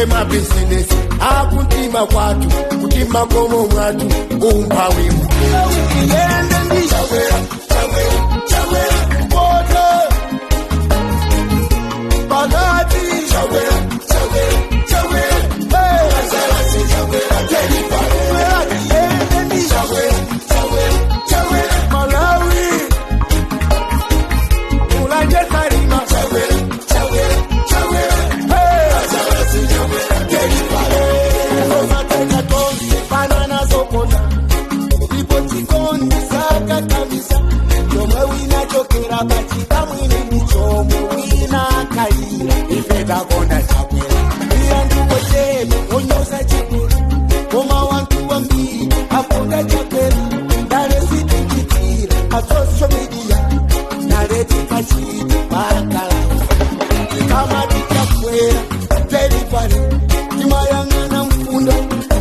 Emabizinesi akuntima kwathu kuti makomo mwathu umphawimu. Yende ndi Chakwera, Chakwera, Chakwera, kumpoto, pakati, Chakwera, Chakwera, Chakwera, hey, Chakwera, Chakwera, yende ndi Chakwera, Chakwera, Chakwera, Malawi, Mulanje Salima, Chakwera, Chakwera, Chakwera, hey, Chakwera, Chakwera, Zomateka tonse banana zokota ndipo chikondi sakakamisa chomwe winachokera pachikamwini ndichomwe winakalira ife takonda Chakwera iyanduko cheme onyoza Chakwera koma wantu wambiri akonda Chakwera ndale sitichitira pa social media ndale tikachita pakalausa tikamati Chakwera delivery timayang'ana mfundo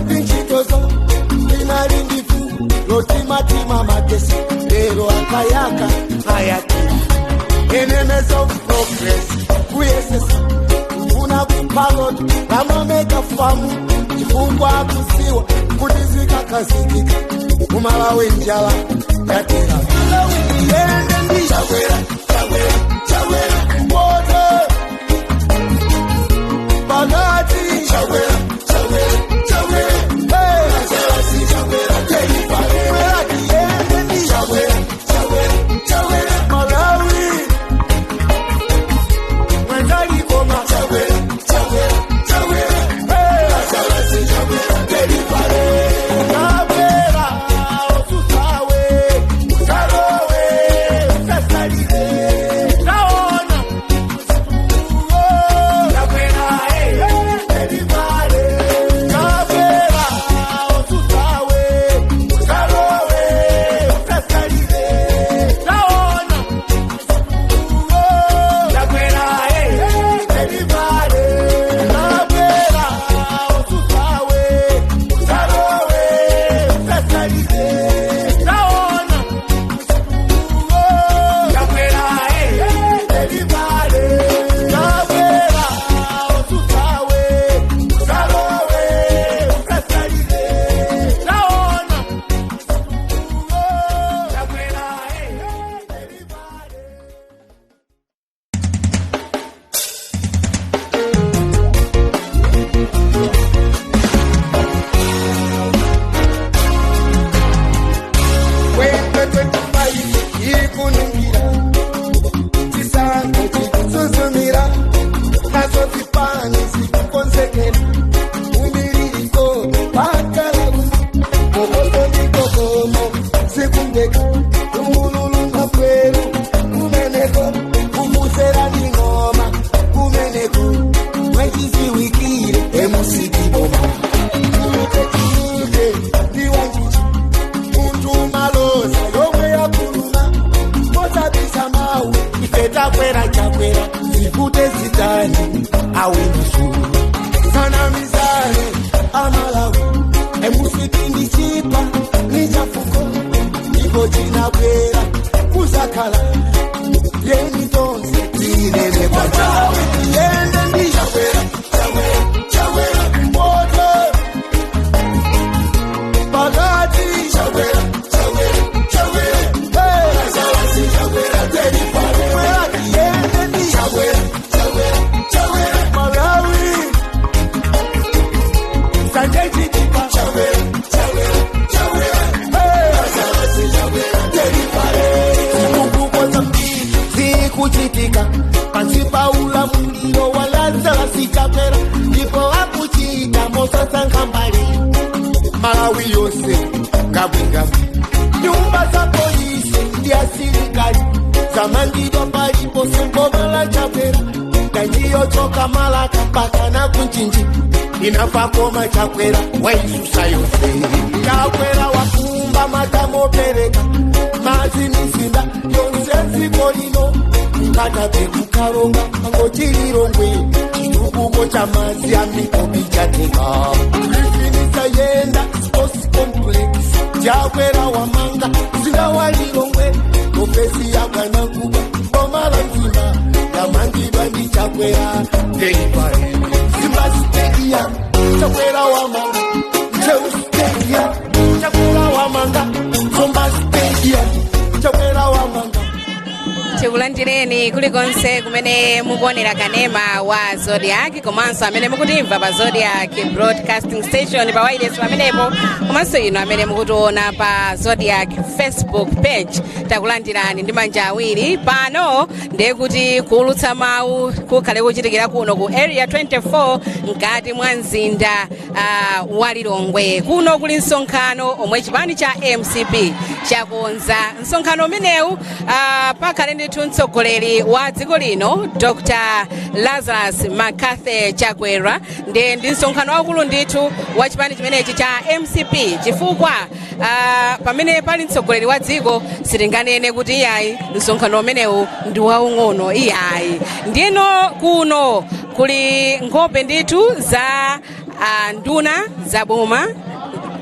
tinchitozo tinali ndifu lotimatima magesi lero akayaka ayatira enemies of progress kuyesesa kufuna kupalot ramameka famu chifukwa akusiwa kuti zikakazikika kumalawi njala yatera. Yende ndi Chakwera, Chakwera, Chakwera, kumpoto, pakati, Chakwera, Chakwera, Chakwera, hey, Chakwera, Chakwera, yende ndi Chakwera, Chakwera, Chakwera, Malawi, mwenzalikoma, Chakwera, Chakwera, Chakwera, hey, Chakwera, Chakwera, Chakwera, osusawe, usalowe, usasalile, taona. Chakwera, Chakwera, osusawe, usalowe, usasalile, taona. Chakwera, Chakwera, osusawe, usalowe, usasalile, taona. Chakwera, Chakwera, osusawe, usalowe, usasalile, taona. Chakwera, ikunungira chisango chikutsuzumira nazo zipani zikukonzekera umiririko pakalabu mokoso ndikokomo zikundeka umululunga kweru kumeneko kumusera ndingoma kumeneko mwechiziwikire emusikiboma tuluke ndiwanjichi muntu maloza yomwe yakuluma mosabisa mawu ife takwera Chakwera zivute zitani awinizulu sanamizane amalawi emusipindi chipa nichafuko ndipo chinabwera kuzakhala yeni tonse tinene kwachawe yende ndi Chakwera, Chakwera, Chakwera, kumpoto, pakati, Chakwera, Chakwera, Chakwera, hey, Chakwera, Chakwera, yende ndi Chakwera, Chakwera, Chakwera, Malawi, Sanje Chitipa, Chakwera, Chakwera, Chakwera, hey, Chakwera, Chakwera, zambiri zikuchitika pansi pa ulamuliro wa Lazarus Chakwera ndipo akuchita mosasankha mbali Malawi yonse ngabwingabwi nyumba za polisi ndi asilikali zamangidwa paliponse mboma la Chakwera tanjiyochoka Malaka mpaka na kunchinji inafa koma Chakwera waisusa yonse. Chakwera wakumba matamopereka madzi mizinda yonse dziko lino ngatabe kukalonga pangochililongwe chitukuko cha madzi a mipopi chateka kuifinisa yenda sports complex Chakwera wamanga mzinda wa Lilongwe ofesi ya bwanamkubwa boma la Mzimba yamangidwa ndi Chakwera delivery Mzimba stadium. Chakwera wamanga Ntcheu Stadium. Chakwera wamanga Zomba Stadium. Chakwera wamanga. Tikulandireni kulikonse kumene mukuonera kanema wa Zodiak, komanso amene mukutimva pa Zodiak Broadcasting Station pa wireless pamenepo, komanso inu amene mukutiona pa Zodiak Facebook page. Takulandirani ndi manja awiri. Pano ndiye kuti kuulutsa mawu kukhale kuchitikira kuno ku Area 24 mkati mwa mzinda wa Lilongwe. Kuno kuli msonkhano omwe chipani cha MCP chakonza. Msonkhano umenewu pakhale ndithu mtsogoleri wa dziko lino, Dr Lazarus McCarthy Chakwera. Ndiye ndi msonkhano waukulu ndithu wa chipani chimenechi cha MCP, chifukwa pamene pali mtsogoleri wa dziko sitinganene kuti iyayi, msonkhano umenewu ndi waung'ono, iyayi. Ndiyeno kuno kuli nkhope ndithu za nduna za boma,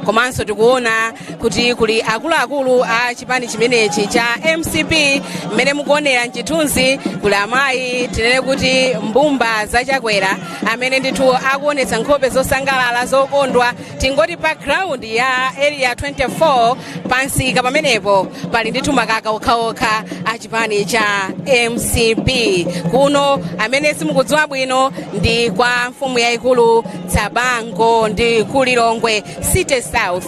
komanso tikuona kuti kuli akuluakulu a chipani chimenechi cha MCP. Mmene mukuonera mchithunzi kuli amayi, tinene kuti mbumba zachakwera, amene ndithu akuonetsa nkhope zosangalala, zokondwa. Tingoti pa ground ya Area 24 pansika pamenepo pali ndithu makaka okhaokha a chipani cha MCP. Kuno, amene simukudziwa bwino, ndi kwa mfumu yayikulu Tsabango, ndi ku Lilongwe City South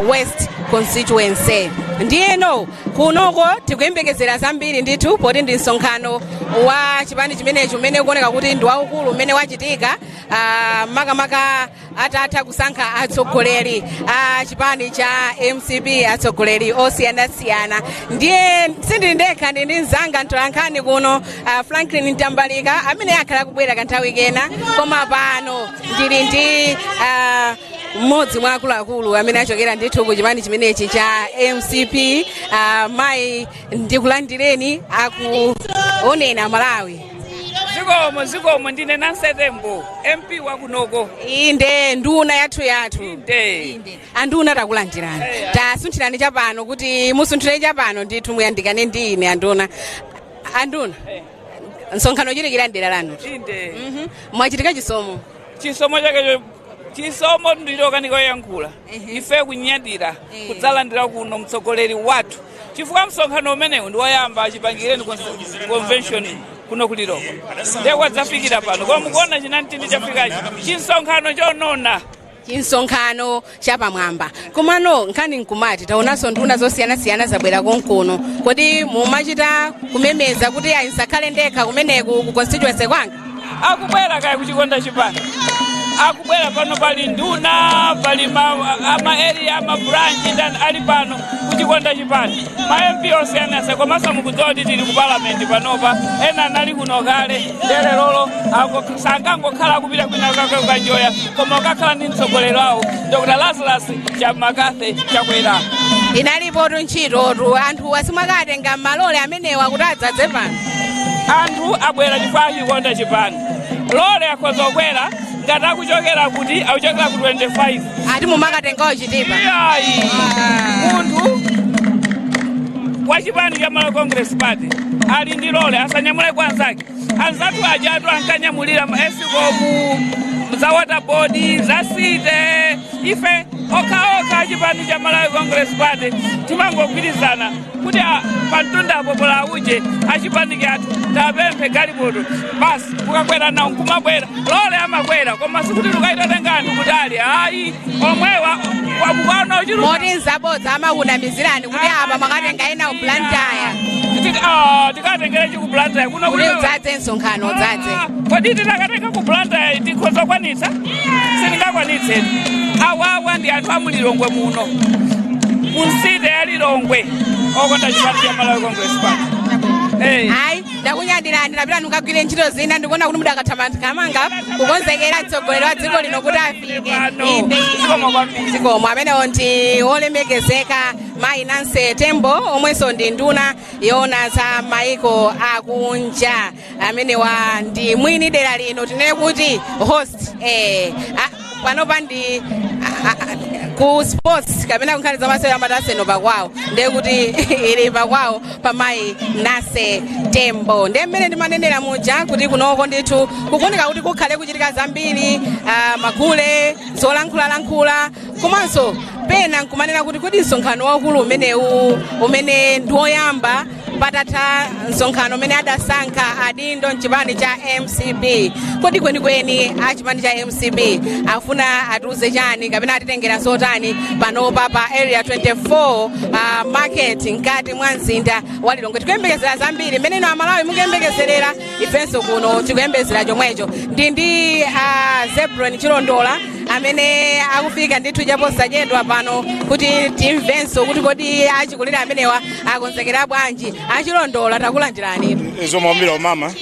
West Constituency. Ndiyeno kunoko tikuyembekezera zambiri ndithu, poti ndi msonkhano wa chipani chimenechi umene ukuoneka kuti ndi waukulu umene wachitika, makamaka atatha kusankha atsogoleri a chipani cha MCP, atsogoleri osiyanasiyana. Ndiye sindili ndekha, ndi ndi mzanga mtolankhani kuno, Franklin Mtambalika, amene akhala kubwera kanthawi kena, koma pano ndili ndi mmodzi mwa akuluakulu amene achokera ndithu ku chipani chimenechi cha MCP. Mayi, ndikulandireni, akuonena Malawi. Zikomo, zikomo. Ndine Nancy Tembo, MP wakunoko. Inde, nduna yathu yathu. Inde. Anduna, takulandirani. Tasunthirani chapano, kuti musunthire chapano ndithu, muyandikane ndi ine. Anduna, anduna, msonkhano uchitikira mdera lanu. Inde. Mwachitika chisomo. Chisomo chakecho, chisomo ndichokanikoyankhula. Ife kunyadira kudzalandira kuno mtsogoleri wathu, chifukwa msonkhano umenewu ndi woyamba achipangireni convention kuno kulilongwe, ndiye kwadzafikira pano. Koma mukuona chinamtindi chafikachi, chinsonkhano chonona. Chinsonkhano chapamwamba. Komano nkhani nkumati taonanso nduna zosiyanasiyana zabwera konkuno. Kodi mumachita kumemeza kuti ayi, nsakhale ndekha kumeneku ku constituency kwanga? Akubwera kaya kuchikonda chipani, akubwera pano. Pali nduna, pali ama area, ama branch ndani ali pano kuchikonda chipani, ma MP osiyanasiyana. Komanso mukudziwa kuti tili ku Parliament panopa, ena anali kuno kale, ndelelolo sangangokhala akupita kwina kukanjoya, koma ukakhala ndi mtsogoleri wawo, Dr Lazarus McCarthy Chakwera. Inalipotu ntchitotu, anthu asimwakatenga malole amenewa kuti adzadze pano. Anthu abwera chifukwa achikonda chipani. Lole akhoza kukwera ngati akuchokera kuti akuchokera ku 25. Ati mumakatengawo Chitipa? Iyayi, munthu wa chipani cha Malawi Congress Party ali ndi lole, asanyamule kwa anzake. Anzathu aja atu ankanyamulira ma ESCOM, za Water Board, za city. Ife okhaokha achipani cha Malawi Congress Party timangogwirizana kuti pamtundapo pola uje achipani athu tapemphe galimoto basi, kukakwera nawo nkumabwera. Lole amakwera, koma sikuti lukaitatenga anthu kutali, ayi, omwewa wamukwana uchiluka. Moti nzabodza amakunamizirani kuti apa mwakatenga ena ku Blantyre? Tikatengere chiku Blantyre kuno? Kuti udzadze msonkhano, udzadze. Ah, kodi titakatenga ku Blantyre tikhoza kwanitsa? Sitingakwanitse. Awawa ndi anthu amulilongwe muno, mu city ya Lilongwe, okonda chipani cha Malawi Congress Party. Ayi, ndakunyadirani, napita mukagwire ntchito zina. Ndikuona kuti mudakathamangamanga kukonzekera mtsogoleri wa dziko lino kuti afike. Pano. Inde. Zikomo kwambiri. Zikomo. Amenewo ndi olemekezeka mayi Nancy Tembo, omwenso ndi nduna yoona za maiko akunja, amenewa ndi mwini dera lino, tinene kuti host. Panopa ndi Ku sports kapena kunkhani zamasewera amati Arsenal pakwawo, ndiye kuti ili pakwawo pa mayi Nancy Tembo. Ndiye mmene ndimanenera muja kuti kunoko ndithu kukuoneka kuti kukhale kuchitika zambiri, magule, zolankhulalankhula, komanso pena nkumanena kuti kodi msonkhano waukulu umenewu, umene ndi woyamba patatha msonkhano umene adasankha adindo mchipani cha MCP, kodi kwenikweni a chipani cha MCP afuna atiuze chani kapena atitengera zotani panopa pa Area 24 Market mkati mwa mzinda wa Lilongwe? Tikuyembekezera zambiri. Mmene inu Amalawi mukuyembekezerera, ifenso kuno tikuyembekezera chomwecho. Ndi Zebron Chilondola amene akufika ndithu chaposachedwa pano kuti timvenso kuti kodi achikulire amenewa akonzekera bwanji. Achilondola, takulandirani. Zomwambira mama.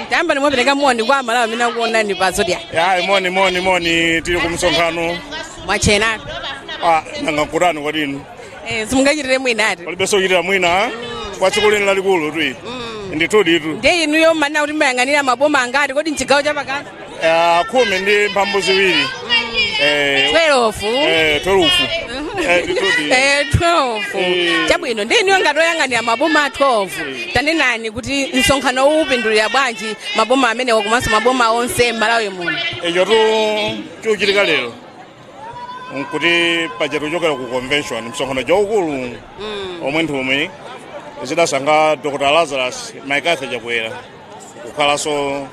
Tayamba nimwapereka moni kwa Amalawi amene akuonani pa Zodiak. Hayi, moni moni moni, tili ku msonkhano. Mwachena? Ah, nanga nkurani kwadinu? Simungachitire mwinati? Palibenso kuchitira mwina kwa tsiku lino lalikulu tui, ndithu ditu. Ndiye inuyo mmanena kuti mmayang'anira maboma angati kodi mchigawo chapakati? 12. 12. 12, ndithudi. 12. Chabwino, ndiye inuyo ngati oyang'anira maboma a 12, tanenani kuti msonkhano uwu upindulira bwanji maboma amenewa komanso maboma onse m'Malawi muno? Icho tu chikuchitika lero nkuti paja tikuchokera ku convention, msonkhano waukulu omwe nthumwi zidasankha Dr Lazarus McCarthy Chakwera kukhalanso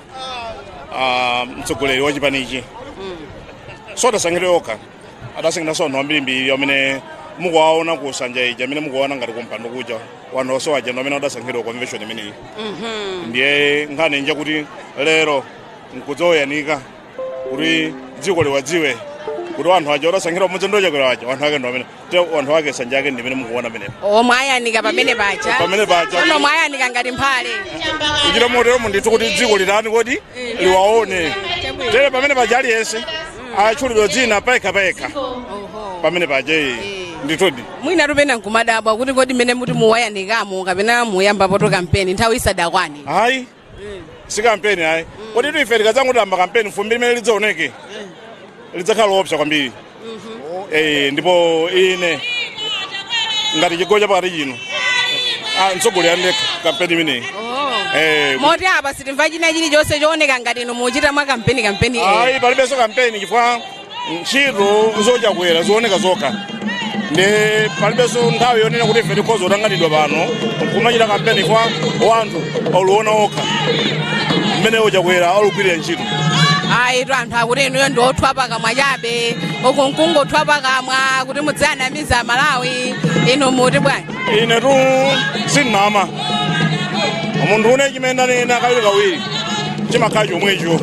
mtsogoleri wa chipanichi. So adasankhidwe okha, adasankhidanso anthu ambirimbiri amene mukuwaona ku nsanja ija, amene mukuwaona ngati kumpando kuja, wanthu onse waja ndi amene adasankhidwa convention imeneyi. Ndiye nkhani nja kuti lero nkudzoyanika kuti dziko liwadziwe kuti anthu aja odasankhidwa pamodzi ndi Chakwera aja, anthu ake ndi amene te anthu ake nsanja ake ndi imene mukuona amenepo. Omwe ayanika pamene paja? Pamene paja. Tsono mwayanika ngati mphale. Kuchita motero ndithu kuti dziko litani kodi liwaone tere pamene paja, aliyense atchulidwa dzina payekha payekha pamene paja iyi, ndithudi. Mwina tupena nkumadabwa kuti kodi mmene muti muwayanikamo kapena muyambapoto kampeni nthawi isadakwane? Hayi, si kampeni hayi. Kodi tu ife tikadzangotamba kampeni, fumbi limene lidzaoneke lidzakhala loopsa kwambiri. Ndipo ine ngati chigawo chapakati chino, mtsogoleri andekha kampeni imeneyi. Moti apa sitimva china chilichonse chooneka ngati inu muchita mwa kampeni kampeni? Ayi, palibenso kampeni chifukwa ntchito zochakwera zioneka zokha, ndi palibenso nthawi yonena kuti ife tikhoza kutanganidwa pano kumachita kampeni chifukwa wanthu aluona okha mmene ochakwera alugwirira ntchito. Ayi tu, anthu akuti inuyo ndi othwa pakamwa chabe, uku nkungothwa pakamwa kuti mudzianamiza Malawi. Inu muti bwanji? Ine tu sindinama. Munthu une chimene ndanena kawiri kawiri chimakhala chomwecho.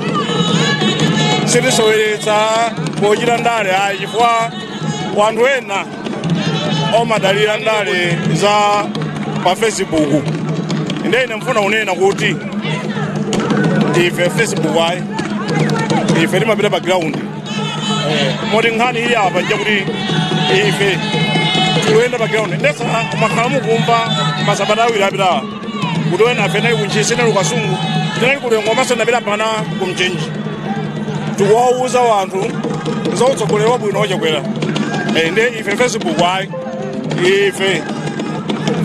Sitisoweretsa pochita ndale ayi, chifukwa wanthu ena omadalira ndale za pa Facebook. Nde ine mfuna unena kuti ife Facebook ayi, ife timapita pa ground. Moti nkhani ili apa njakuti ife tikuyenda pa ground. Ndesa mwakhala mukumva masabata 2 apitawa kuti wena afe nali kuntchisi, nali kukasungu, tinali kulengo, komanso ndapita mpaka kumchenji, tikuwauza wanthu za utsogoleri wabwino wachakwera. Nde ife Facebook ayi, ife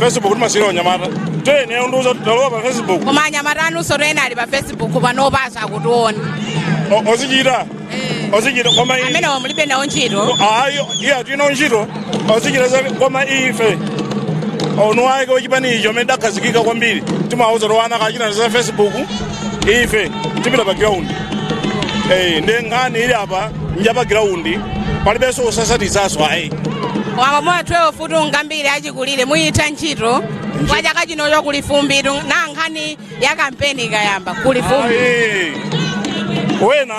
Facebook timasiyira anyamata tene undiuza talowa pa Facebook. Koma anyamata anunso ena ali pa Facebook panopaso akutiona. Ozichita ozichita, koma Amenewo mulibe nawo ntchito? Ayi, iya, tino ntchito ozichita koma ife onu ake wachipani icho amene dakhazikika kwambiri timawauza towana kachita za Facebook, ife tipita pa ground. Ndi nkhani ili apa nja pa ground, palibenso kusasatizaso ayi. Koma mamoya 12 futi ngambiri achikulire muyitha ntchito kwa chaka chinocho. Kuli fumbitu na nkhani ya kampeni ikayamba kuli fumbi. Ayi, wena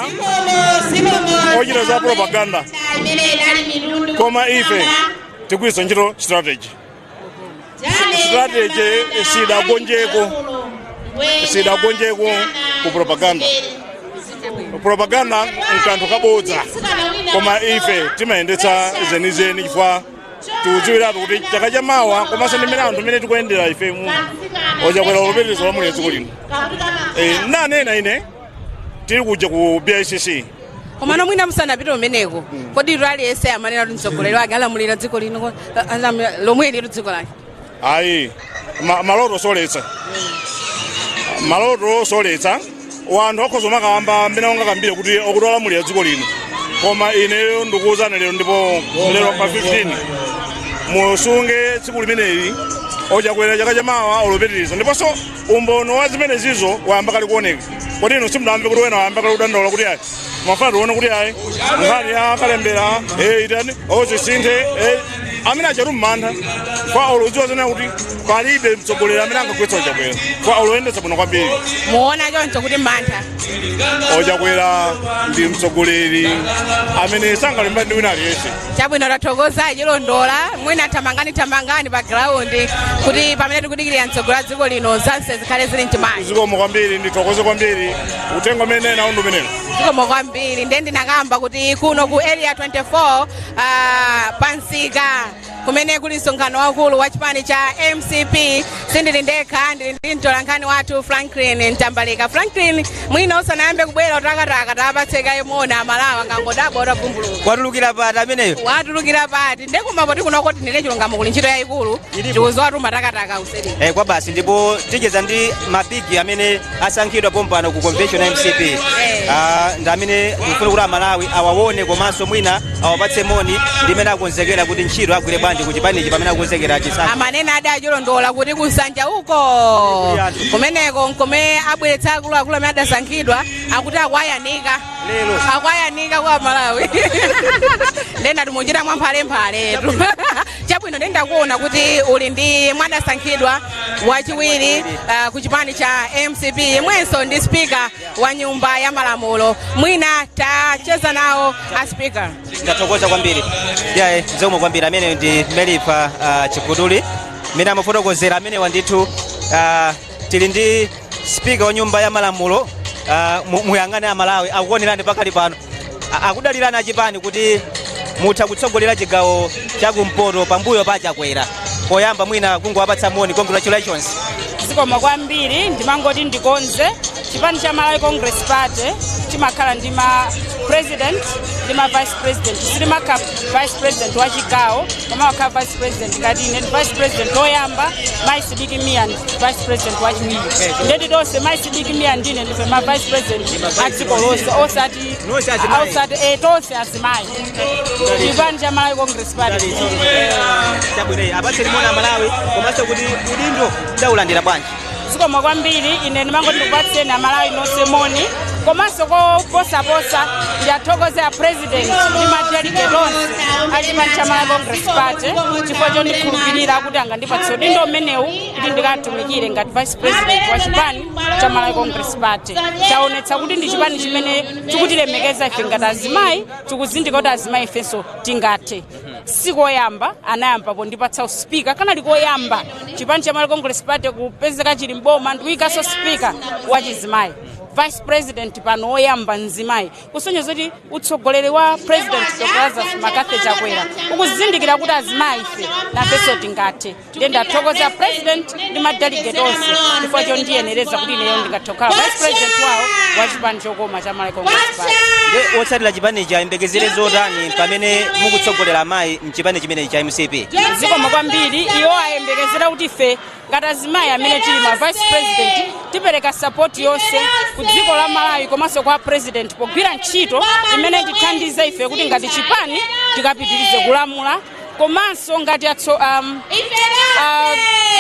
ochita za propaganda, koma ife tigwiritsa ntchito strategy. Strategy sidagonjeko, sidagonjeko ku propaganda. Propaganda nkanthu kabodza, koma ife timayendetsa zenizeni chifukwa tikudziwiratu kuti chaka chamawa, komanso ndi mmene anthu mmene tikuyendera ife mu ochakwera ulupitirizo lamulira dziko lino. Nanena ine tili kuja ku BICC Komano mwina musanapite umeneko, kodi iro aliyense amanena kuti mtsogoleri wake alamulira dziko lino, alamulira lomwe lero dziko lake? Ayi, maloto soletsa, maloto soletsa. Wanthu akhoza umakamba mmene ungakambire kuti okuti olamulira dziko lino, koma ineyo ndikuwuzani lero, ndipo lero pa 15 musunge tsiku limeneli, ochakwera chaka chamawa olupitiriza. Ndiponso umbono wa zimene zizo wayamba kale kuoneka. Kodi inu simudamve kuti wena wayamba kale kudandaula kuti ayi, mafuna tione kuti ayi, nkhani ya kalembera itani ozisinthe, amene achatu mmantha kwa oludziwa zene kuti palibe mtsogoleri amene angagwetsa Ochakwera kwa oloyendetsa bwino kwambiri. Muona choncho kuti mantha? Ochakwera ndi mtsogoleri amene sangalimba ndi wina aliyense. Chabwino, tathokoza Chilondola. Mwina thamangani, thamangani pa ground kuti pamene tikudikirira mtsogoleri wa dziko lino zonse zikhale zili mchimake. Zikomo kwambiri, ndithokoze kwambiri. Uthenga umene nawo ndi umenewo. Zikomo kwambiri. Ndiye ndinakamba kuti kuno ku Area 24, pansika kumene kuli msonkhano waukulu wa chipani cha MCP, sindili ndekha, ndili ndi mtolankhani wathu Franklin Mtambalika. Franklin, mwina usanayambe kubwera utakataka, tapatseka imona Amalawa ngangodabwa utavumbuluka. Watulukira pati ameneyo? Watulukira pati? Ndekumapo tikunoko tinene chilungamo, kuli ntchito yayikulu. Ilipo. Tikuziwa tumatakataka useri. Kwa basi, ndipo ticheza ndi mabigi amene asankhidwa pompano ku convention ya MCP. Ndi amene tikufuna kuti Amalawi awaone komanso mwina awapatse moni ndi imene akonzekera kuti ntchito agwire bwanji ku chipanichi pamene akonzekera chisankho. Amanena adi Achilondola kuti kusanja uko kumeneko nkome abweretsa akuluakulu amene adasankhidwa, akuti akwayanika Lero. Akwayanika kwa Malawi, ndenda timuchita mwamphalephaletu. Chabwino, ndendakuona kuti uli ndi mwadasankhidwa wachiwiri ku chipani cha MCP, yemwenso ndi spika wa Nyumba ya Malamulo. Mwina tacheza nawo a spika. Ndathokoza kwambiri. Yaye, zikomo kwambiri. Amene ndi Melifa Chiguduli mmene amafotokozera amenewa. Ndithu tili ndi spika wa Nyumba ya Malamulo. Muyang'ane, Amalawi akuonerani pakali pano. Akudalirani achipani kuti mutha kutsogolera chigawo chakumpoto pambuyo pa Chakwera. Poyamba mwina kungowapatsa moni, congratulations. Zikomo kwambiri. Ndimangoti ndikonze, chipani cha Malawi Congress Party chimakhala ndi ma president ndi ma vice president. Silimakhala vice president wa chigawo, koma wakhala vice president. Ngati ine ndi vice president woyamba, Mayi Sidiki Mia ndi vice president wachiwiri. Ndeti tonse, Mayi Sidiki Mia ndine, ndife ma vice president a dziko lonse, osati Nonse azimayi. Osati tonse azimayi, chipani cha Malawi Congress Party. Chabwino, apatseni moni Amalawi komanso kuti udindo mudaulandira bwanji. Zikomo kwambiri. Ine ndimangoti ndikupatseni Amalawi nonse moni, komanso koposaposa ndiyathokoze a president ndi madelegate onse a chipani cha Malawi Congress Party chifukwa chondikhulupirira kuti angandipatse udindo umenewu kuti ndikatumikire ngati vice president wa chipani cha Malawi Congress Party. Chaonetsa kuti ndi chipani chimene chikutilemekeza ife ngati azimayi, chikuzindika kuti azimayi ifenso tingathe. Sikoyamba, anayamba pondipatsa uspika. Kanali koyamba chipani cha Malawi Congress Party kupezeka chili mboma ndikuyikanso spika wachizimayi, vice president pano woyamba mzimayi, kusonyeza kuti utsogoleri wa President Dr Lazarus McCarthy Chakwera ukuzindikira kuti azimayi ife nafenso tingathe. Ndiye ndathokoza president ndi madelegate onse chifukwa chondiyenereza kuti ineyo ndingathe kukhala vice president wawo wa chipani chokoma cha Malawi Congress Party. Nde otsatira chipanichi ayembekezere zotani pamene mukutsogolera amayi mchipani chimenechi cha MCP? Zikomo kwambiri. Iwo ayembekezera kuti ife ngati azimayi amene tili ma vice president tipereka support yonse ku dziko la Malawi komanso kwa president pogwira ntchito imene tithandize ife kuti ngati chipani tikapitirize kulamula, komanso ngati atso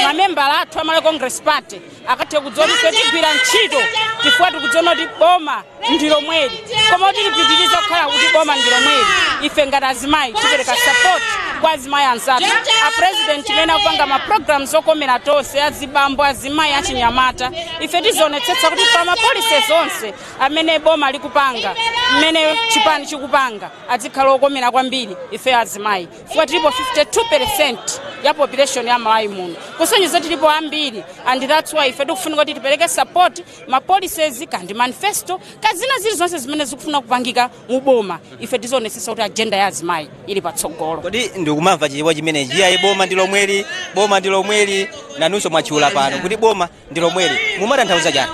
mamembala athu a Malawi Congress Party akathe kudziwa kuti ife tigwira ntchito, chifukwa tikudziona kuti boma ndi lomweli. Koma kuti lipitirize kukhala kuti boma ndi lomweli, ife ngati azimayi tipereka support kwa azimayi anzathu. A president imene akupanga ma programs okomera tonse, azibambo, azimayi, achinyamata, ife tizionetsetsa kuti pa ma policies onse amene boma likupanga, mmene chipani chikupanga, azikhala okomera kwambiri ife azimayi, chifukwa tilipo 52% ya population ya Malawi muno, kusonyeza tilipo ambiri. And that's why ife tikufunika kuti tipereke support ma policies kandi manifesto kazina zilizonse zimene zikufuna kupangika mu boma, ife tizionetsetsa kuti agenda ya azimayi ili patsogolo. Kodi ndikumamva chichewa chimenechi, iyayi, boma ndi lomweli, boma ndi lomweli, nanunso mwatchula pano kuti boma ndi lomweli, mumatanthauza chani?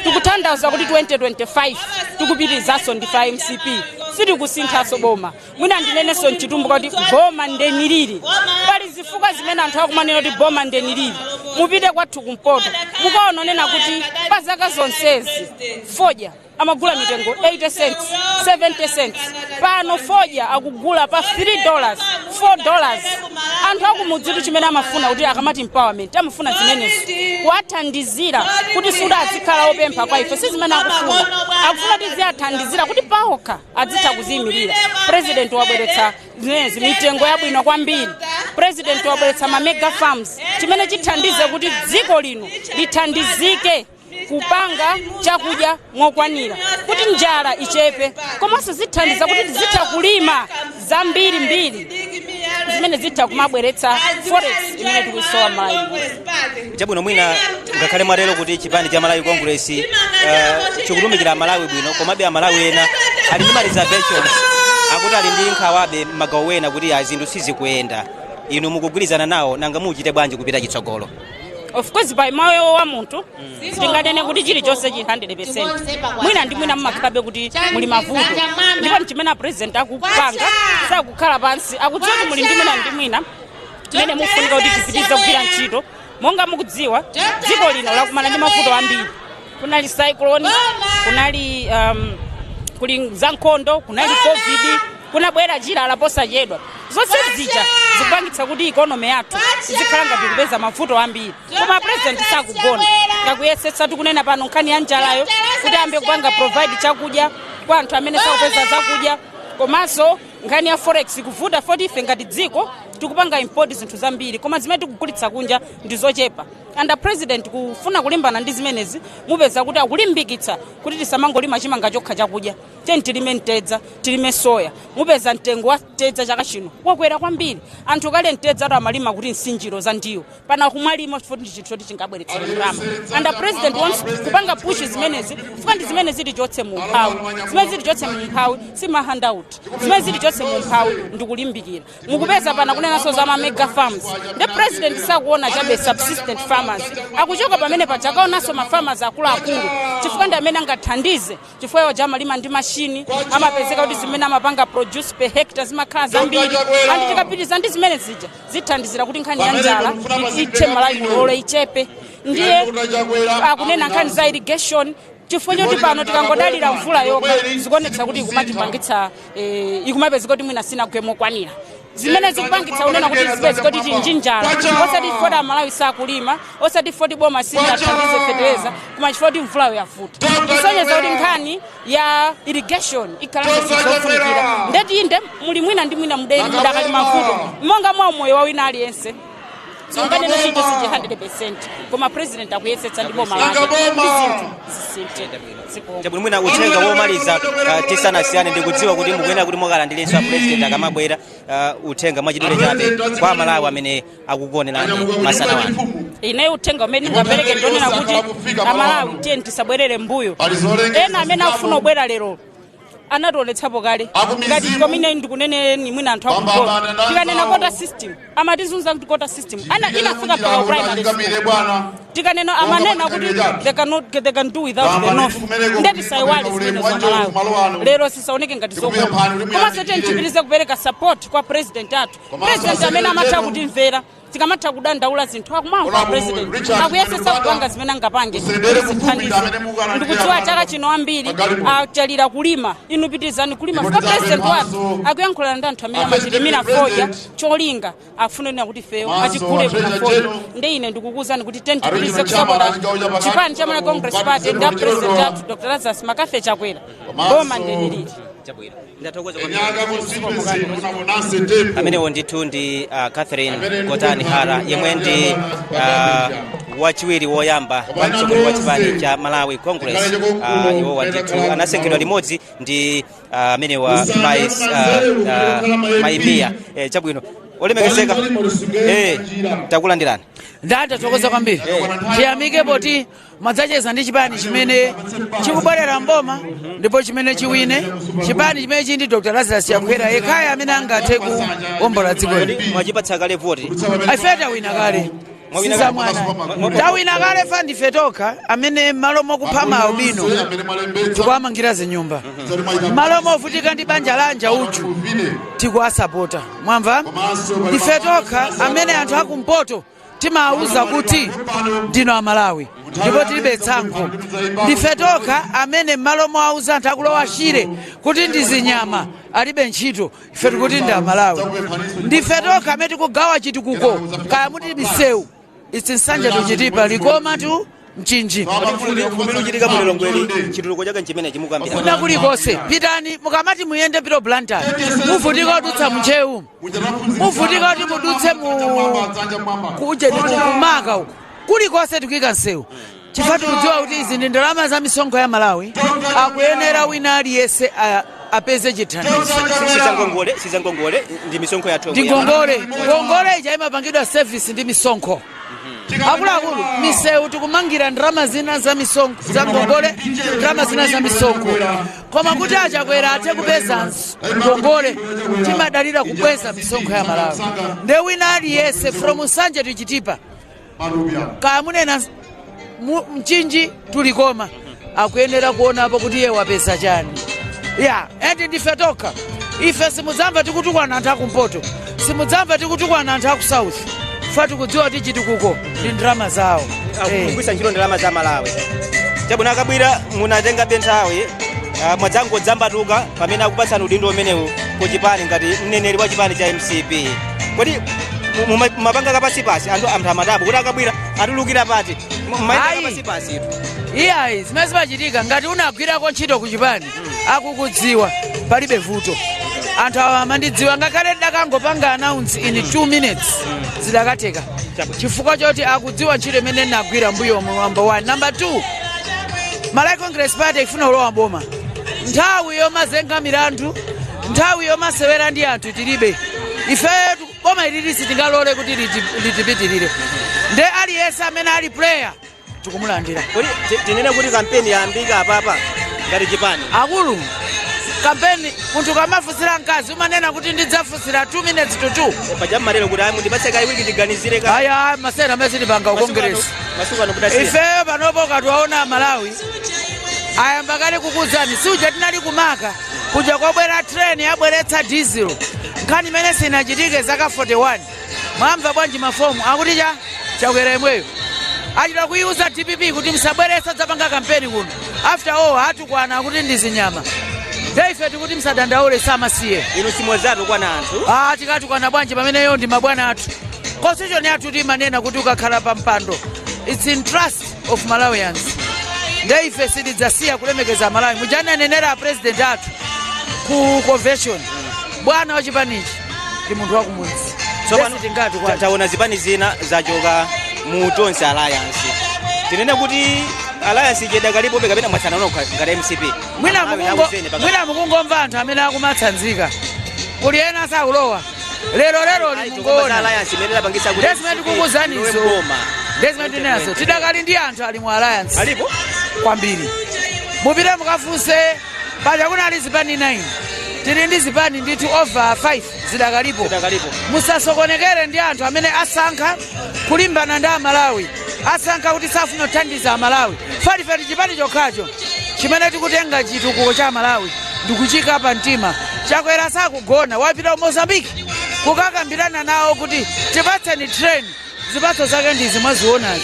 Tikutanthauza kuti 2025 tikupitirizanso ndife MCP. Sitikusinthaso boma. Mwina ndinenenso mchitumbuka kuti boma ndenilili. Pali zifukwa zimene anthu akumanena kuti boma ndenilili. Mupite kwathu kumpoto, mukaononena kuti pa zaka zonsezi fodya amagula mitengo 80 cents, 70 cents. Pano fodya akugula pa $3, $4. Anthu akumudzitu chimene amafuna kuti akamati empowerment, amafuna zimenezo, kuwathandizira kuti suda azikhala opempha kwa ife. Si zimene akufuna. Akufuna kuti ziyathandizira kuti paokha adzitha kuziyimirira. President wabweretsa zimenezi, mitengo yabwino kwambiri. President wabweretsa ma mega farms, chimene chithandize kuti dziko lino lithandizike kupanga chakudya mokwanira, kuti njala ichepe, komanso zithandiza kuti tizitha kulima zambirimbiri zimene zitha kumabweretsa forex imene tikuisowa Malawi. Chabwino, mwina ngakhale mwatero kuti chipani cha Malawi Congress chikutumikira Amalawi bwino, komabe Amalawi ena ali ndi ma reservations, akuti ali ndi nkhawabe m'magawo ena kuti zinthu sizikuyenda. Inu mukugwirizana nawo? Nanga muchite bwanji kupita chitsogolo? Of course, pa moyo wa munthu sitinganene kuti chilichonse chi 100. Mwina ndi mwina mmakhalabe kuti muli mavuto, ndipo mchimene president akupanga, sakukhala pansi, akudziwa kuti muli ndi mwina ndi mwina mmene mufunika kuti tipitirize kugwira ntchito. Monga mukudziwa, dziko lino lakumana ndi mavuto ambiri. Kunali cyclone, kunali kuli zankhondo, kunali COVID, kunabwera chilala posachedwa. Zonse zija zikupangitsa kuti economy yathu izikhala ngati kupeza mavuto ambiri, koma president sakugona, ngakuyesetsa. Tikunena pano nkhani ya njalayo, kuti ambe kupanga provide chakudya kwa anthu amene sakupeza zakudya, komanso nkhani ya forex kuvuta, foti ife ngati dziko tikupanga import zinthu zambiri, koma zimene tikugulitsa kunja ndi zochepa. And president kufuna kulimbana ndi zimenezi, mupeza kuti akulimbikitsa kuti tisamangolima chimanga chokha chakudya, teni tilime mtedza, tilime soya. Mupeza mtengo wa mtedza chaka chino wakwera kwambiri. Anthu kale mtedza atu amalima kuti nsinjiro za ndiwo, pana kumalima chifukwa ndi chinthu choti chingabweretsere ndalama. And the president wants kupanga push zimenezi, chifukwa ndi zimene zilichotse mu umphawi. Zimene zilichotse mu umphawi si ma handout, zimene zilichotse mu umphawi ndikulimbikira. Mukupeza pana kunenanso za ma mega farms. The president sakuona chabe subsistent farmers, akuchoka pamene paja akaonanso ma farmers akuluakulu, chifukwa ndi amene angathandize, chifukwa iwo amalima ndi mashini, amapezeka kuti zimene amapanga produce per hectare zimakhala zambiri. And tikapitiriza ndi zimene zija, zithandizira kuti nkhani ya njala ithe Malawi mulolo, ichepe. Ndiye akunena nkhani za irrigation, chifukwa choti pano tikangodalira mvula yokha, zikuonetsa kuti ikumatipangitsa ikumapezeka kuti mwina sinagwe mokwanira, zimene zikupangitsa unena kuti zipezeka kuti tili njala, osati chifukwa Amalawi sakulima, osati chifukwa boma silinathandize fetereza, koma chifukwa kuti mvulayo yavuta. Kusonyeza kuti nkhani ya irrigation ikhalanso zofunikira. Ndeti inde, muli mwina ndi mwina mudakali mavuto monga mwa moyo wa wina aliyense, sunganene chilichonse chi 100, koma president akuyesetsa ndi boma lake kuti zinthu zisinthe. Zikomo. Chabwino, mwina uthenga womaliza tisanasiyane, ndikudziwa kuti mukuyenera kuti mukalandirenso a president akamabwera, uthenga mwachidule chabe kwa Amalawi amene akukuonerani masana wano. Ine uthenga umene ndingapereke, ndionena kuti Amalawi, tiye tisabwerere mbuyo. Ena amene akufuna kubwera lero anationetsapo kale ngati komine. Ndikuneneni, mwina anthu akugona, tikanena quota system amatizunza kuti quota system ana inafika mpaka primary school. Tikanena amanena kuti they cannot, they can do without the north. Ndeti sayiwale zimene za Malawi lero sisaoneke ngati zokoma, komanso tiye tipitirize kupereka support kwa president athu, president amene amatha kutimvera. Tikamatha kudandaula zinthu akumamva. President akuyesesa kupanga zimene angapange kuti zithandize. Ndikudziwa chaka chino ambiri achalira kulima, inu pitirizani kulima, fika president wathu akuyankhulana ndi anthu amene amatilimira fodya, cholinga afunenera kuti feyo achigule kuna fodya. Nde ine ndikukuwuzani kuti tiyeni tipitirize kusapota chipani cha Malawi Congress Party ndi president athu Dr Lazarus McCarthy Chakwera. Boma ndenilili. Chabwino, ndathokoza kwambiri. Amenewo ndithu ndi Catherine Gotani Hara, yemwe ndi wachiwiri woyamba wa mtsogoleri wa chipani cha Malawi Congress. Iwowa ndithu anasankhidwa limodzi ndi amenewa Maimiya. Chabwino, olemekezeka, takulandirani. Ndathokoza kwambiri. Tiyamike poti mwadzacheza ndi chipani chimene chikubwerera mboma ndipo chimene chiwine, chipani chimene chili ndi Dr Lazarus Chakwera yekhaya amene angathe kuwombola dziko lino. Mwachipatsa kale voti? Ife tawina kale. Mwawina Sizamwana. Tawina kale fa ndife tokha amene malo mokupha maubino tikuamangira zinyumba, malo movutika ndi banja lanja uju tikuasapota. Mwamva? Ndife tokha amene anthu akumpoto timawuza kuti ndino Amalawi ndipo tilibe tsankho. Ndife tokha amene m'malo moawuza anthu akulowa Shire kuti ndi zinyama, alibe ntchito, ife tikuti ndi Amalawi. Ndife tokha amene tikugawa chitukuko, kaya muti misewu, itsi Nsanja to Chitipa, Likoma to Mchinji. Kumene uchitika mu Lilongweli, chitukuko chake nchimene chimukambira? Kuna kulikonse pitani, mukamati muyende pito Blantyre, muvutika kudutsa mchewu, muvutika kuti mudutse mu kuje kumaka uko. Kulikonse tikuyika nsewu chifukwa tikudziwa kuti izi ndi ndalama za misonkho ya Malawi, akuyenera wina aliyense apeze chithandizo. Sizangongole, sizangongole, ndi misonkho yathu. Ndi ngongole. Ngongole ija imapangidwa service ndi misonkho. Akuluakulu, misewu tikumangira ndalama zina za misonkho, za ngongole, ndalama zina za misonkho. Koma kuti Achakwera athe kupeza ngongole, timadalira kubweza misonkho ya Malawi. Nde wina aliyense from Nsanje to Chitipa, kaya munena Mchinji to Likoma, akuyenera kuonapo kuti iye wapeza chani. Ya, and ndife tokha. Ife simudzamva tikutukwana anthu akumpoto, simudzamva tikutukwana anthu aku South fa tikudziwa kuti chitukuko ndi ndalama zawo. Kugwisa ntchito ndalama za Malawi. Chabwino, Akabwira, munatengabe nthawi, mwadzangodzambatuka pamene akupatsani udindo umenewu ku chipani ngati mneneri wa chipani cha MCP. Kodi mumapanga kapasipasi? Anthu amadabo kuti Akabwira atulukira pati? Mumayenda Ayi. kapasipasi? Iyayi, zimene zimachitika, ngati unagwirako ntchito ku chipani akukudziwa, palibe vuto. Anthu awa amandidziwa, ngakhale ndakangopanga announce in 2 minutes zidakatheka, chifukwa choti akudziwa ntchito imene ndinagwira mbuyomu, number 1. Number 2, Malawi Congress Party ifuna kulowa boma. Nthawi yomazenga milandu, nthawi yomasewera ndi anthu tilibe. Ife boma ilili sitingalole kuti litipitirire. Nde aliyense amene ali player tikumulandira. Kodi tinene kuti kampeni yayambika apapa ngati chipani? Akulu, kampeni, munthu kamafunsira mkazi umanena kuti ndidzafunsira 2 minutes to 2. Paja mmalero kuti ayi, mundipatse kayi wiki tiganizire ka. Aya, masena amene sitipanga ukongeresi. Masiku ano kudasiya. Ifeyo panopo katiwaona Malawi ayamba kale kukudzani. Siuja tinali kumaka kuja kwabwera train yabweretsa diesel, nkhani imene sinachitike zaka 41. Mwamva bwanji? Mafomu akuti cha Chakwera imweyo achita kuiuza DPP kuti msabweretsa dzapanga kampeni kuno. After all atukwana akuti ndi zinyama. Nde ife tikuti msadandaule, samasiye. Inu simwezatu kwana anthu. Ah, tikatukwana bwanji pameneyo ndi mabwana athu? Constitution yathu timanena kuti ukakhala pa mpando, it's in trust of Malawians. Nde ife sitidzasiya kulemekeza Malawi. Mujananenera president athu ku convention, bwana wachipanichi ndi munthu wakumudzi. Tsopano tingati taona zipani zina zachoka mu Tonse Alliance. Tinene kuti alliance ichedakalipobe kapena mwatsana nokha ngati MCP? Mwina Malawi akuzene pakati. Mwina mukungomva anthu amene akumatsanzika kuli ena sakulowa lero lero. Ayi, tikukamba za Limungoona alliance imene idapangitsa kuti ndezimene MCP tikukuzanizo. ilowe mboma. Ndezimene tinenazo, tidakali ndi anthu ali mu alliance. Alipo? Kwambiri. Mupite mukafunse, paja kunali zipani 9, tili ndi zipani ndithu over 5 zidakalipo. Zidakalipo. Musasokonekere ndi anthu amene asankha kulimbana ndi Amalawi, asankha kuti safuna kuthandiza Amalawi. Falifali chipani chokhacho chimene tikutenga chitukuko cha Amalawi ndikuchika pa mtima. Chakwera sakugona, wapita ku Mozambiki kukakambirana nawo kuti tipatseni train. Zipatso zake ndizi mwazionazi.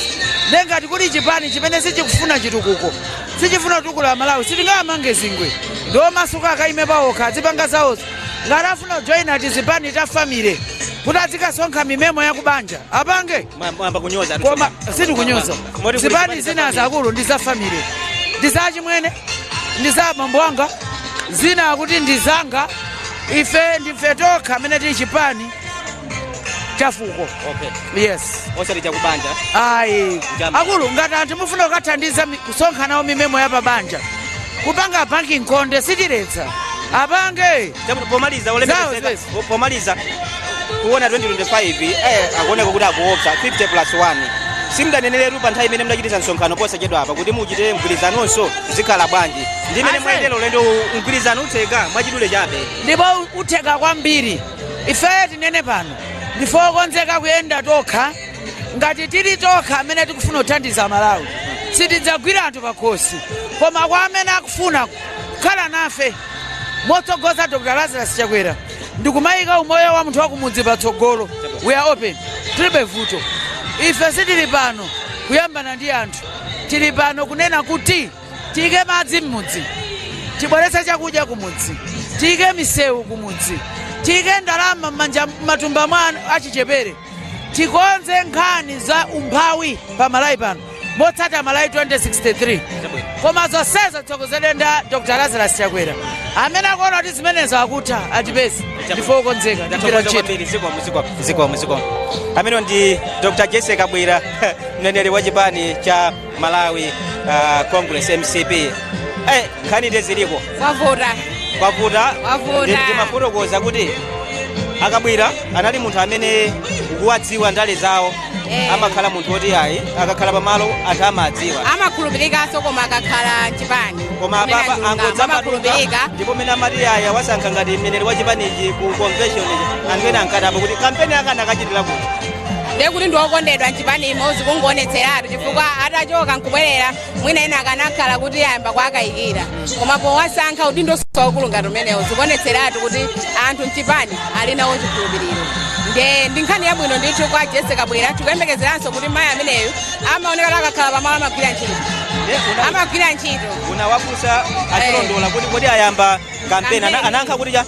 Ndengati kuli chipani chimene sichikufuna chitukuko, sichifuna kutukula Malawi, sitingamange zingwe. Ndiomasuka akaime pawokha, azipanga zawozo. Ngati afuna kujoyina tizipani ta family kuti azikasonkha mimemo ya kubanja, apange. Mwamba kunyoza. Koma sitikunyoza. Moti kuli Zipani chipani zina cha zakulu ndi za family, ndi za chimwene, ndi za abambo anga, zina akuti ndi zanga. Ife ndife tokha amene tili chipani chafuko. Yes. Osati chakubanja. Ayi. Njama. Akulu, ngati anthu mufuna kukathandiza kusonkha nawo mimemo ya pabanja, kupanga banki nkhonde, sitiletsa, apange. Chabwino, pomaliza, Zawo olemekezeka, zipezi. pomaliza, kuona 2025 akuoneka kuti akuopsa 50 plus 1. Simdaneneretu pa nthawi imene mudachitisa msonkhano posachedwa apa kuti muchite mgwirizanonso, zikhala bwanji ndi imene Ase. mwayendera ulendo, mgwirizano utheka? Mwachidule chabe. Ndipo utheka kwambiri. Ifeyo tinene pano ndife okonzeka kuyenda tokha. Ngati tili tokha amene tikufuna kuthandiza Malawi, sitidzagwira anthu pakhosi, koma kwa amene akufuna kukhala nafe motsogoza Dr Lazarus Chakwera ndikumayika umoyo wa munthu wakumudzi patsogolo, we are open, tilibe vuto. Ife sitili pano kuyambana ndi anthu, tili pano kunena kuti tiyike madzi m'mudzi, tibweretse chakudya kumudzi, tiyike misewu kumudzi, tiyike ndalama m'manja m'matumba mwa achichepere, tikonze nkhani za umphawi pa Malawi pano motsata Malawi 2063. Koma zonsezo tsogozeredwe nda Dr Lazarus Chakwera. Amene akuona kuti zimenezo akutha, atipeze, ndife okonzeka tigwira ntchito. Kwambiri, zikomo, zikomo, zikomo, zikomo. Amene ndi Dr Jessie Kabwira, mneneri wa chipani cha Malawi Congress, MCP. Nkhani ndi ziliko. Kwavuta. Kwavuta. Kwavuta. Ndimafotokoza kuti akabwira anali munthu amene ukuwadziwa ndale zawo. Amakhala munthu woti ayi, akakhala pamalo anthu amadziwa. Amakhulupirikanso, koma akakhala mchipani Koma kumene apapa achilungamo, angodzapatuka. Amakhulupirika. Ndipo mene amati aya wasankha ngati mneneri wa chipanichi ku convention, anthu ena ankadabwa kuti kampeni akana akachitira kuti. Ndiye kuti ndi wokondedwa mchipanimo, zikungoonetseratu, chifukwa atachoka nkubwerera, mwina ena akanakhala kuti ayamba kuakayikira, koma powasankha udindo waukulu ngati umenewo, zikuonetseratu kuti anthu mchipani ali nawo chikhulupiriro. Nde ndi nkhani yabwino ndithu kwa Jessie Kabwira. Tikuyembekezeranso kuti mayi ameneyu amaoneka kuti akakhala pamalo amagwira ntchito. Amagwira ntchito. Unawafunsa achilondola kuti kodi ayamba kampeni? Kampeni. Anayankha kuti cha?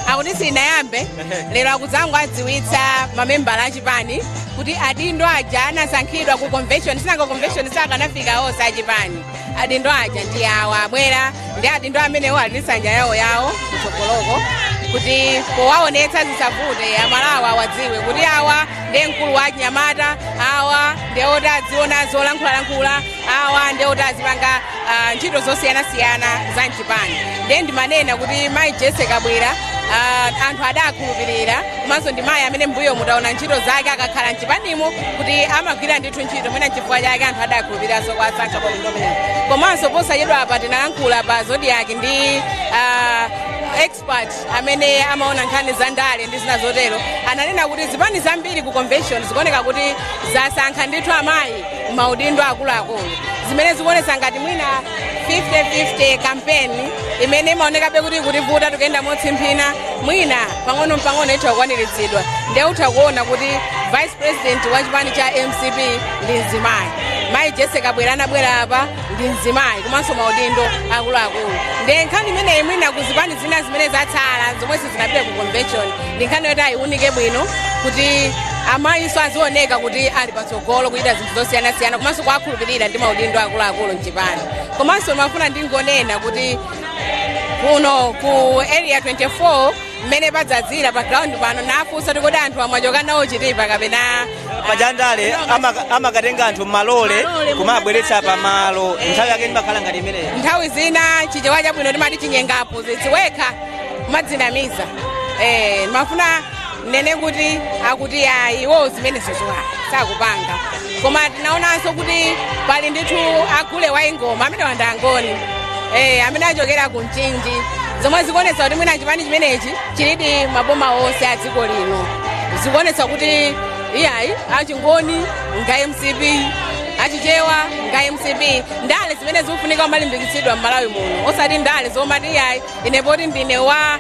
Akuti sinayambe lero, akudzango adziwitsa mamembala achipani kuti adindo aja anasankhidwa ku convention, sinanga convention sakanafika onse achipani, adindo aja ndi awa abwera. Ndi adindo amenewo ali ndi nsanja yawo yawo kutsogoloko kuti powaonetsa zisavute, Amalawi awadziwe kuti awa ndiye mkulu wa chinyamata, awa ndiye oti adziona zolankhulalankhula, awa ndiye oti azipanga ntchito zosiyanasiyana za mchipani. Ndiye ndimanena kuti mayi Jessie Kabwira, anthu adakhulupirira, komanso ndi mayi amene mbuyo mutaona ntchito zake akakhala mchipanimo kuti amagwira ndithu ntchito. Mwina chifukwa chake anthu adakhulupiriranso kwa asankha pa udindo umenewu. Komanso posachedwa apa tinalankhula pa Zodiak ndi expert amene amaona nkhani za ndale ndi zina zotero. Ananena kuti zipani zambiri ku convention zikuoneka kuti zasankha ndithu amayi maudindo akuluakulu, zimene zikuonetsa ngati mwina 50-50 campaign imene imaonekabe kuti kutivuta, tikuyenda motsimphina, mwina pang'ono pang'ono itha kukwaniritsidwa. Ndiye utha kuona kuti vice president wa chipani cha MCP ndi mzimayi, mayi Jessie Kabwira anabwera apa ndi mzimayi, komanso maudindo akuluakulu. Ndiye nkhani imeneyi mwina kuzipani zina zimene zatsala zomwe sizinapite ku convention ndi nkhani yoti ayiunike bwino kuti amayinso azioneka kuti ali patsogolo kuchita zinthu zosiyanasiyana, komanso kuwakhulupirira ndi maudindo akuluakulu mchipani. Komanso mafuna ndingonena kuti kuno ku Area 24 mmene padzadzira pa ground pano, nafunsa kuti kodi anthu amwachoka nawo Chitipa kapena? Pajandale amakatenga anthu mmalole Malole, kumabweretsa pamalo. Nthawi yake ndimakhala ngati imeneyo. Nthawi zina Chichewa chabwino timati chinyengapo zidziwekha kumadzinamiza. Mafuna nene kuti akuti ayi, iwo zimenezo zowa sakupanga, koma tinaonanso kuti pali ndithu agule wa ingoma amene wandangoni amene achokera ku Mchinji, zomwe zikuonetsa kuti mwina chipani chimenechi chilidi maboma onse a dziko lino. Zikuonetsa kuti iyayi, achingoni nga MCP, achichewa nga MCP. Ndale zimene zikufunika kumalimbikitsidwa m'Malawi muno, osati ndale zomati iyayi, ine poti ndine wa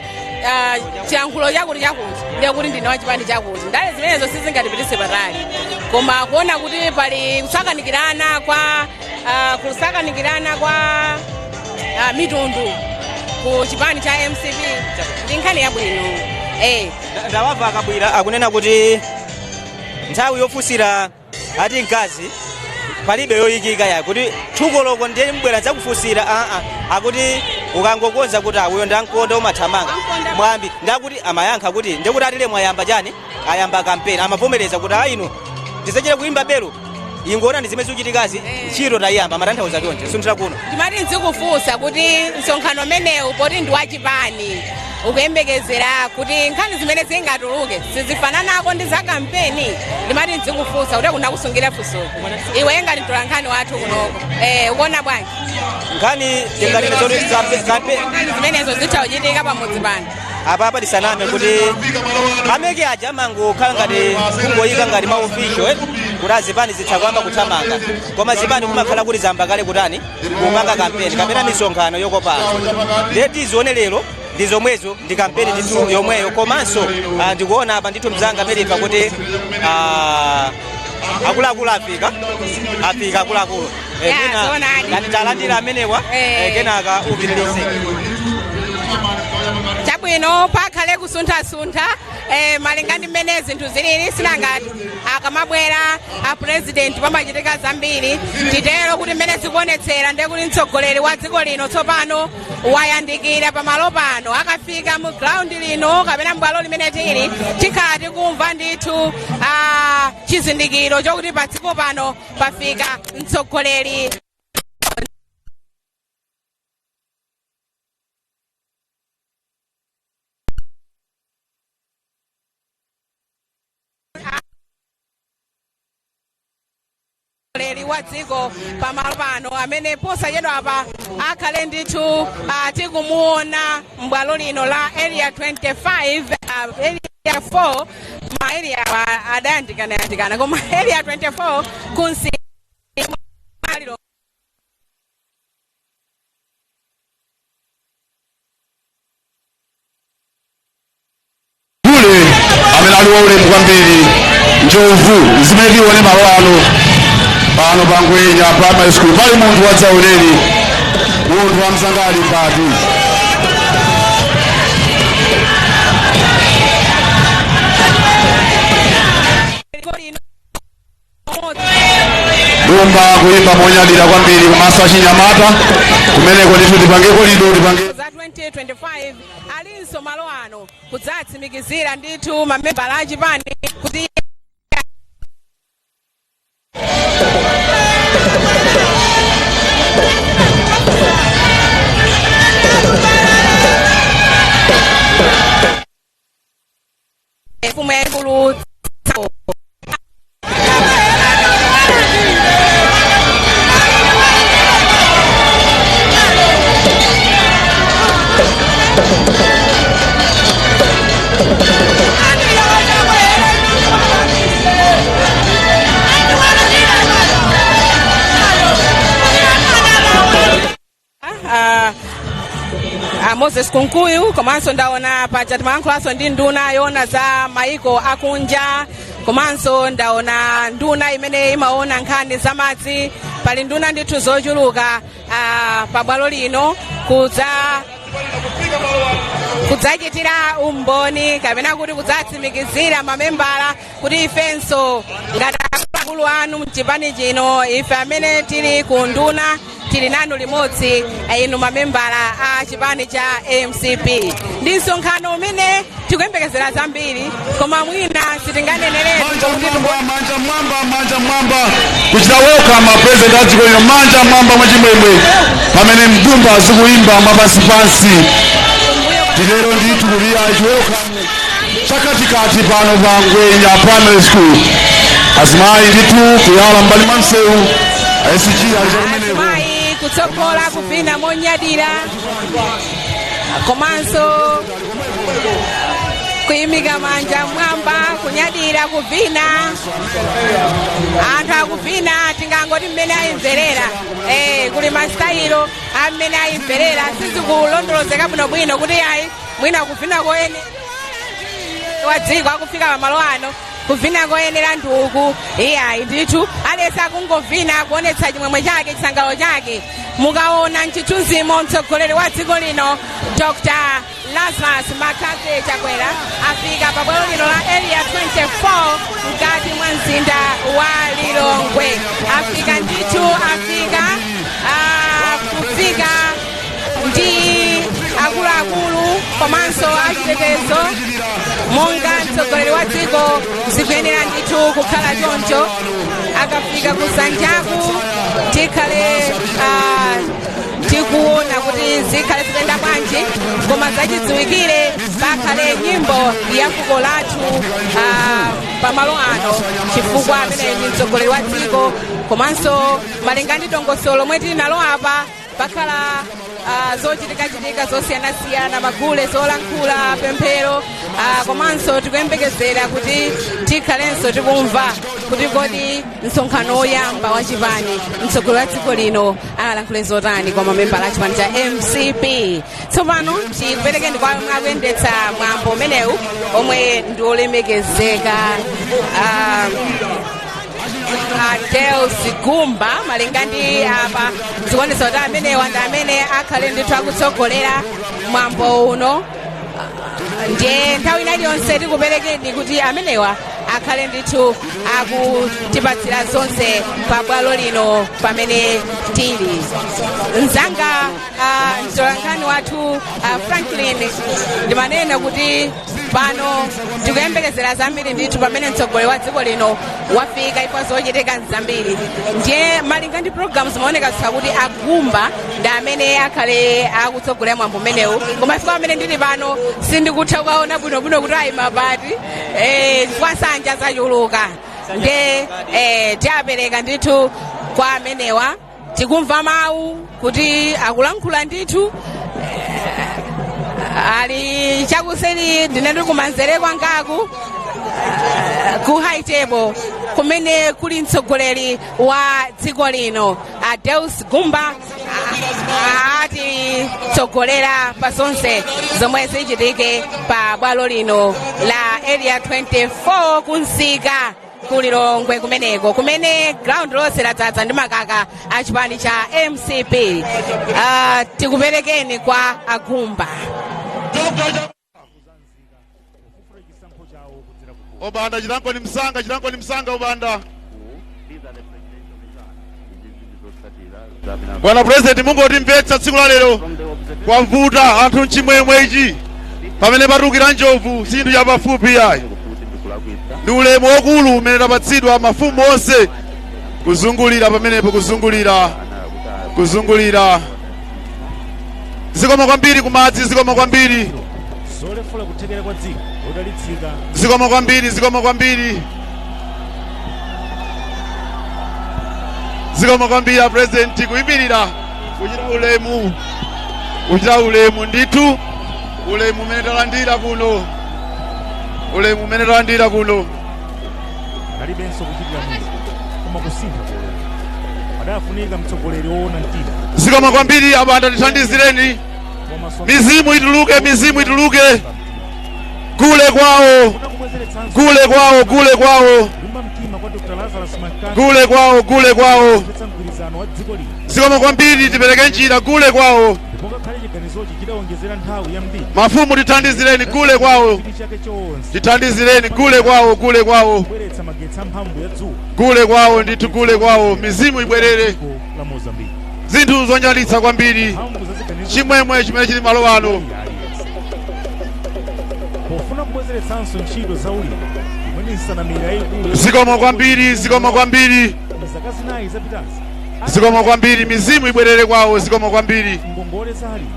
chiyankhulo chakuti chakuti, ndiye kuti ndine wa chipani chakuti. Ndale zimenezo sizingatipitise patali. Koma kuona kuti pali kusakanikirana kwa mitundu ku chipani cha MCP ndi nkhani yabwino. Ndawamva akabwira akunena kuti nthawi yofunsira ati mkazi palibe yoyikika ya kuti thukoloko ndiye mbwera nzakufunsira. Aa, akuti ukangokonza kuti awuyo ndankonda, umathamanga. Wankonda. Mwambi ndakuti amayankha kuti ndikuti atile mwayamba chani, ayamba kampeni, amavomereza kuti ayi, tizachita kuimba belo, ingoona ndi zimene zikuchitikazi, ntchito tayiyamba. Amatanthauza chonje sunthira kuno. Timati nzikufunsa kuti msonkhano umenewu poti ndi wachipani, ukuyembekezera kuti nkhani zimene zingatuluke sizifananako ndi za kampeni? Ndimati nzikufunsa kuti kunakusungira funso iwe ngati mtola nkhani wathu kunoko, ukuona bwanji? Nkhani tinganene zoti Nkhani zimenezo zitha kuchitika pamudzi pano? Apapa tisaname kuti a MEC aja amangokhala ngati kungoyika ngati ma official kuti azipani zitha kuyamba kuthamanga, koma zipani kumakhala kuti zamba kale kutani, kupanga kampeni kapena misonkhano yokopa anthu. Ndiye tizione lero ndi zomwezo, ndi kampeni ndithu yomweyo. Komanso ndikuona apa ndithu, mzanga Meripa, kuti akuluakulu afika, afika akuluakulu. Ya, zoonadi. Ngati talandira amenewa, kenaka upitirize. Chabwino, pakhale kusunthasuntha malinga ndi mmene zinthu zilili. Sinanga akamabwera a president pamachitika zambiri. Titero kuti mmene zikuonetsera ndiye kuti mtsogoleri wa dziko lino tsopano wayandikira pamalo pano. Akafika mu ground lino kapena mbwalo limene tili, tikhala tikumva ndithu chizindikiro chokuti pa dziko pano pafika mtsogoleri. Mtsogoleri wa dziko pamalo pano amene posachedwa apa akhale ndithu tikumuona m'bwalo lino la Area 25, Area 4. Ma area adayandikana yandikana, koma Area 24 kunsi maliro. Gule amene ali waulemu kwambiri, njovu zimene tione malo ano pano pa Ngwenya Primary School, pali munthu wadzaoneni, munthu wamzangali mbati. Dziko lino. Dumba kuyimba monyadira kwambiri, komanso achinyamata kumeneko ndithu. Tipangeko lido, tipange. Za 2025 alinso malo ano kudzatsimikizira ndithu mamembala achipani kuti mfumu yaikulu. Moses Kunkuyu, komanso ndaona paja timayankhulanso ndi nduna yoona za maiko akunja, komanso ndaona nduna imene imaona nkhani za madzi. Pali nduna ndithu zochuluka pabwalo lino kudzachitira umboni kapena kuti kudzatsimikizira mamembala kuti ifenso ngati akulu anu mchipani chino, ife amene tili ku nduna, tili nanu limodzi inu mamembala a chipani cha MCP. Ndi msonkhano umene tikuyembekezera zambiri, koma mwina sitinganeneretu. Manja mwamba, manja mwamba, manja mwamba, kuchita welcome president a dziko lino. Manja mwamba mwachimwemwe pamene mdumba zikuyimba mwapansipansi. Titero ndithu kuti achi welcome chakatikati pano pa Ngwenya Primary School. Azimayi ndithu kuyala mbali mwa msewu, SG ali chakumeneko. Azimayi kutsogola kupina monyadira komanso kuyimika manja mwamba, kunyadira, kuvina. Anthu akuvina, tingangoti mmene ayimverera. Kuli masitayilo amene ayimverera, sizikulondolozeka bwinobwino kuti ayi, mwina kuvina koyene wa dziko akufika pamalo ano, kuvina koyenera nduku. Iyayi ndithu, aliyense akungovina kuonetsa chimwemwe chake, chisangalalo chake. Mukaona mchithunzimo, mtsogoleri wa dziko lino Dr Lazarus McCarthy Chakwera afika pabwalo lino la Area 24 mkati mwa mzinda wa Lilongwe. Afika ndithu, afika kufika ndi akuluakulu komanso achitetezo monga mtsogoleri wa dziko zikuyenera ndithu kukhala choncho. Akafika kusanjaku tikhale tikuona kuti zikhale zikuyenda bwanji, koma zachidziwikire pakhale nyimbo ya fuko lathu pamalo ano, chifukwa amene ndi mtsogoleri wa dziko. Komanso malinga ndi dongosolo lomwe tili nalo apa, pakhala Zochitikachitika zosiyanasiyana, magule, zolankhula, pemphero, komanso tikuyembekezera kuti tikhalenso tikumva kuti kodi msonkhano woyamba wa chipani mtsogoleri wa dziko lino alankhule zotani kwa mamembala a chipani cha MCP. Tsopano tikuperekeni kwa omwe akuyendetsa mwambo umenewu, omwe ndi olemekezeka Deus Gumba. Malinga ndi apa zikuonetsa kuti amenewa ndi amene akhale ndithu akutsogolera mwambo uno. Ndiye nthawi ina iliyonse tikuperekeni kuti amenewa akhale ndithu akutipatsira zonse pabwalo lino pamene tili. Mzanga mtolankhani wathu Franklin, ndimanena kuti pano tikuyembekezera zambiri ndithu pamene mtsogoleri wa dziko lino wafika, ifo zochitika nzambiri. Ndiye malinga ndi program zimaoneka kuti agumba ndi amene akhale akutsogolera mwambo umenewu, koma ifika pamene ndili pano sindikutha kukaona bwinobwino kuti ayima pati, chifukwa nsanja zachuluka. Ndiye tiapereka ndithu kwa amenewa. Tikumva mawu kuti akulankhula ndithu, ali chakuseri. Ndine ndiri kumanzere kwangaku ku high table kumene kuli mtsogoleri wa dziko lino Deus Gumba, atitsogolera pa zonse zomwe zichitike pa bwalo lino la Area 24 kunsika kulilongwe kumeneko, kumene ground lonse ladzaza ndi makaka a chipani cha MCP. Tikuperekeni kwa agumba. Obanda, chilango ni msanga, chilango ni msanga, obanda. Bwana President, mungotimvetsa tsiku la lero kwavuta anthu mchimwemwe ichi pamene patukira njovu si chinthu chapafupi yayi. Ndi ulemu wokulu umene tapatsidwa mafumu onse kuzungulira pamenepo, kuzungulira, kuzungulira. Zikoma kwambiri kumadzi, zikoma kwambiri. Zolefula kuthekera kwa dziko lodalitsika. Zikoma kwambiri, zikoma kwambiri, zikoma kwambiri. A President kuyimirira kuchita ulemu, kuchita ulemu ndithu, ulemu umene talandira kuno, ulemu umene talandira kuno. Analibenso kuchitira mwina koma kusintha koloko adafunika mtsogoleri woona mtima. Zikoma kwambiri. Abanda, tithandizireni, mizimu ituluke, mizimu ituluke. Gule kwawo, gule kwawo, gule kwawo. Kulimba mtima kwa Dr Lazarus Makani. Gule kwawo, gule kwawo. Kupetsa mgwirizano wa dziko lino. Zikoma kwambiri, tipereke njira, gule kwawo. Ndipo ngakhale chiganizochi chidawonjezera nthawi yambiri, Mafumu, tithandizireni, gule kwawo. chidwi chake chonse Tithandizireni, gule kwawo, gule kwawo. kubweretsa magetsi amphamvu ya dzuwa Gule kwawo ndithu, gule kwawo, mizimu ibwerere. dziko la Mozambique. Zinthu zonyalitsa kwambiri. Mphamvu za ziganizo Chimwemwe chimene chili malo ano. Pofuna kubwezeretsanso ntchito za ulimi imwe ndi nsanamira yayikulu. Zikoma kwambiri, zikoma kwambiri. Zaka 4 zapitazi, Zikoma kwambiri, mizimu ibwerere kwawo, zikoma kwambiri. ngongole za alimi,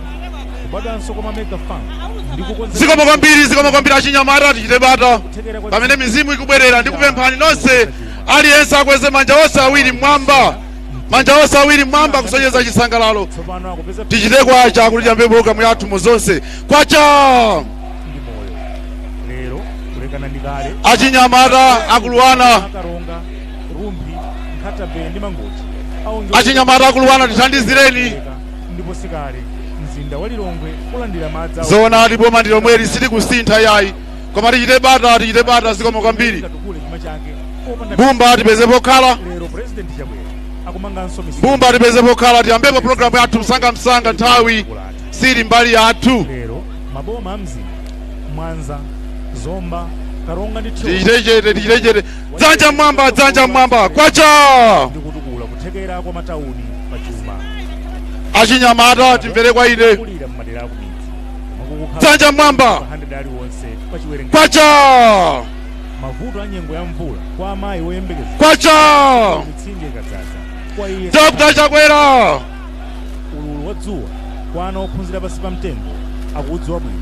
kubadwanso kwa mamega farm ndi kukonza Zikoma kwambiri, zikoma kwambiri. Achinyamata, tichite bata kuthekera kwa pamene mizimu ikubwerera. Ndikupemphani nonse, aliyense akweze manja onse awiri mmwamba, manja onse awiri mmwamba kusonyeza chisangalalo. Tsopano akupeza Tichite kwacha kuti tiyambe pologalamu yathu mu zonse. Kwacha! Ndi moyo lero kulekana ndi kale. Achinyamata akuluwana. Karonga, Rumphi, Nkhata Bay ndi Mangochi. Achinyamata akuluwana, tithandizireni. Ndipo sikale mzinda wa Lilongwe kulandira madzi awo. Zoonadi, boma ndi lomweli, sitikusintha yayi, koma tichite bata, tichite bata. Zikomo kwambiri. Katukule chuma chake popanda Mbumba, tipeze pokhala. Lero President Chakwera akumanganso misewu. Mbumba, tipeze pokhala, tiyambepo pologalamu yathu msangamsanga, nthawi sili mbali yathu. Lero maboma a mzinda Mwanza, Zomba, Karonga ndi Thyolo Tichite chete, tichite chete. Dzanja mmwamba, dzanja mmwamba, kwacha! Ndi kutukula kuthekera kwa matawuni pa chuma. Achinyamata, timvere kwa ine. Kulira m'madera akumidzi komwe kukukhala Dzanja mmwamba. 100 aliwonse pa chiwerengero. Kwacha! Mavuto a nyengo ya mvula kwa amayi woyembekezera, Kwacha! mitsinje ikadzaza kwa iye. Dr Chakwera! Ululu wa dzuwa kwa ana ophunzira pansi pa mtengo akuudziwa bwino.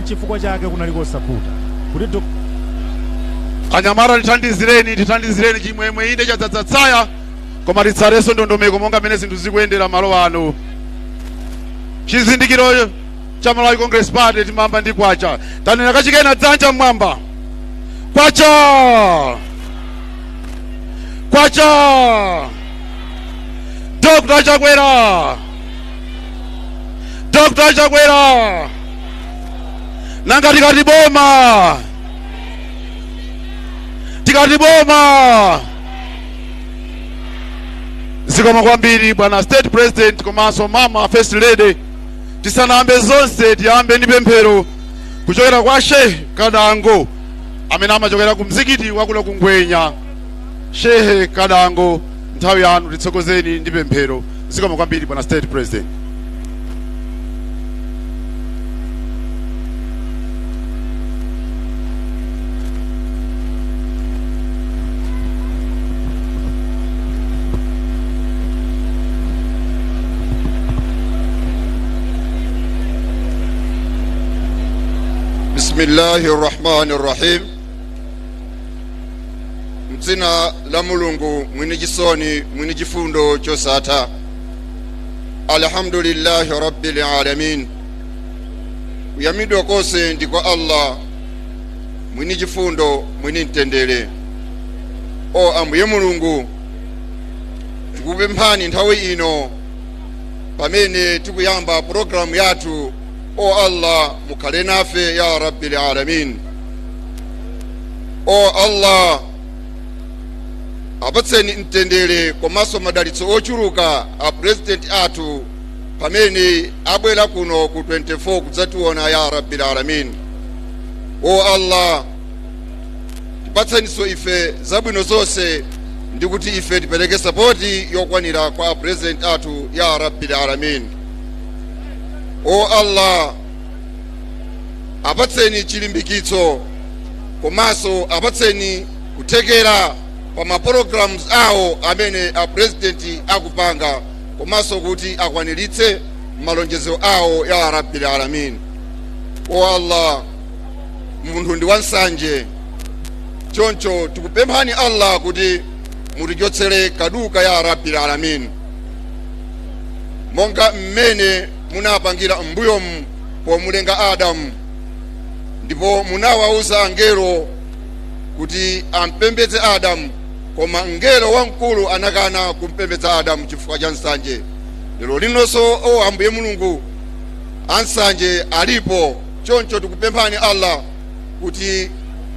Nchifukwa chake kunali kosavuta kuti Anyamata, tithandizireni, tithandizireni. Chimwemwe inde chadzatsaya, koma titsatenso ndondomeko monga mmene zinthu zikuyendera malo ano. Chizindikiro cha Malawi Congress Party timamba ndi kwacha. Tanena kachikena, dzanja mmwamba, kwacha, kwacha! Dr. Chakwera, Dr. Chakwera! Nanga tikati boma, tikati boma? Zikomo kwambiri, bwana State President komanso mama First Lady. Tisanayambe zonse, tiyambe ndi pemphero kuchokera kwa Sheikh Kadango amene amachokera ku mzikiti wakuno ku Ngwenya. Shehe Kadango, nthawi yanu, titsogozeni ndi pemphero. Zikomo kwambiri, bwana State President. بسم الله الرحمن الرحيم. Mdzina la Mulungu mwini chisoni, mwini chifundo chosatha. الحمد لله رب العالمين. Kuyamidwa konse ndi kwa Allah mwini chifundo, mwini mtendere. O Ambuye Mulungu, tikupemphani nthawi ino pamene tikuyamba pulogalamu yathu. O Allah, mukhale nafe يا رب العالمين. O Allah, apatseni mtendere komanso madalitso ochuluka a President athu pamene abwera kuno ku 24 kudzationa يا رب العالمين. O Allah, tipatseninso ife zabwino zonse ndi kuti ife tipereke support yokwanira kwa President athu يا رب العالمين. O Allah, apatseni chilimbikitso komanso apatseni kuthekera pa ma programs awo amene a President akupanga, komanso kuti akwaniritse malonjezo awo يا رب العالمين. O Allah, munthu ndi wansanje, choncho tikupemphani Allah kuti mutichotsere kaduka يا رب العالمين, monga mmene munapangira m'mbuyomu pomulenga Adamu, ndipo munawawuza angelo kuti ampembedze Adamu, koma mngelo wamkulu anakana kumpembedza Adamu chifukwa cha nsanje. Lero linonso, o Ambuye Mulungu, ansanje alipo, choncho tikupemphani Allah kuti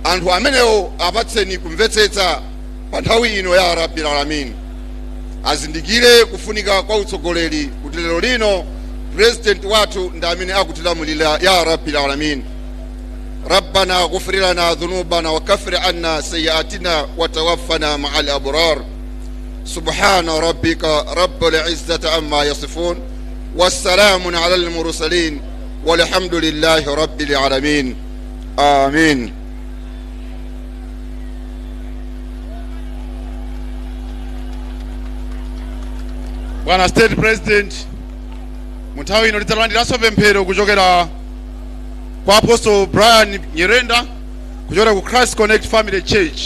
anthu amenewo apatseni kumvetsetsa pa nthawi ino يا رب العالمين, azindikire kufunika kwa utsogoleri, kuti lero lino President wathu ndi amene akutilamulira يا رب العالمين. ربنا اغفر لنا ذنوبنا وكفر عنا سيئاتنا وتوفنا مع الأبرار. سبحان ربك رب العزة عما يصفون، والسلام على المرسلين، والحمد لله رب العالمين. آمين. Bwana State President, mu nthawi ino tidzalandiranso pemphero kuchokera kwa Apostle Brian Nyirenda kuchokera ku Christ Connect Family Church.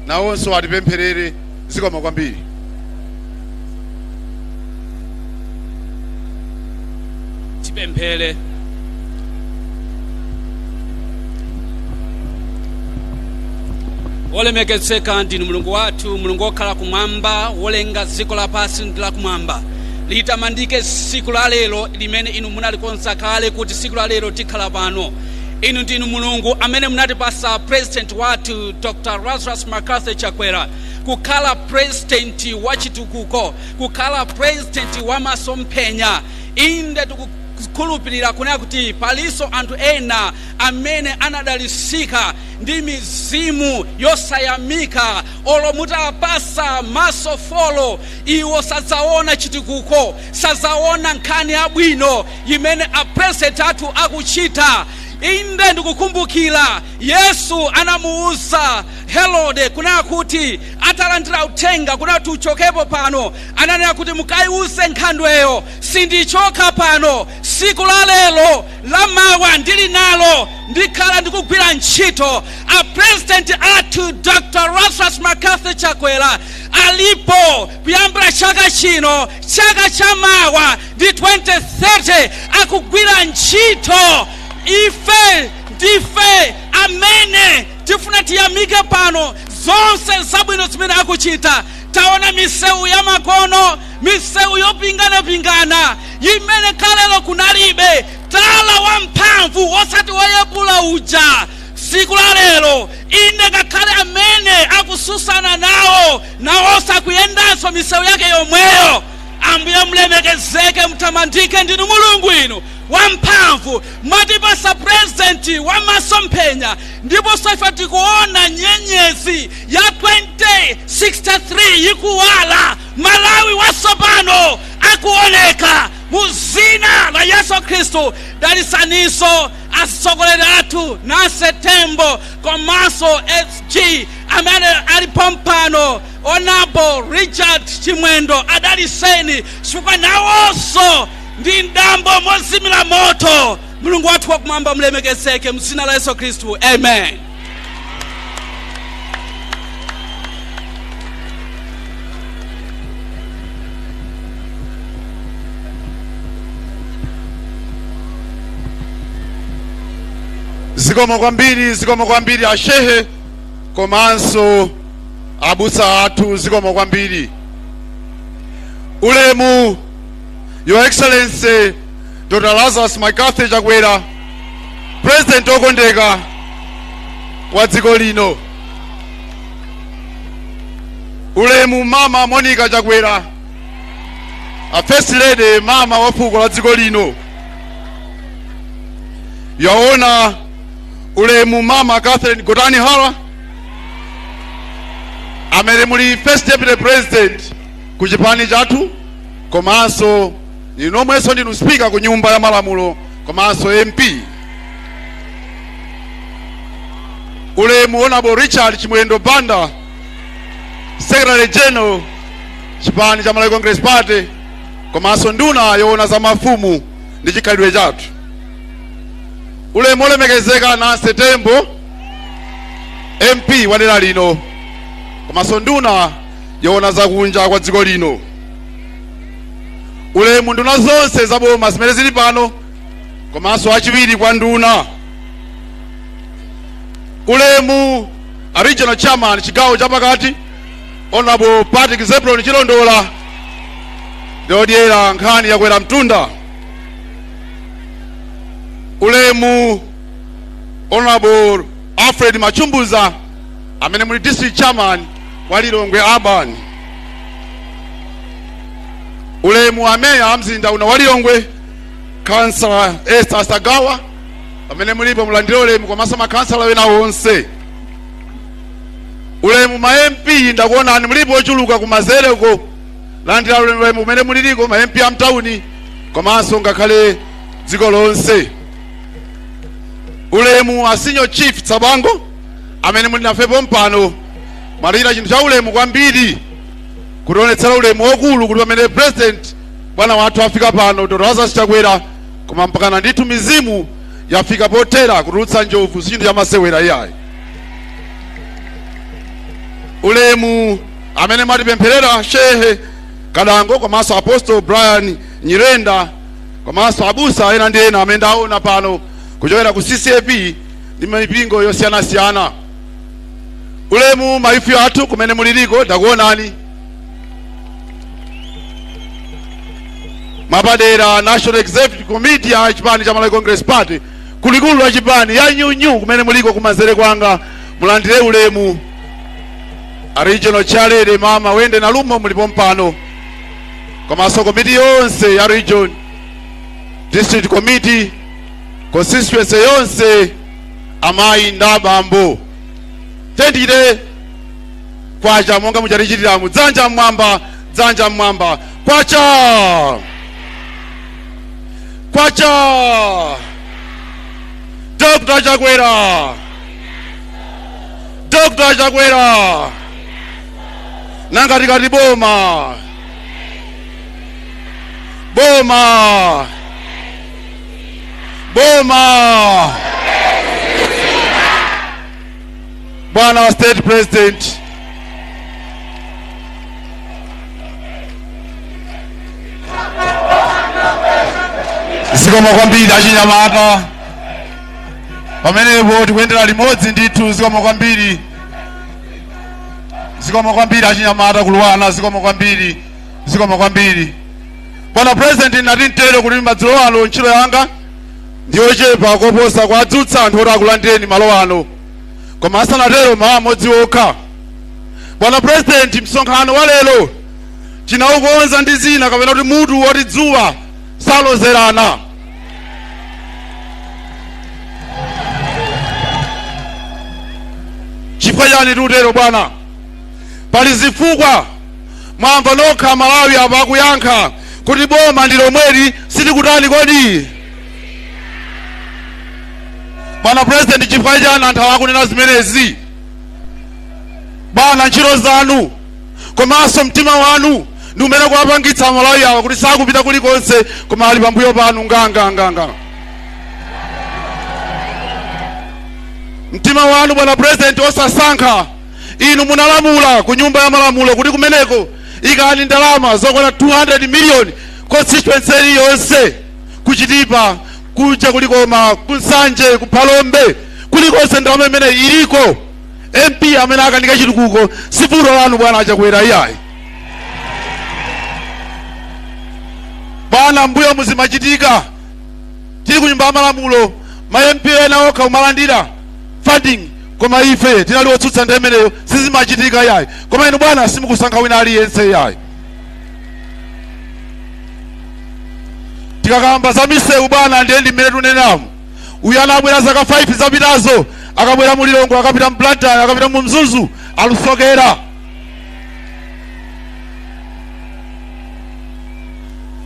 Nawonso atipempherere. Zikomo kwambiri. Tipemphere. Wolemekezeka ndinu Mulungu wathu, Mulungu wokhala kumwamba, wolenga dziko lapansi ndi lakumwamba. Litamandike tsiku la lero limene inu munalikonza kale kuti tsiku la lero tikhala pano. Inu ndinu Mulungu amene munatipasa President wathu Dr. Lazarus McCarthy Chakwera kukhala President wa chitukuko, kukhala President wa masomphenya. Inde, tikukhulupirira kunena kuti palinso anthu ena amene anadalisika ndi mizimu yosayamika. Olo mutapasa maso four, iwo sadzaona chitukuko, sadzaona nkhani yabwino imene a President athu akuchita. Inde, ndikukumbukira Yesu anamuwuza Herode kunena kuti atalandira uthenga kunena kuti uchokepo pano, ananena kuti mukayiwuze nkhandweyo, sindichoka pano, siku la lero la mawa ndili nalo, ndikhala ndikugwira ntchito. A President athu Dr Lazarus McCarthy Chakwera alipo kuyambira chaka chino, chaka cha mawa ndi 2030, akugwira ntchito. Ife ndife amene tifuna tiyamike pano zonse zabwino zimene akuchita. Taona misewu ya makono, misewu yopinganapingana imene kalelo kunalibe, tala wamphamvu osati woyepula uja. Siku la lero inde, ngakhale amene akususana nawo nawonso akuyendanso misewu yake yomweyo. Ambuye mulemekezeke, mutamandike, ndinu Mulungu inu wamphamvu. Mwatipasa Purezidenti wamasomphenya, ndiponso ife tikuona nyenyezi ya 2063 ikuwala, Malawi watsopano akuoneka mu zina la Yesu Khristu. Dalisaninso atsogoleri athu Nancy Tembo komanso SG amene ali pompano, Honorable Richard Chimwendo, adaliseni chifukwa nawonso ndi mdambo mozimira moto. Mulungu wathu wakumwamba mulemekezeke mzina la Yesu Khristu, amen. Zikomo kwambiri, zikomo kwambiri ashehe komanso abusa athu, zikomo kwambiri. Ulemu Your Excellency Dr Lazarus McCarthy Chakwera, President okondeka wa dziko lino. Ulemu Mama Monica Chakwera, a First Lady, mama wa fuko la dziko lino. Yaona ulemu Mama Catherine Gotani Hara, amene muli First Deputy President ku chipani chathu, komanso inomwenso ndinu Speaker ku Nyumba ya Malamulo komanso MP. Ulemu Honorable Richard Chimwendo Banda, Secretary General chipani cha Malawi Congress Party komanso nduna yoona za mafumu ndi chikhalidwe chathu. Ulemu olemekezeka Nancy Tembo, MP wa dera lino komanso nduna yoona zakunja kwa dziko lino. Ulemu nduna zonse za boma zimene zili pano komanso achiwiri kwa nduna. Ulemu a Regional Chairman chigawo chapakati, Honorable Patrick Zebron Chilondola, ndiodyera nkhani yakwera mtunda. Ulemu Honorable Alfred Machumbuza, amene muli District Chairman wa Lilongwe Urban. Ulemu ameya a mzinda uno wa Lilongwe, Kansala Esther Sagawa, pamene mulipo mulandire ulemu komanso makhansala wena onse. Ulemu ma MP, ndakuonani mulipo ochuluka kumazereko, landira ulemu kumene muliliko ma MP amtawuni komanso ngakhale dziko lonse. Ulemu a Senior Chief Tsabango, amene muli nafe pompano, mwalira chinthu cha ulemu kwambiri kutionetsera ulemu wokulu kuti pamene President bwana wathu afika pano, Dr Lazarus Chakwera, koma mpakana ndithu mizimu yafika potera kutulutsa njovu, si chinthu chamasewera iyayi. Ulemu amene mwatipempherera, Shehe Kadango komanso Apostle Brian Nyirenda komanso abusa ena ndi ena amene ndaona pano kuchokera ku CCAP ndi mipingo yosiyanasiyana. Ulemu maifi athu kumene muliliko, ndakuonani. Mwapadera National Executive Committee ya chipani cha Malawi Congress Party kulikulu la chipani ya nyunyu kumene muliko kumanzere kwanga, mulandire ulemu. A Regional Chairlady Mama Wende Nalumo mulipo mpano, komanso komiti yonse ya region, district committee, constituency yonse, amayi ndi abambo, tendire kwacha monga muchatichitiramu. Dzanja mmwamba, dzanja mmwamba, kwacha, kwacha, Dr. Chakwera, Dr. Chakwera. Nanga tikati boma, boma, boma. Bwana wa State President, zikomo kwambiri achinyamata. Pamenepo tikuyendera limodzi ndithu. Zikomo kwambiri, zikomo kwambiri achinyamata kuluwana. Zikomo kwambiri, zikomo kwambiri. Bwana President, nati mtero kuti madzulo ano ntchito yanga ndiyochepa koposa kuadzutsa anthu oti akulandireni malo ano. Koma asanatero, mawu amodzi okha. Bwana President, msonkhano wa lero tinawukonza ndi zina kapena kuti mutu woti "Dzuwa Salozerana". Chifukwa chani tikutero, bwana? Pali zifukwa. Mwamva nokha Malawi apa akuyankha kuti boma ndi lomweli. Sitikutani kodi, bwana President? Chifukwa chani anthu akunena zimenezi, bwana? Ntchito zanu komanso mtima wanu ndi umene kuwapangitsa Malawi awa kuti sakupita kulikonse koma ali pambuyo panu nganganganga. Mtima wanu, bwana President, osasankha. Inu munalamula ku Nyumba ya Malamulo kuti kumeneko ikani ndalama zokwana 200 million constituency iliyonse, kuchitipa kuja, kulikoma, kunsanje, kuphalombe, kulikonse ndalama imene iliko. MP amene akanika chitukuko si vuto lanu, bwana Achakwera, iyayi. Bwana, mbuyo muzimachitika tili ku Nyumba ya Malamulo, ma MP ena okha umalandira funding, koma ife tinali otsutsa nthawi imeneyo, sizimachitika iyayi. Koma inu, bwana, simukusankha wina aliyense iyayi. Tikakamba za misewu, bwana, ndiye ndi mmene tunenamo. Uyu anabwera zaka 5 zapitazo, akabwera mu Lilongwe, akapita mu Blantyre, akapita mu Mzuzu, alusokera.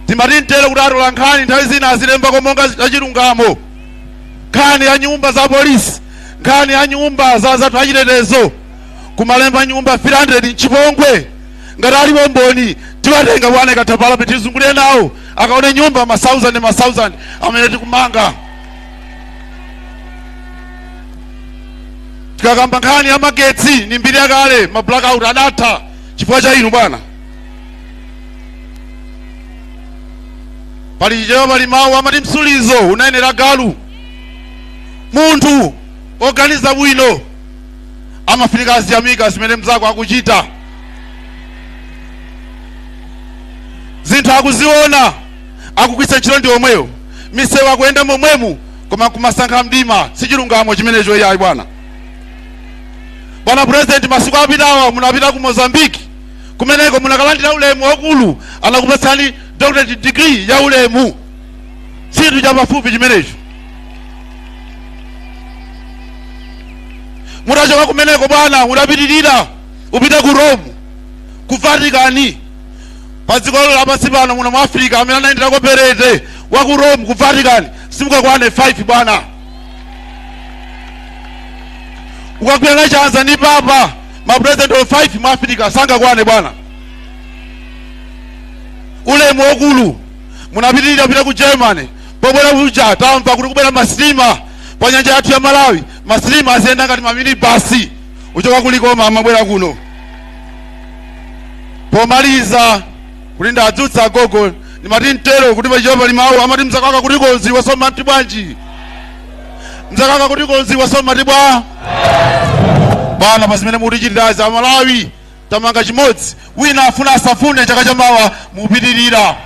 Timati mtero kuti atola nkhani nthawi zina azilembako monga zachilungamo. Nkhani ya nyumba za polisi, nkhani ya nyumba za zathu achitetezo, kumalemba nyumba 300 mchipongwe. Ngati alipo mboni, tiwatenga, bwana, ikatha parliament tizungulire nawo akaone nyumba ma 1000 ma 1000 amene tikumanga. Tikakamba nkhani ya magetsi, ni mbiri yakale, ma blackout adatha chifukwa cha inu, bwana. Pali Chichewa, pali mawu amati msulizo unayenera galu. Munthu oganiza bwino amafunika aziyamika zimene mzako akuchita. Zinthu akuziona, akugwiritsa ntchito ndi omweyo, misewu akuyenda momwemu, koma kumasankha mdima, si chilungamo chimenecho iyayi, bwana. Bwana President, masiku apitawa munapita ku Mozambique. Kumeneko munakalandira ulemu wakulu, anakupatsani doctorate degree ya ulemu. Chinthu chapafupi chimenecho. Mutachoka kumeneko, bwana, mudapitirira upita ku Rome, ku Vatican. Pa dziko lapansi pano, muno mu Africa, amene anayenderako perete wa ku Rome, ku Vatican, simukakwane 5, bwana. Ukagwirana chanza ndi papa, ma president of 5 mu Africa sangakwane, bwana. Ulemu wokulu. Munapitirira kupita ku Germany. Pobwera kuja tamva kuti kubwera masitima pa nyanja yathu ya Malawi, masitima aziyenda ngati maminibasi uchoka kulikoma amabwera kuno. Pomaliza, kuti ndadzutsa agogo, ndimati mtero kuti pachichewa pali mawu amati mzakaka kuti konzi wasoma mti bwanji, mzakaka kuti konzi wasoma ti bwa. Bwana, pa zimene mutichitirazi, Amalawi tamanga chimodzi. Wina afuna asafune, chaka chamawa mupitirira.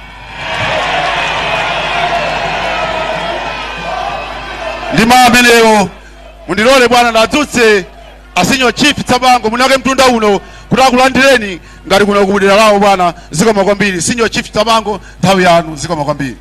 Ndi mawu amenewo, mundilole, bwana, ndadzutse a Senior Chief Tsabango munake mtunda uno kuti akulandireni ngati kuno kudera lawo. Bwana, zikomo kwambiri. Senior Chief Tsabango, nthawi yanu. Zikomo kwambiri.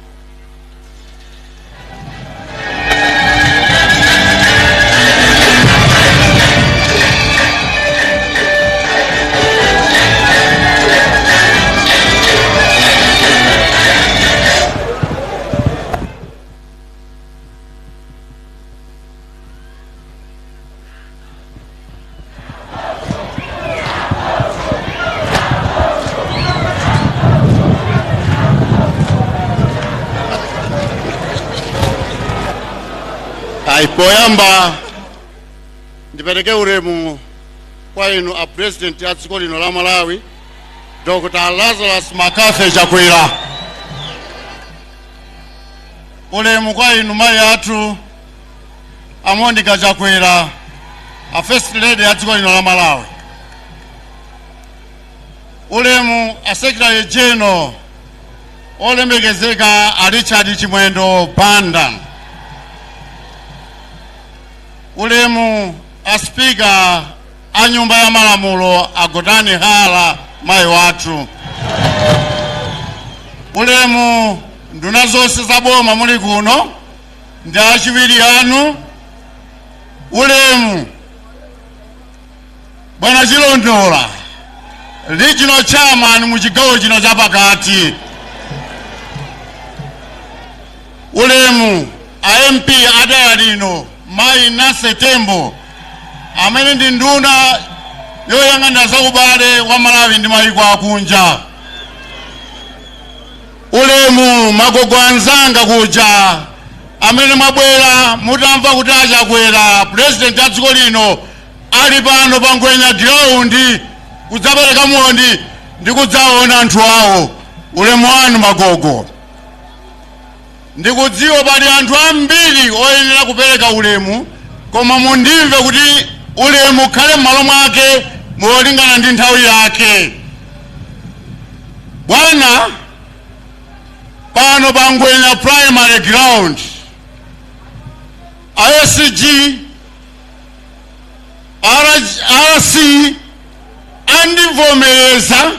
Ayi, poyamba ndipereke ulemu kwa inu a President a dziko lino la Malawi, Dr. Lazarus McCarthy Chakwera. Ulemu kwa inu mayi athu a Monica Chakwera, a First Lady a dziko lino la Malawi. Ulemu a Secretary General, olemekezeka a Richard Chimwendo Banda. Ulemu a Speaker a Nyumba ya Malamulo, a Gotani Hara, mayi wathu. Ulemu nduna zonse za boma muli kuno ndi achiwiri anu. Ulemu bwana Chilondola, Regional Chairman mu chigawo chino chapakati. Ulemu a MP adera lino, mayi Nancy Tembo, amene ndi nduna yoyang'anira zaubale wa Malawi ndi mayiko akunja. Ulemu magogo anzanga kuja amene mwabwera mutamva kuti aChakwera, President a dziko lino, ali pano pa Ngwenya ground kudzapereka moni ndi kudzaona anthu awo. Ulemu wanu magogo. Ndikudziwa pali anthu ambiri oyenera kupereka ulemu, koma mundimve kuti ulemu ukhale m'malo mwake molingana ndi nthawi yake. Bwana, pano pa Ngwenya Primary Ground, SG, RC andivomereza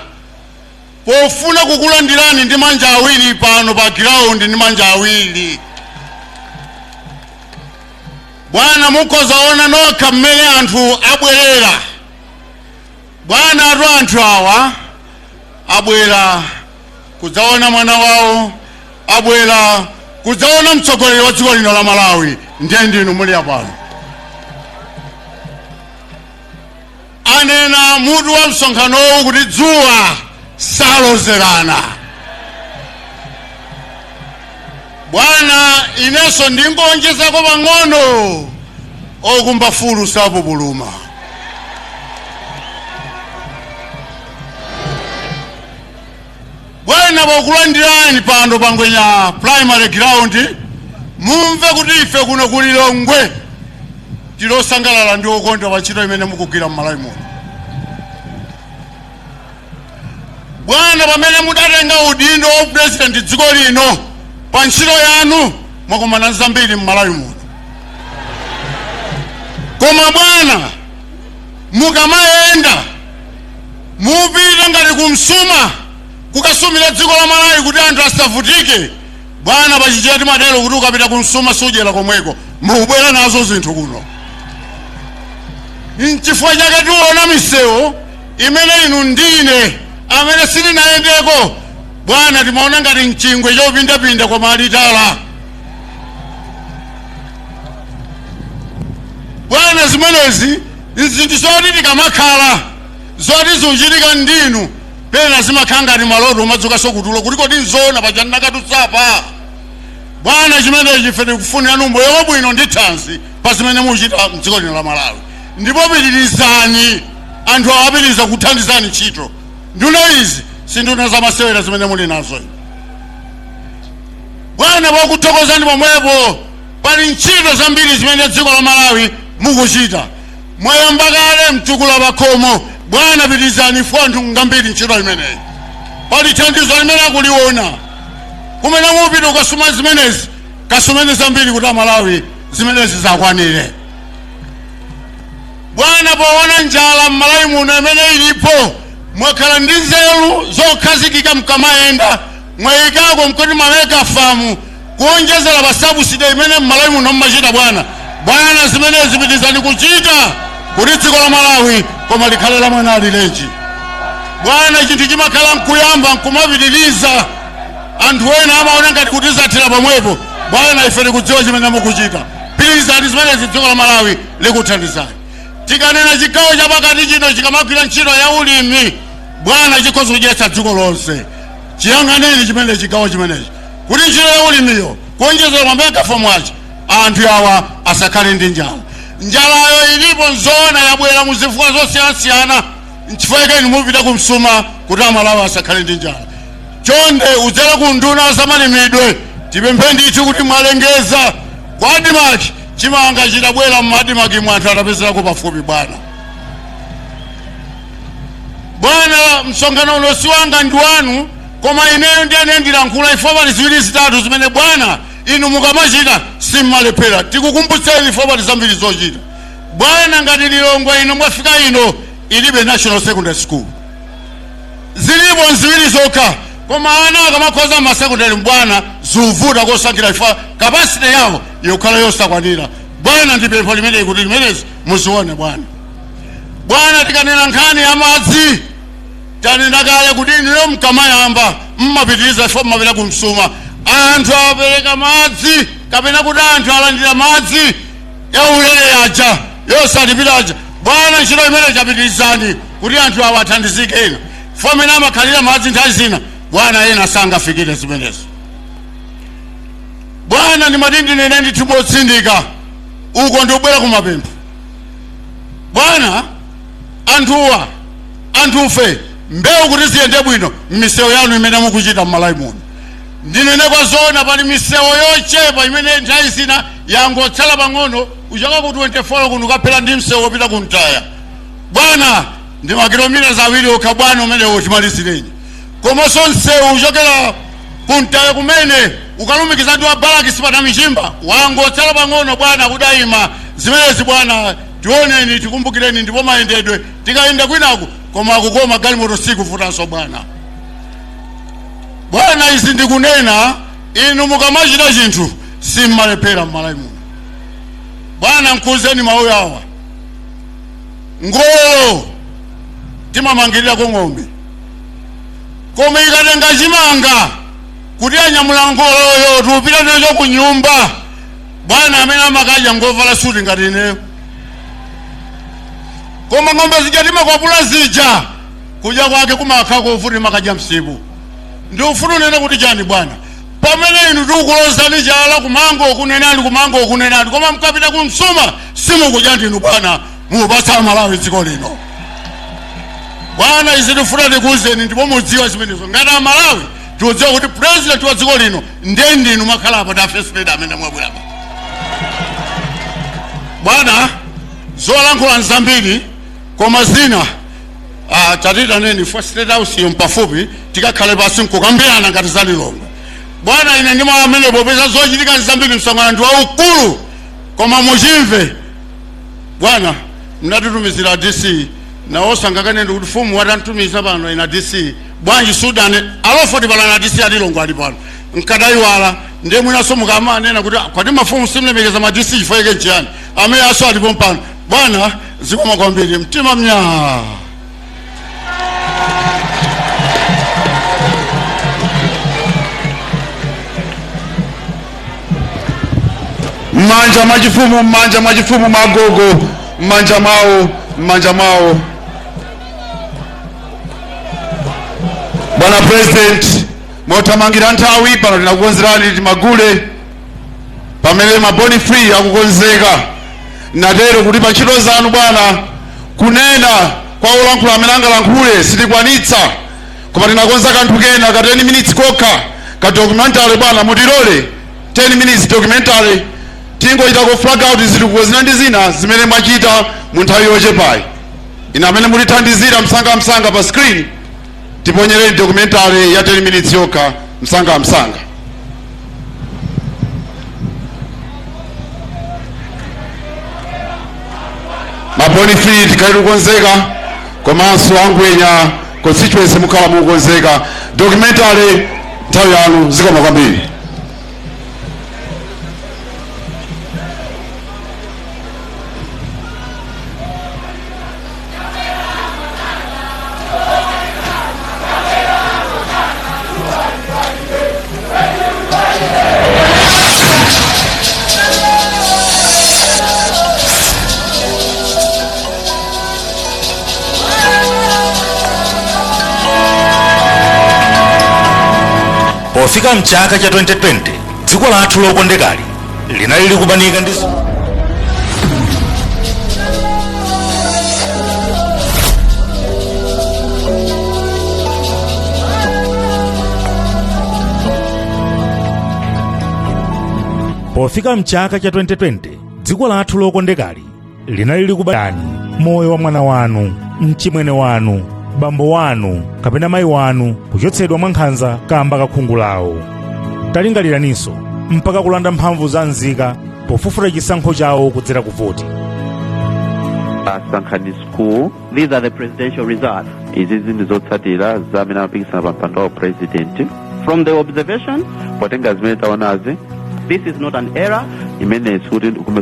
pofuna kukulandirani ndi manja awiri pano pa ground ndi manja awiri. Bwana, mukhoza ona nokha mmene anthu abwerera. Bwana, atu anthu awa abwera kudzaona mwana wawo, abwera kudzaona mtsogoleri wa dziko lino la Malawi, ndiye ndinu muli apano. Anena mutu wa msonkhanowu kuti dzuwa salozerana. Bwana, inenso ndingonjezako pang'ono, okumba fulu sapupuluma. Bwana, pokulandirani pano pa Ngwenya Primary Ground, mumve kuti ife kuno ku Lilongwe tilosangalala ndi okondwa pa ntchito imene mukugwira m'Malawi muno. Bwana, pamene mudatenga udindo wa president dziko lino, pa ntchito yanu mwakumana zambiri m'Malawi muno. Koma bwana, mukamayenda mupite ngati kumsuma kukasumira dziko la Malawi kuti anthu asavutike. Bwana, pachichewa timatero kuti ukapita kumsuma sudyera komweko, mukubwera nazo zinthu kuno. Nchifukwa chake tiona misewu imene inu ndine amene sitinayendeko, bwana, timaona ngati mchingwe chopindapinda, koma alitala. Bwana, zimenezi nzinthu zoti tikamakhala zoti zikuchitika ndinu, pena zimakhala ngati maloto, umadzukanso kutulo kuti kodi nzoona paja ndinakadutsapa. Bwana, chimenechi ife tikufunirani moyo wabwino ndi thanzi pa zimene muchita mdziko lino la Malawi, ndipo pitirizani, anthu awapitiriza kuthandizani ntchito. Nduna izi si nduna zamasewera zimene muli nazo bwana. Pokuthokozani pomwepo, pali ntchito zambiri zimene dziko la Malawi mukuchita. Mwayamba kale mtukula pakhomo. Bwana, pitirizani, fo anthu ngambiri ntchito imeneyi. Pali thandizo limene akuliona kumene mupita ukasuma zimenezi, kasumeni zambiri kuti Amalawi zimenezi zakwanire. Bwana, poona njala m'Malawi muno imene ilipo, mwakhala ndi nzeru zokhazikika, mkamayenda mwayikako mkoti ma mega farm kuonjezera pa subsidy imene m'Malawi muno mmachita. Bwana, bwana, zimenezi pitizani kuchita kuti dziko la Malawi koma likhale la mwana alirenji. Bwana, chinthu chimakhala nkuyamba nkumapitiriza, anthu ena amaona ngati kuti zathera pomwepo. Bwana, ife tikudziwa chimene mukuchita, pitirizani zimenezi, dziko la Malawi likuthandizani. Tikanena chigawo chapakati chino chikamagwira ntchito ya ulimi, bwana, chikhoza kudyetsa dziko lonse. Chiyang'aneni chimene chigawo chimenechi kuti ntchito ya ulimiyo kuonjezera ma mega farm aja. Anthu awa asakhale ndi njala. Njalayo ilipo, nzoona, yabwera muzifukwa zosiyanasiyana. Nchifukwa inu mupita kumsuma kuti Amalawi asakhale ndi njala. Chonde, udzera ku nduna zamalimidwe, tipemphe ndithu kuti mwalengeza kwa ADMARC, chimanga chidabwera mu ADMARC mu, anthu atapezerako pafupi. Bwana, bwana, msonkhano uno si wanga, ndi wanu, koma ineyo ndiyene ndilankhula ifo. Pali ziwiri zitatu zimene, bwana, inu mukamachita simmalephera. Tikukumbutseni ifo, pali zambiri zochita, bwana. Ngati Lilongwe ino mwafika ino ilibe national secondary school, zilipo nziwiri zokha, koma ana akamakhoza masekondari, bwana, zivuta kosankhira ifa capacity yawo yokhala yosakwanira. Bwana, ndi pempho limeneyi kuti limenezi muzione, bwana. Bwana, tikanena nkhani ya madzi, tanena kale kuti inuyo mkamayamba mmapitiriza ifo, mmapita kumsuma. Anthu apereka madzi kapena kuti anthu alandira madzi yaulere aja yosalipira aja. Bwana, ntchito imene chapitirizani kuti anthu awa athandizike. Ena fo amene amakhalira madzi nthawi zina, bwana, ena sangafikire zimenezo. Bwana, ndimati ndinene ndithu motsindika, uko ndikubwera kumapempho. Bwana, anthuwa, anthufe, mbewu kuti ziyende bwino m'misewu yanu imene mukuchita m'Malawi muno, ndinene kwa zona, pali misewu yochepa imene nthawi zina yangotsala pang'ono. Uchoka ku 24 kuno ukaphera ndi msewu wopita ku Mtaya, bwana, ndi makilomita 2 okha, bwana, umenewo timalizireni. Komanso msewu uchokera ku Mtaya kumene ukalumikiza ndi wa Balaki Patamichimba wangotsala pang'ono, bwana, kudayima. Zimenezi, bwana, tioneni, tikumbukireni. Ndipo mayendedwe tikayenda kwinaku koma akukoma, galimoto sikuvutanso, bwana. Bwana, izi ndikunena, inu mukamachita chinthu simmalephera m'Malawi muno. Bwana, nkhuzeni mawu awa: ngolo timamangirirako ng'ombe, koma ikatenga chimanga kuti anyamula ngoloyo tiupita nacho ku nyumba, bwana, amene amakadya ngovala suti ngati ineyo. Koma ng'ombe zija timakwapula zija, kudya kwake kumakhala kovuta, makadya msipu. Ndikufuna unene kuti chani, bwana? Pamene inu tikukulozani chala kumango kunenani, kumango kunenani, koma mkapita kumsuma simukudya ndinu, bwana, mupatsa Malawi dziko lino. Bwana, izi tifuna tikuwuzeni, ndipo mudziwa zimenezo. Ngati Amalawi tikudziwa kuti president wa dziko lino ndiye ndinu mwakhala apa ta first lady amene mwabwerapa. Bwana, zolankhula nzambiri, koma zina tatitaneni for State House iyo mpafupi, tikakhale pasi nkukambirana ngati za Lilongwe. Bwana, ine ndimo amene popeza zochitika nzambiri, msonkhano ndi waukulu, koma muchimve, bwana. Mnatitumizira DC, nawonso angakanene kuti fumu watantumiza pano ina DC bwanji Sudani alofoti pano na DC alilongo ali pano, nkadayiwala. Ndiye mwinaso mukamanena kuti kwati mafumu simlemekeza ma DC, chifukwa chake nchiyani amene aso alipo mpano? Bwana, zikoma kwambiri, mtima mnyaa. M'manja mwachifumu, m'manja mwachifumu, magogo, m'manja mwawo, m'manja mwawo. Bwana President, mothamangira nthawi pano tinakukonzerani timagule pamene maboni free akukonzeka. Natero kuti pa ntchito zanu, bwana, kunena kwa olankhula amene angalankhule sitikwanitsa, koma tinakonza kanthu kena ka 10 minutes kokha ka documentary. Bwana, mutilole 10 minutes documentary, tingochitako flag out zitukuko zina ndi zina zimene mwachita mu nthawi yochepayi. Ine amene mutithandizira msangamsanga pa screen, tiponyereni documentary ya 10 minutes yokha, msangamsanga. Maboni free tikhale tikukonzeka, komanso Angwenya constituency mukhala mukukonzeka. Documentary, nthawi yanu. Zikoma kwambiri. Pofika mchaka cha 2020, dziko lathu lokondekali Linali likubanika ndi Pofika mchaka cha 2020, dziko lathu lokondekali linali likubadani moyo wa mwana wanu, mchimwene wanu, bambo wanu kapena mayi wanu kuchotsedwa mwa nkhanza kamba ka khungu lawo. Talingaliraninso mpaka kulanda mphamvu za nzika pofufuta chisankho chawo kudzera ku voti. Sankhani School. These are the presidential results. Izi ndi zotsatira za amene amapikisana pa mpando wa president. From the observation, Potenga zimene taonazi, this is not an error, imene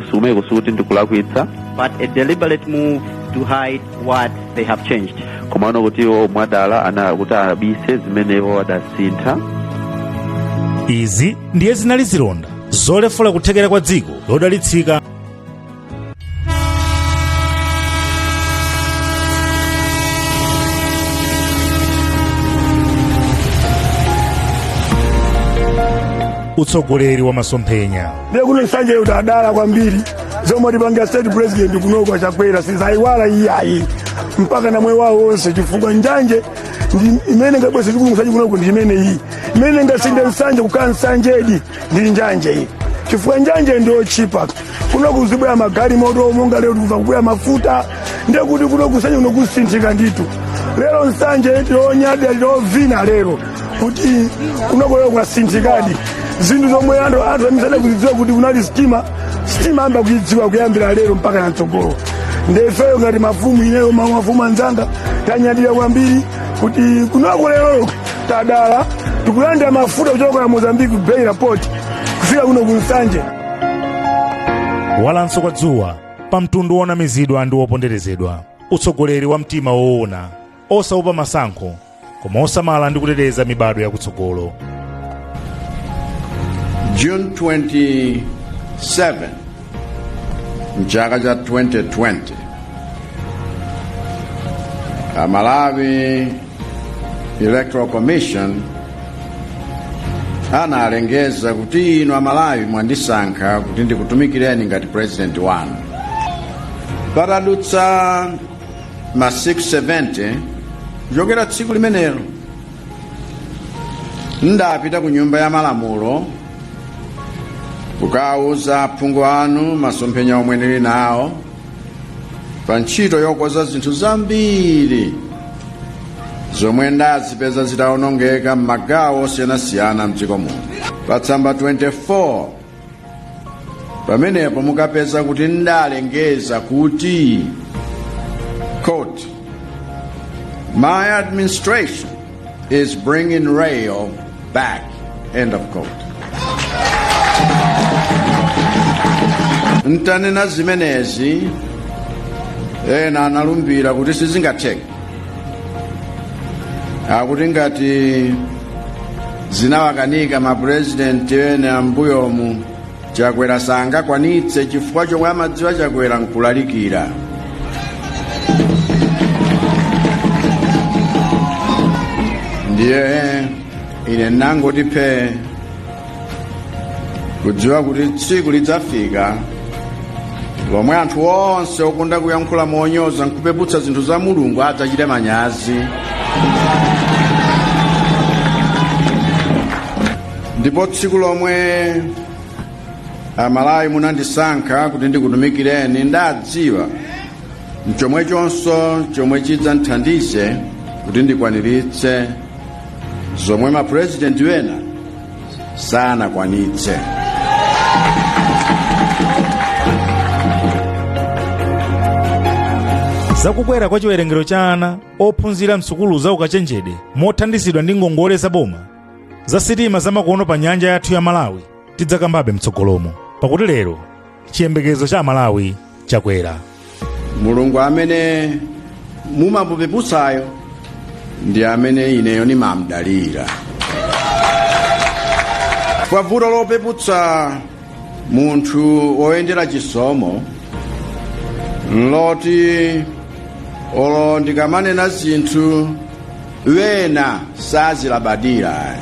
sikumeko sikuti ndikulakwitsa, but a deliberate move to hide what they have changed. Komano kuti iwo mwadala ana kuti abise zimene iwo adasintha. Izi ndiye zinali zilonda zolefula kuthekera kwa dziko lodalitsika. Utsogoleri wa masomphenya. Ndiye kuno Nsanje utadala kwambiri zomwe tipanga state president kunoko Chakwera sizayiwala iyayi mpaka na moyo wawo wonse, chifukwa njanje ndi imene ngabwese chikulu Nsanje kunoko, ndi imene iyi imene ngasinde Nsanje kukhala Nsanjedi ndi njanje iyi, chifukwa njanje ndi ochipa kuno kuzibwera magalimoto monga lero tikumva kubwera mafuta. Ndiye kuti kuno kusanje kuno kusinthika ndithu. Lero Nsanje tilonyadira, tilovina lero kuti kunoko lero kwasinthikadi zinthu zomwe anthu amisada kuzidziwa kuti kunali sitima. Sitima amba kuidziwa kuyambira lero mpaka natsogolo. Ndefeyo ngati mafumu, ineyo mafumu anzanga tanyadira kwambiri kuti kunoko lero tadala tikulandira mafuta kuchoka Mozambique, Beira Port, kufika kuno ku Nsanje. Kuwalanso kwa dzuwa pa mtundu wonamizidwa ndi woponderezedwa. Utsogoleri wa mtima woona, osaopa masankho koma osamala ndi kuteteza mibado yakutsogolo. June 27 mchaka cha 2020, a Malawi Electoral Commission analengeza kuti inu Amalawi mwandisankha kuti ndikutumikireni ngati president wanu. Patadutsa ma 670 kuchokera tsiku limenelo, ndapita ku Nyumba ya Malamulo kukawuza aphungu anu masomphenya omwe ndili nawo pa ntchito yokonza zinthu zambiri zomwe ndazipeza zitawonongeka m'magawo osiyanasiyana mdziko muno. Pa tsamba 24 pamenepo mukapeza kuti ndalengeza kuti, quote, "My administration is bringing rail back," end of quote. Ntanena zimenezi, ena analumbira kuti sizingatheke, akuti ngati zinawakanika mapurezidenti ena ambuyomu, Chakwera sangakwanitse, chifukwa chomwe amadziwa Chakwera nkulalikira. Ndiye ine nangoti phe, kudziwa kuti tsiku lidzafika lomwe anthu onse okonda kuyankhula monyoza nkupeputsa zinthu za Mulungu adzachite manyazi. Ndipo tsiku lomwe Amalawi munandisankha kuti ndikutumikireni, ndadziwa nchomwechonso chomwe chidzandithandize kuti ndikwaniritse zomwe mapurezidenti wena sanakwanitse. Zakukwera kwa chiwerengero cha ana ophunzira msukulu za ukachenjede mothandizidwa ndi ngongole za boma, za sitima zamakono pa nyanja yathu ya Malawi, tidzakambabe mtsogolomo, pakuti lero chiyembekezo cha Amalawi chakwera. Mulungu amene mumamupeputsayo ndi amene ineyo nimamdalira. Kwa vuto lopeputsa munthu woyendera chisomo nloti olo ndikamanena zinthu wena sazilabadira.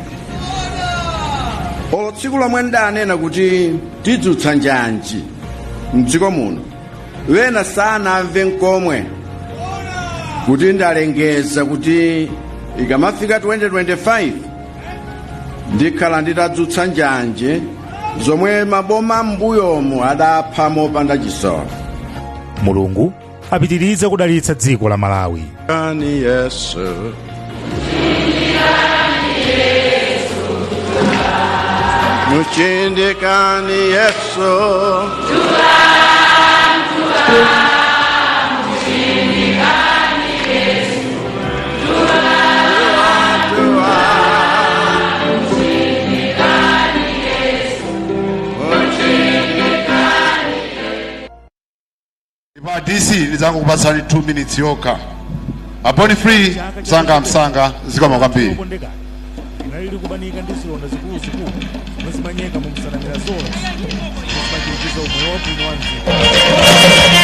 Olo tsiku lomwe ndanena kuti tidzutsa njanji mdziko muno, wena sanamve nkomwe kuti ndalengeza kuti ikamafika 2025 ndikhala nditadzutsa njanji zomwe maboma m'mbuyomu adapha mopanda chisoni. Mulungu apitirize kudalitsa dziko la Malawi. Ani Yesu. Muchindikani Yesu. Pa DC ndizangokupatsani 2 minutes yokha. Aboni free msanga msanga, zikomo kwambiri. Linali likubanika ndi zilonda zikuluzikulu zomwe zimanyeka mu msanamira zonse zimachirikiza umoyo wabwino wa mzinda.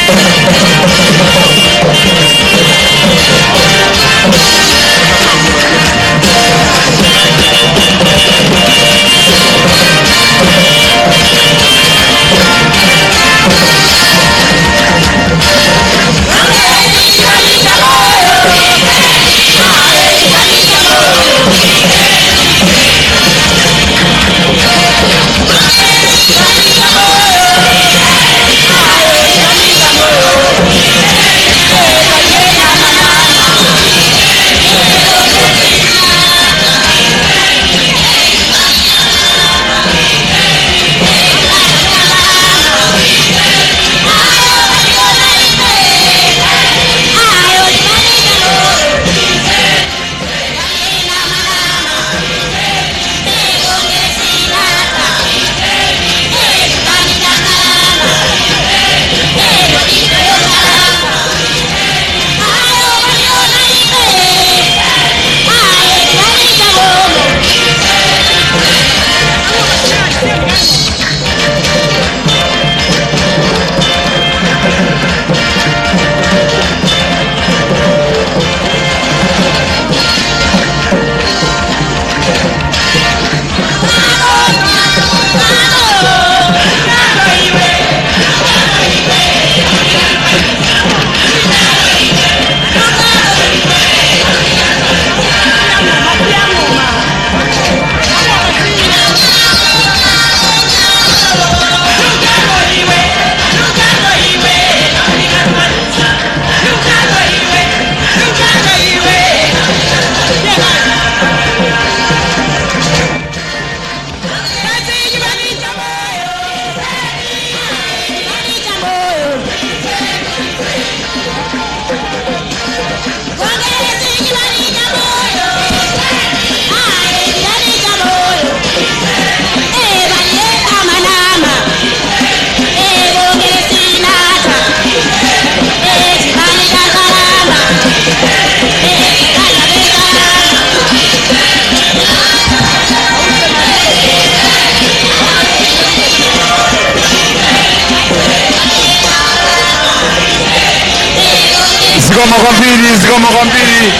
Zikomo kwambiri, zikomo kwambiri,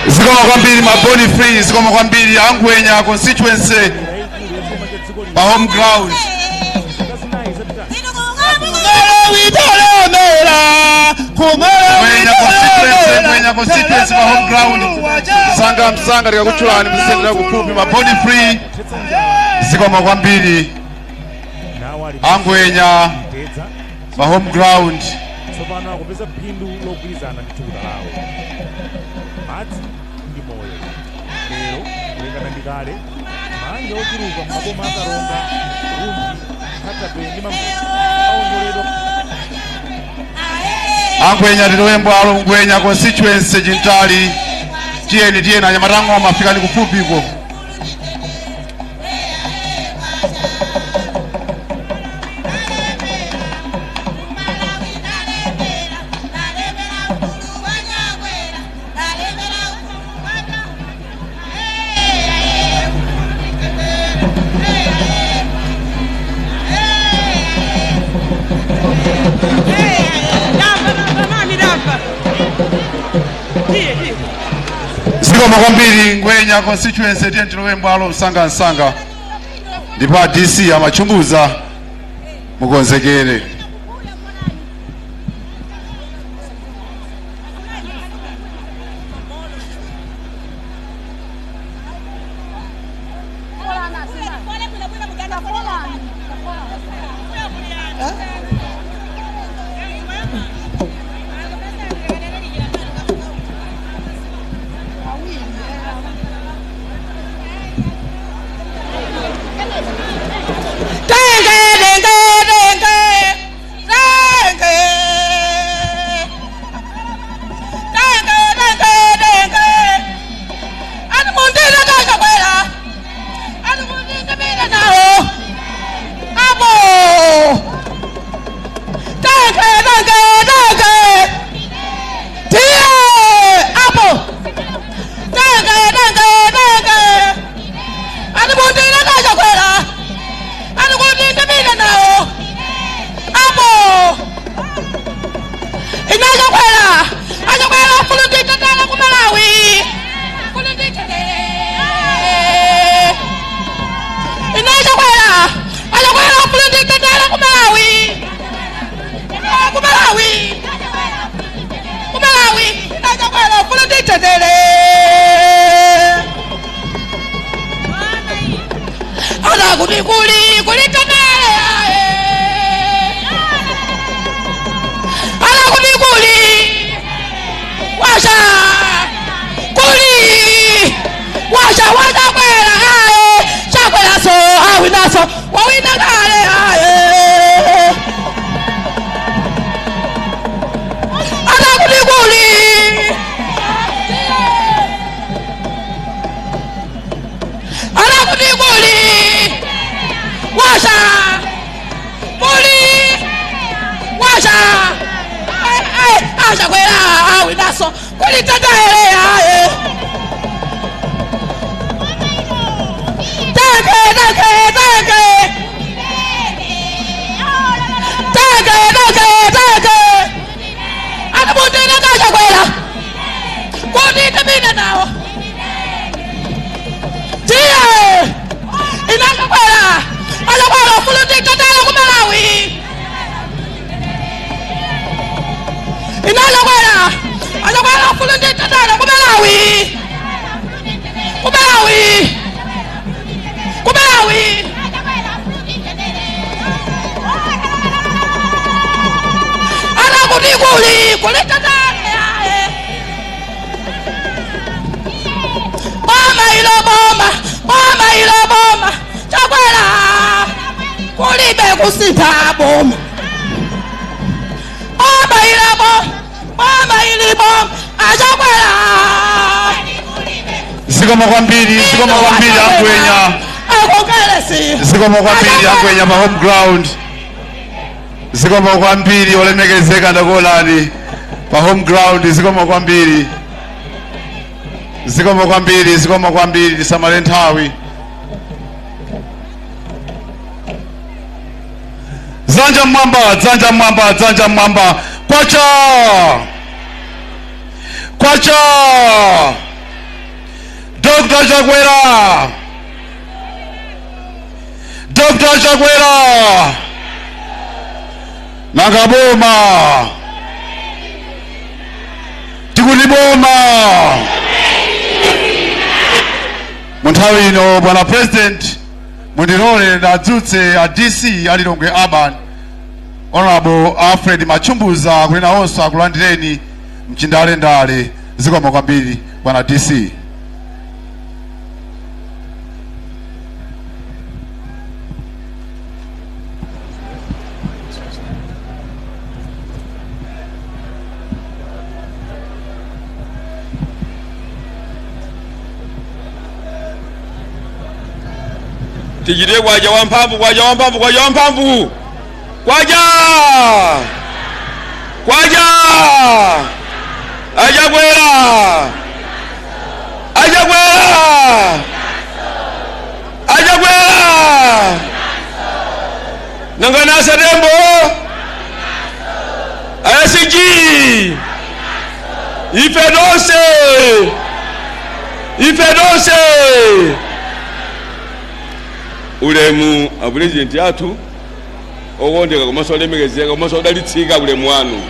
zikomo kwambiri maboni free, zikomo kwambiri Angwenya constituency pa home ground. Ngwenya constituency, Ngwenya constituency pa home ground. Msanga msanga tikakutchulani msendera kufupi maboni free, zikomo kwambiri Angwenya pa home ground. Tsopano akupeza phindu logwirizana ndi thukuta lawo. Madzi ndi moyo. Lero kulekana ndi kale, manja ochuluka m'maboma a Karonga, Rumphi, Nkhata Bay ndi Mangochi awongoledwa. Angwenya tilowembwalo, Ngwenya constituency chintali. Tiyeni, tiyeni anyamata afikani kufupiko. Zikomo kwambiri, Ngwenya constituency. Tiye tilowe mbwalo msangamsanga, ndipo a DC amachumbuza mukonzekere. Tenge, tenge, tenge, tenge. Tenge, tenge, tenge. Alimundira kachakwera. Alimundira mina nawo. Abo. Tenge, tenge, tenge. Tiye. Abo. Tenge, tenge, tenge. Alimundira kachakwera. Alimundira mina nawo. Abo. Inachakwera. Achakwera kulundita tala ku Malawi. Kulundita. Inachakwera. Achakwera kulundita tala ku Malawi. Ku Malawi. Ku Malawi. Inachakwera kulundita tele. Ana kuti kuli kulitandale ae. Ana kuti kuli washa kuli washa wachakwera ae chakwera so awinaso wawina kale ae. Ana kuti kuli ana kuti kuli washa kuli washa achakwera awinaso kulitandale ae. Tenge, tenge, tenge. Tenge, tenge, tenge. Anamundira kachakwera. Kuti mina nawo. Tiye. Inachakwera. Achakwera kulundika tala ku Malawi. Inachakwera. Achakwera kulundika tala ku Malawi. Ku Malawi. Ku Malawi. Ana kuti kuli kulitatale ae. Boma ilo boma, boma ilo boma, chakwera kulibe kusintha boma. Boma ilo boma, boma ili boma, achakwera. Zikomo kwambiri, zikomo kwambiri, Angwenya. Akongeresi. Zikomo kwambiri, Angwenya, pa home ground. Zikomo kwambiri, olemekezeka, ndakuonani pa home ground. Zikomo kwambiri, zikomo kwambiri, zikomo kwambiri. Tisamale nthawi. Dzanja mwamba, dzanja mwamba, dzanja mwamba. Kwacha, kwacha! Dr Chakwera, Dr Chakwera, nanga boma? Tikuti boma mu nthawi ino. Bwana President, mundilole ndadzutse a DC a Lilongwe Urban, Honorable Alfred Machumbuza, kuti nawonso akulandireni mchindalendale. Zikomo kwambiri, bwana DC. Tichite kwacha wamphamvu, kwacha wamphamvu, kwacha wamphamvu, kwacha, kwacha! Achakwera, Achakwera, Achakwera! Nangana Tembo, SG, ife tonse. Ife tonse. Ulemu a president athu okondeka komanso olemekezeka komanso odalitsika, ulemu wanu.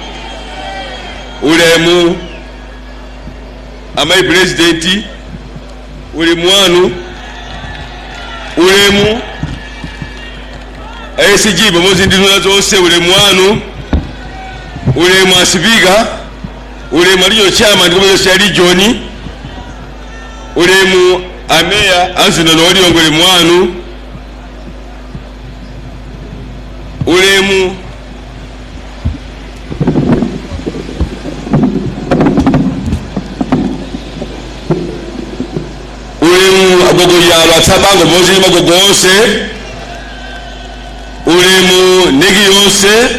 Ulemu amayi president, ulemu wanu. Ulemu SG pamodzi ndi nduna zonse, ulemu wanu. Ulemu a speaker, ulemu alicho chairman ndi cha region, ulemu ameya anzinano walilongwe, ulemu wanu. Ulemu ulemu agogo yalo atsabango pamodzi ndi magogo onse, ulemu niki yonse,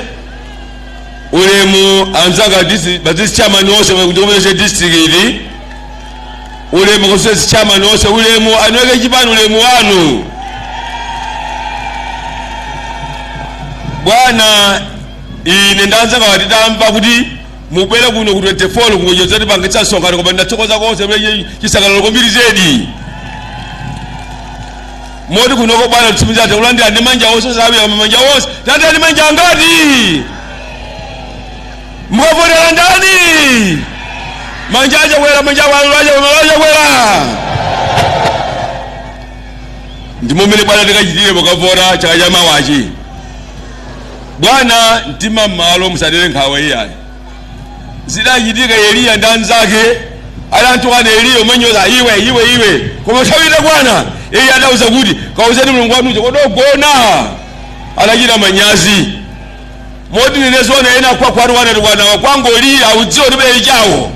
ulemu anzanga district chairman onse kuchokomesha district ili, ulemu constituency chairman onse, ulemu anweke chipani, ulemu wanu. Bwana, ine ndanzanga watitamva kuti mubwere kuno ku 24 kungojoza tipangitsa msonkhano, koma ndathokoza konse mene chisangalalo kwambiri zedi moti kunoko bwana titsimiza tikulandira ndi manja onse sabira, koma manja onse tandira ndi manja angati? Mukavotera ndani? Manja achakwera, manja achakwera. Ndimo mmene bwana tikachitire mukavota chaka cha mawachi. Bwana, mtima m'malo, musadere nkhawa iyayi. Zidachitika Eliya ndi anzake adantukana Eliya umanyoza iwe iwe iwe, koma nthawi bwana Eliya adauza kuti kauzeni Mulungu wanucho kodogona. Adachita manyazi moti nenezona ena kwakwanu wanati kwangolira audziwa ndibere chawo.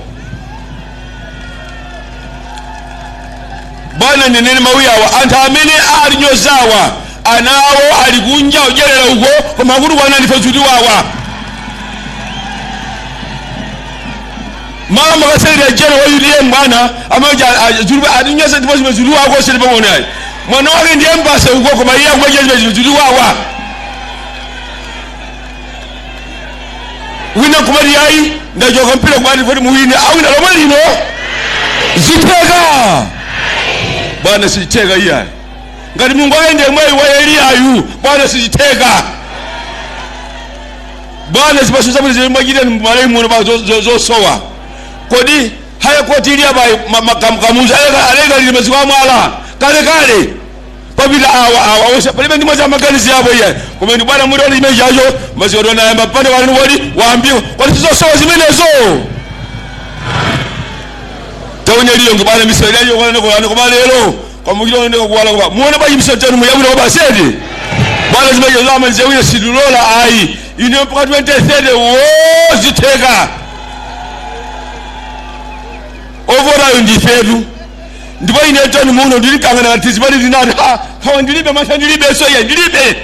Bwana, nenene mawu awa, anthu amene alinyozawa ana awo ali kunja udyerera uko, koma kuti kwana ndife zuti wawa mama makaserera jeno wa UTM bwana amaja atinyoza ndipo zimwe zuti wako sili pang'ono ayi. Mwana wake ndiye mbasa uko, koma iye akumaja zimwe zuti wawa wina kumati ayi ndachoka mpira kumati foti muwine awina lomwe lino zitheka. Bwana, sizitheka iyayi. Ngati Mulungu ayende mwayi wa Eliyayu, bwana, sizitheka. Bwana, zipaso zabwino zimene mwachita mmalawi muno pa zosowa kodi haya koti ili apa kamuzu alekalire maziko amwala kale kale papita awa awa onse palibe ndi mwazi amaganizi apo iyayi. Koma ndi bwana muli chimene chacho maziko tonayamba pande wanu wodi wambiwa kodi zizosowa zimenezo taonye liyongo bwana misoro yayo kwana kwana koma lero kwamukiro ndiko kuwala kwa muone bwaji misoro tenu muyabwino kwa basedi bwana zimeje zama nzewine sidulola ayi ine mpaka 2030 wo zitheka ovorayo ndifetu. Ndipo ine tenu muno ndilikangana kati zipati zinati ha kawa ndilibe masha ndilibe so ya ndilibe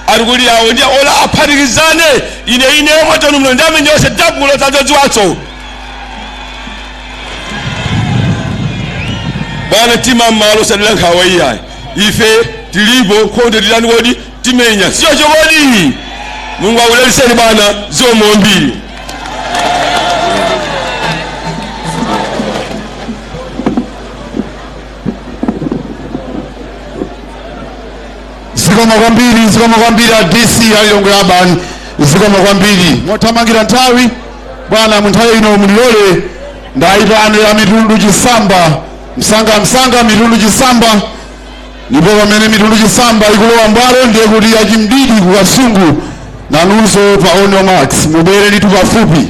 arikuli yawo ndi ola aphatikizane ine ine yomwe tenu muno ndame ndiyonse dabulo tazodziwatso. Bwana, tima mmalo sadila nkhawa iyayi. Ife tilipo nkhondo tilani kodi timenya siyo chokodi. Mulungu akudalitseni bwana zikomo mbiri. Zikomo kwambiri, zikomo kwambiri a DC alilongwe Urban, zikomo kwambiri. Mothamangira nthawi bwana, mu nthawi ino mulilole ndayitane ya Mitundu Chisamba msanga msanga Mitundu Chisamba. Ndipo pamene Mitundu Chisamba ikulowa mbwalo ndiye kuti achimdidi ku Kasungu nanunso pa on your marks mubwere ndithu pafupi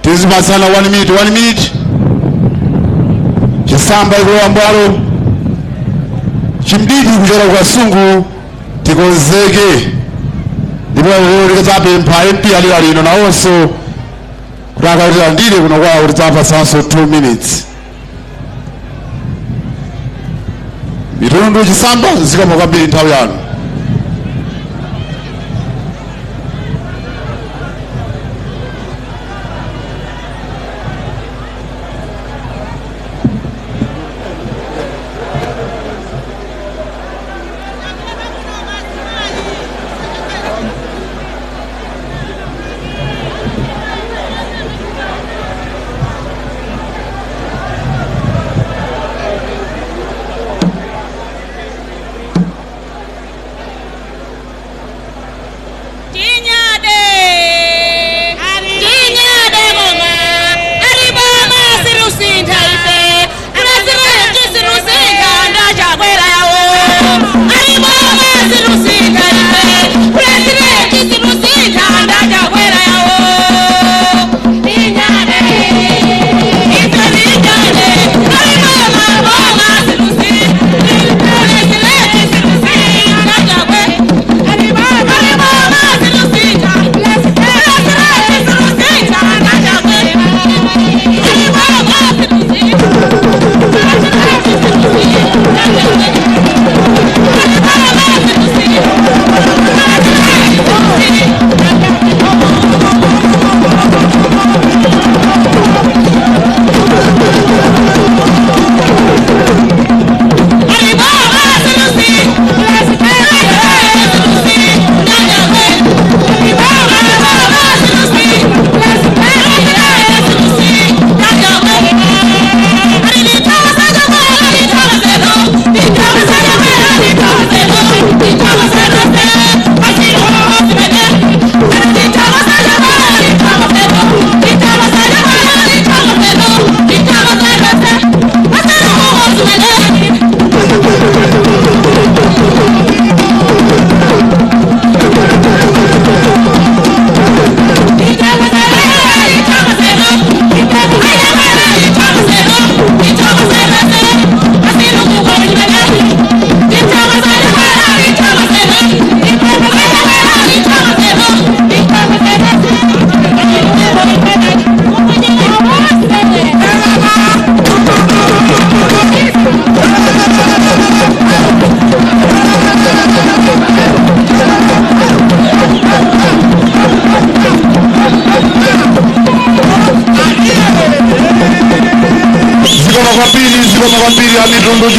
tizipatsana 1 minute 1 minute. Chisamba ikulowa mbwalo, Chimdidi kuchokera ku Kasungu tikonzeke. Ndipo lero tikadzapempha MP alira lino nawonso kuti akatilandire kuno kwawo kuti tidzapatsanso 2 minutes. Mitundu Chisamba, zikomo kwambiri nthawi yanu.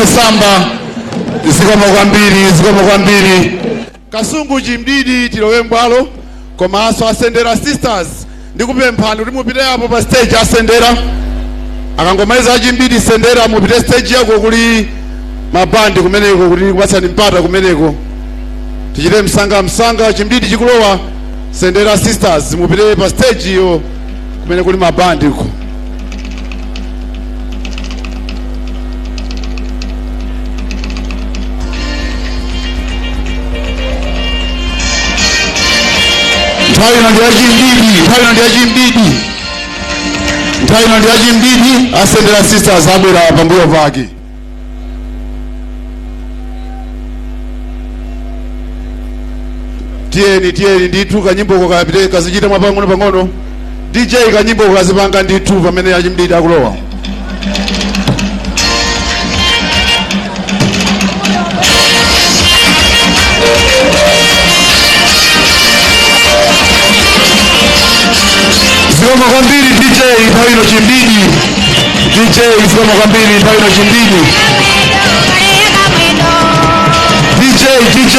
Chisamba, zikomo kwambiri, zikomo kwambiri. Kasungu Chimdidi, tilowe mbwalo. Komanso Asendera Sisters, ndikupemphani kuti mupite apo pa stage. Asendera akangomaliza Achimbidi, Sendera, mupite stage yako kuli mabandi kumeneko, kuti kupatsani mpata kumeneko. Tichite msanga msanga, Chimdidi chikulowa. Sendera Sisters, mupite pa stage iyo kumene kuli mabandi uko. Nthawi ino ndi yachimbidi, nthawi ino ndi yachimbidi, nthawi ino ndi yachimbidi. Asendera Sisters abwera pambuyo pake. Tiyeni, tiyeni ndithu, kanyimboko kapite kazichita mwa pang'ono pang'ono. DJ, kanyimboko kazipanga ndithu pamene achimbidi akulowa. Zikomo kwambiri, DJ. Nthawi ino Chimbidi. DJ, zikomo kwambiri. Nthawi ino Chimbidi. DJ, DJ.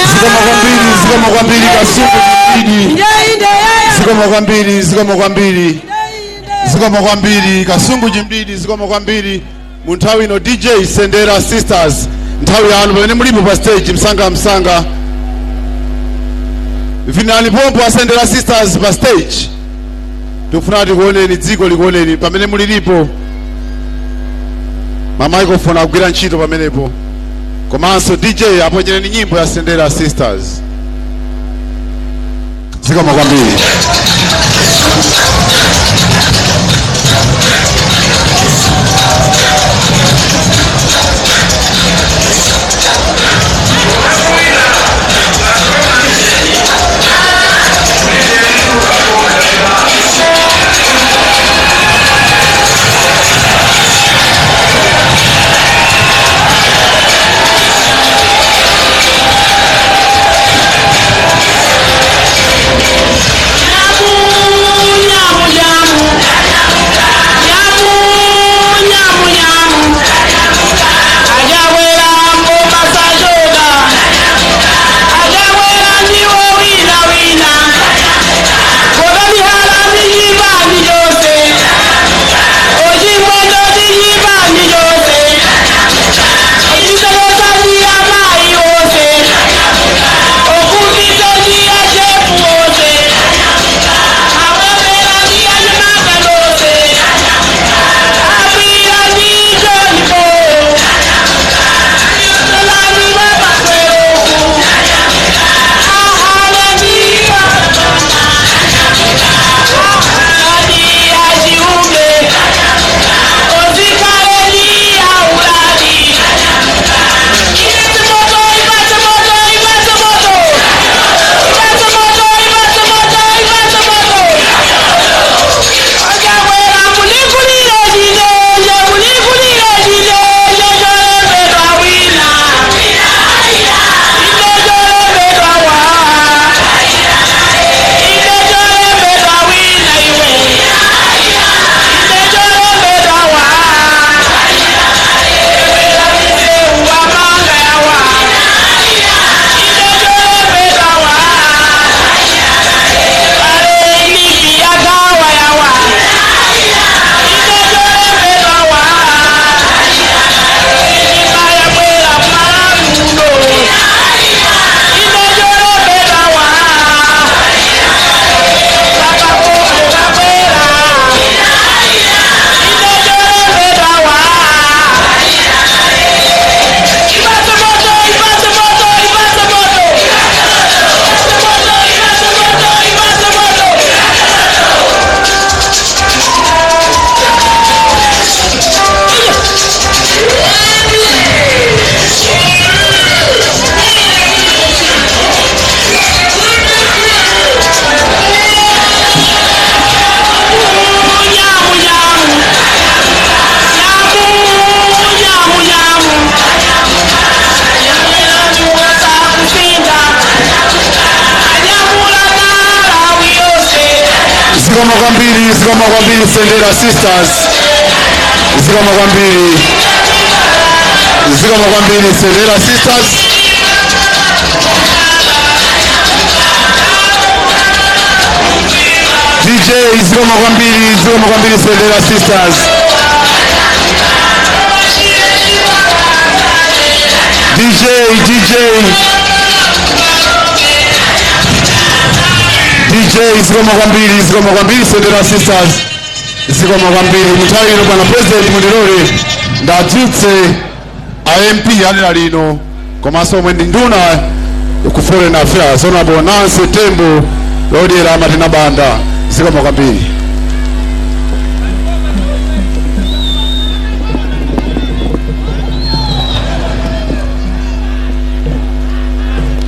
Zikomo kwambiri, zikomo kwambiri, Kasungu Chimbidi. Zikomo kwambiri, zikomo kwambiri, zikomo kwambiri, Kasungu Chimbidi, zikomo kwambiri. Mu nthawi ino, DJ, Sendera Sisters, nthawi yanu pamene mulipo pa stage, msanga msanga. Vinani pompo, Asendera Sisters, pa stage. Tikufuna tikuoneni, dziko likuoneni pamene mulilipo. Ma microphone akugwira ntchito pamenepo. Komanso DJ, aponyereni nyimbo ya Sendera Sisters. Zikomo kwambiri. Zikomo kwambiri, Sendera Sisters. Zikomo kwambiri, zikomo kwambiri, Sendera Sisters. DJ, zikomo kwambiri, zikomo kwambiri, Sendera Sisters. DJ, DJ, DJ, zikomo kwambiri, zikomo kwambiri, Sendera Sisters, zikomo kwambiri. Munthawi ino, bwana President, mundilole ndadzutse a MP adera lino komanso omwe ndi nduna ku Foreign Affairs, Honorable Nancy Tembo Lodiera Matina Banda. Zikomo kwambiri.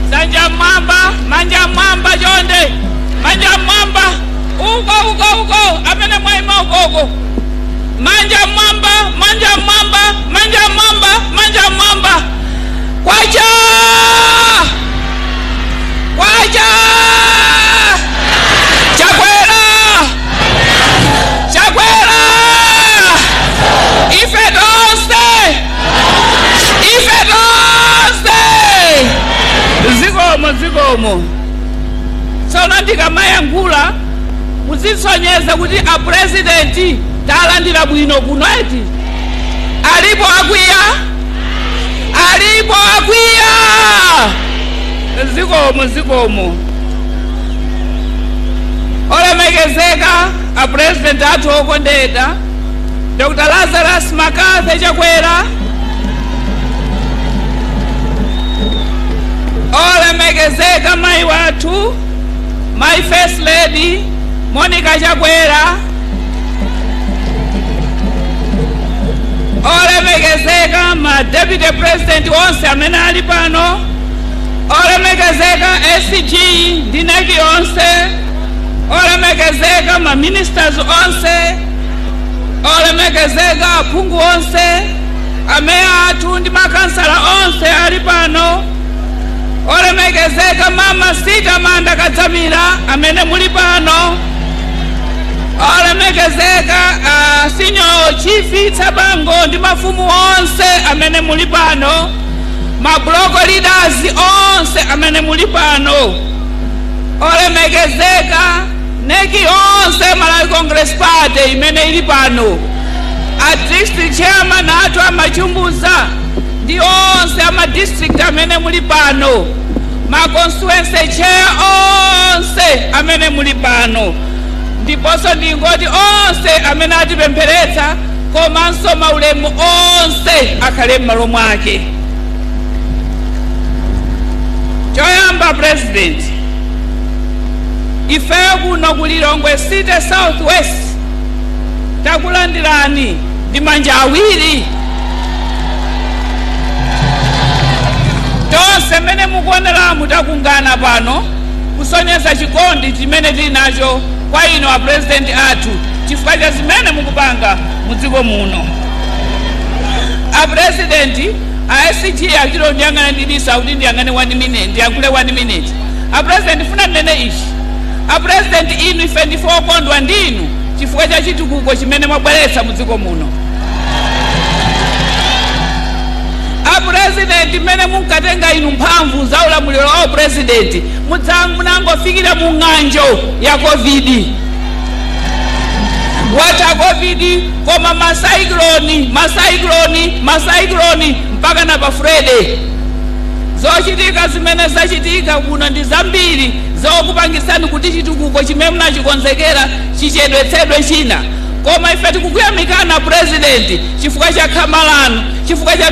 Sanja mwamba, manja mwamba, chonde manja mwamba, uko uko uko, amene mwaima uko uko, manja mwamba, manja mwamba, manja mwamba, manja mwamba. Kwacha, kwacha! Chakwera, Chakwera! Ife tonse, ife tonse! Zikomo, zikomo. Tsono ndikamayankhula muzisonyeza kuti a President talandira bwino kuno, eti? Alipo akwiya? Alipo akwiya? Zikomo, zikomo. Olemekezeka a President athu okondedwa, Dr Lazarus McCarthy Chakwera, olemekezeka mayi wathu, my First Lady Monica Chakwera, olemekezeka ma Deputy President onse amene ali pano, olemekezeka SG ndi NEC onse, olemekezeka ma ministers onse, olemekezeka aphungu onse, ameya athu ndi makansala onse ali pano, olemekezeka Mama Sita Manda Kadzamira amene muli pano, olemekezeka Senior Chief Tsabango ndi mafumu onse amene muli pano, ma block leaders onse amene muli pano, olemekezeka NEC onse Malawi Congress Party imene ili pano, a district chairman athu amachumbuza ndi onse ama district amene muli pano, ma constituency chair onse amene muli pano, ndiponso ndingoti onse amene atipempheretsa, komanso maulemu onse akhale m'malo mwake. Choyamba, President, ifeyo kuno ku Lilongwe City South West takulandirani ndi manja awiri. Tonse mmene mukuoneramu takungana pano kusonyeza chikondi chimene tili nacho kwa inu a President athu chifukwa cha zimene mukupanga mu dziko muno. A President, a SG achito ndiyang'ana ndidisa kuti ndiyang'ane 1 minute, ndiyankhule 1 minute. A President, funa ndinene ichi. A President, inu, ife ndife okondwa ndinu chifukwa cha chitukuko chimene mwabweretsa mu dziko muno. A President, mmene munkatenga inu mphamvu za ulamuliro wa president, munangofikira mu ng'anjo ya COVID. Watha COVID, koma ma cyclone, ma cyclone, ma cyclone, mpaka na pa Freddy. Zochitika zimene zachitika kuno ndi zambiri zokupangisani kuti chitukuko chimene munachikonzekera chichedwetsedwe china. Koma ife tikukuyamikana, President, chifukwa cha khama lanu, chifukwa cha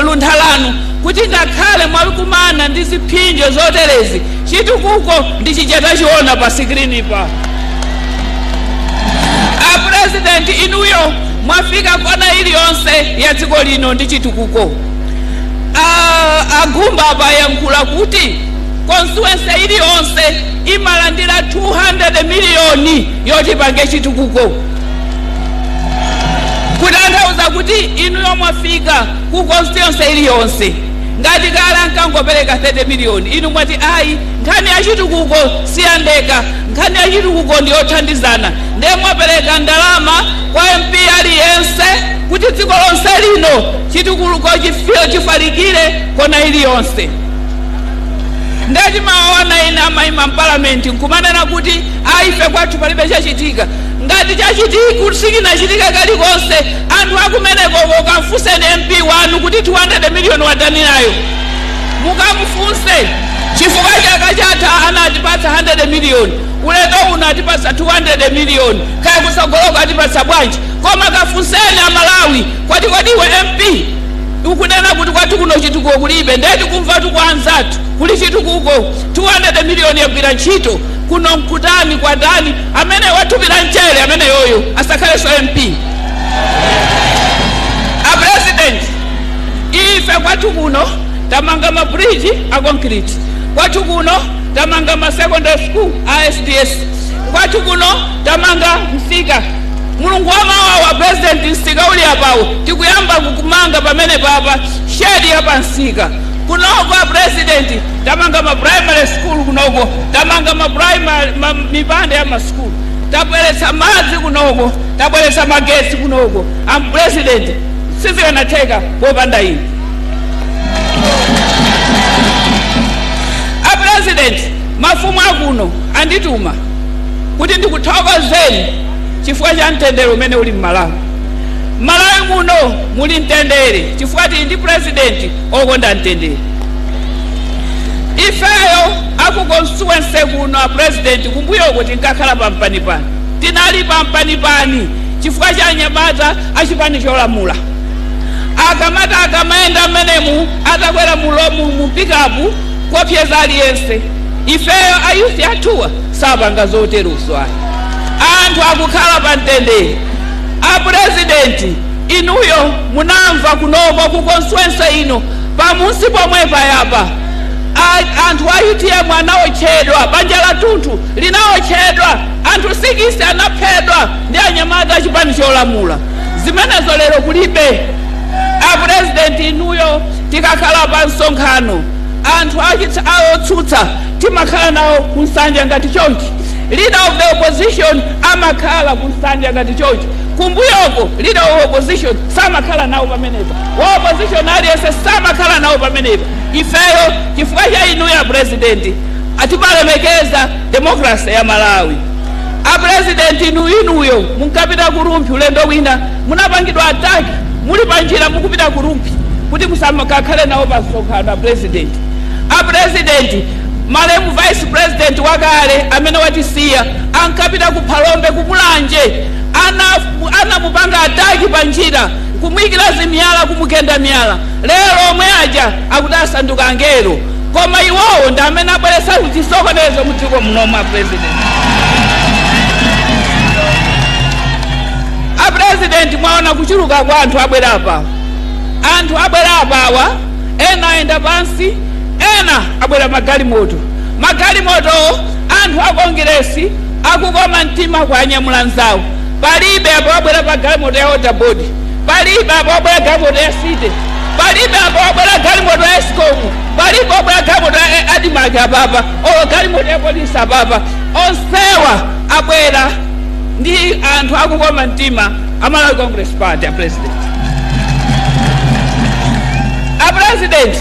luntha lanu, kuti ngakhale mwakumana ndi ziphinjo zoterezi, chitukuko ndi chichatachiona pa screen pa. A President, inuyo mwafika kona iliyonse ya dziko lino ndi chitukuko. Agumba apayankhula kuti constituency iliyonse imalandira 200 miliyoni yoti pange chitukuko, kutanthauza kuti inuyo mwafika ku constituency iliyonse. Ngati kala Tikangopereka 30 miliyoni. Inu mwati ayi, nkhani ya chitukuko siyandeka, nkhani ya chitukuko ndiyothandizana. Ndiye mwapereka ndalama kwa MP aliyense kuti dziko lonse lino chitukuko chifalikire kona iliyonse. Ndatimaona ine amayima mpalamenti nkumanena kuti aife kwathu palibe chachitika. Ngati chachitika sichinachitika kalikonse, anthu akumenekoko kamfunseni MP wanu kuti 200 miliyoni watani nayo, mukamufunse. Chifukwa chaka chatha anatipatsa 100 miliyoni, ulendo uno atipatsa 200 miliyoni, kaya kusogoloko atipatsa bwanji, koma kafunseni Amalawi kwati kodi iwe MP ukunena kuti kwathu kuno chitukuko kulibe, ndeti kumva tu kwa anzathu kuli chitukuko, 200 miliyoni yagwira ntchito kuno nkutani kwatani? Amene wathupira mchere amene yoyo asakhalenso MP. A President, ife kwathu kuno tamanga mabridge a concrete, kwathu kuno tamanga ma secondary school a SDS, kwathu kuno tamanga msika. Mulungu wamawawa, President, msika uli apawo tikuyamba kukumanga pamene papa shed ya msika kunoko. A President, tamanga ma primary school kunoko, tamanga ma primary mipanda ya masukulu, tabweretsa madzi kunoko, tabweretsa magetsi kunoko. Am President, sizikanatheka popanda inu. A President, mafumu akuno andituma kuti ndikuthokozeni chifukwa cha mtendere umene uli mMalawi. Malawi muno muli mtendere chifukwa tili ndi president okonda mtendere. Ifeyo aku constituency kuno, a President, kumbuyoko tinkakhala pampanipani, tinali pampanipani chifukwa cha anyamata achipani cholamula. Akamata akamayenda mmenemu atakwera mulomu mu pikapu kuopseza aliyense. Ifeyo a youth athuwa sapanga zoteroso ayi, anthu akukhala pa mtendere. A President, inuyo munamva kunoko ku constituency ino pamunsi pomwe payapa anthu a UTM anaotchedwa, banja la tunthu linaotchedwa, anthu 6 anaphedwa ndi anyamata achipani cholamula. Zimenezo lero kulibe. A President, inuyo tikakhala pa msonkhano anthu otsutsa timakhala nawo kunsanja ngati chonchi. Leader of the opposition amakhala kunsanja ngati chonchi. Kumbuyoko leader of opposition samakhala nawo pamenepa, wa opposition aliyense samakhala nawo pamenepa. Ifeyo chifukwa cha inuyo, a President, atimalemekeza democracy ya Malawi. A President, inu inuyo munkapita ku Rumphi ulendo wina munapangidwa attack muli panjira mukupita ku Rumphi kuti musakakhale nawo pa msonkhano. A President, a President, malemu vice president wakale amene watisiya ankapita ku Phalombe, kumulanje anamupanga attack pa njira, kumuyikira zimiyala, kumugenda miyala. Lero omwe aja akuti asanduka angelo, koma iwowo ndi amene abweretsa chisokonezo mu dziko munomu. A President, a President, mwaona kuchuluka kwa anthu abwera apawa. Anthu abwera apawa, ena ayenda pansi, ena abwera magalimoto. Magalimoto anthu a Kongeresi akukoma mtima kuanyamula nzawo. Palibe apo abwera pa galimoto ya Water Board, palibe apo abwera galimoto ya City, palibe apo abwera galimoto ya ESCOM, palibe abwera galimoto ya ADMARC apapa olo galimoto ya polisi apapa. Onsewa abwera ndi anthu akukoma mtima a Malawi Congress Party. A President, a President,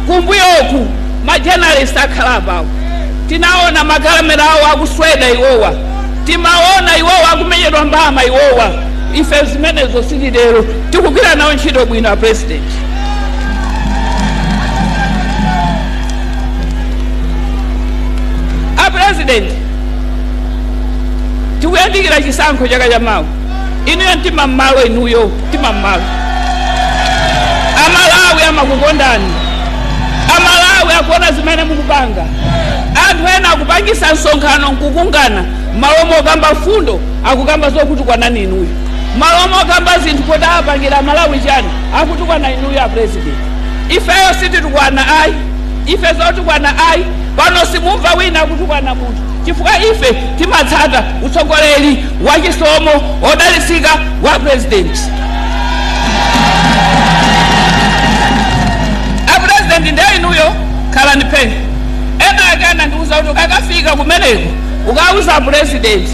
kumbuyoku majournalist akhala apawo, tinaona makamera awo akusweda iwowa, timaona iwowa akumenyedwa mbama iwowa. Ife zimenezo sililero, tikugwira nawo ntchito bwino. A President, a President, tikuyandikira chisankho chaka chamawa. Inuyo mtima mmalo, inuyo mtima mmalo. Amalawi amakukondani, Amalawi akuona zimene mukupanga. Anthu ena akupangisa msonkhano nkukungana, malo mokamba fundo akukamba zokutukwanani inuyo, malo mokamba zinthu kuti apangira Malawi chani akutukwana inuyo. A President, ifeyo sititukwana ayi, ife zotukwana ayi. Pano simumva wina akutukwana munthu chifukwa ife timatsata utsogoleri wa chisomo odalitsika wa President. A President, ndiye inuyo Khalani phe. Ena ake anandiuza kuti ukakafika kumeneko ukauza president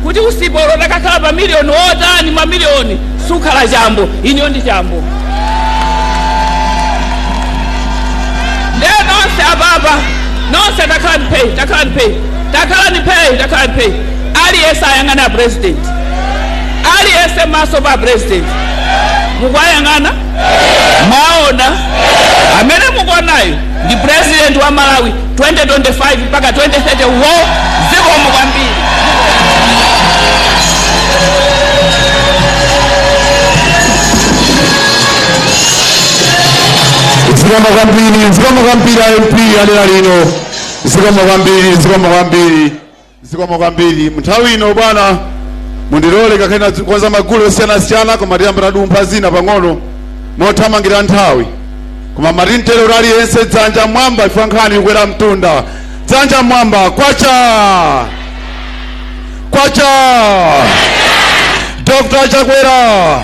kuti usipolo takakhala pa miliyoni otani, mamiliyoni sukhala chambo, iniyo ndi chambo. Ndiye nonse apapa, nonse takhalani phe, takhalani phe, takhalani phe, takhalani phe. Aliyense ayang'ana a president, aliyense maso pa president. Mukuwayang'ana, mwaona amene mukuonayo ndi president wa Malawi 2025 mpaka 2030 wo. Zikomo kwambiri. Zikomo kwambiri, zikomo kwambiri MP alera lino. Zikomo kwambiri, zikomo kwambiri, zikomo kwambiri. Nthawi ino bwana, mundilole kakhena kwanza magulu osiyanasiyana, koma tiyamba tadumpha zina pang'ono mothamangira nthawi. Koma matintero kuti aliyense dzanja mwamba, ifa nkhani kukwera mtunda. Dzanja mwamba, kwacha kwacha! Dr. Chakwera,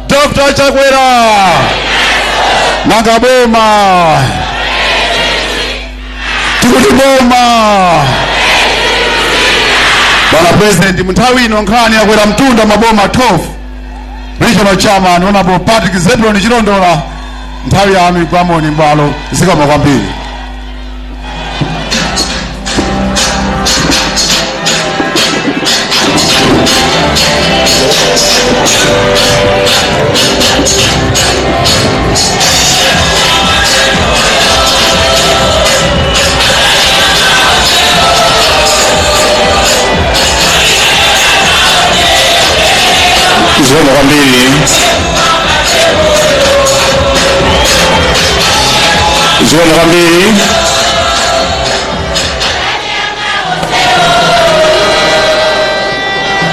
Dr. Chakwera, nanga boma, tikuti boma. Bwana President, munthawi ino nkhani yakwera mtunda, maboma 12. Regional Chairman Honorable Patrick Zebron Chilondola, nthawi yanu igwamoni mbwalo. Zikomo kwambiri. Zikomo kwambiri, zikomo kwambiri.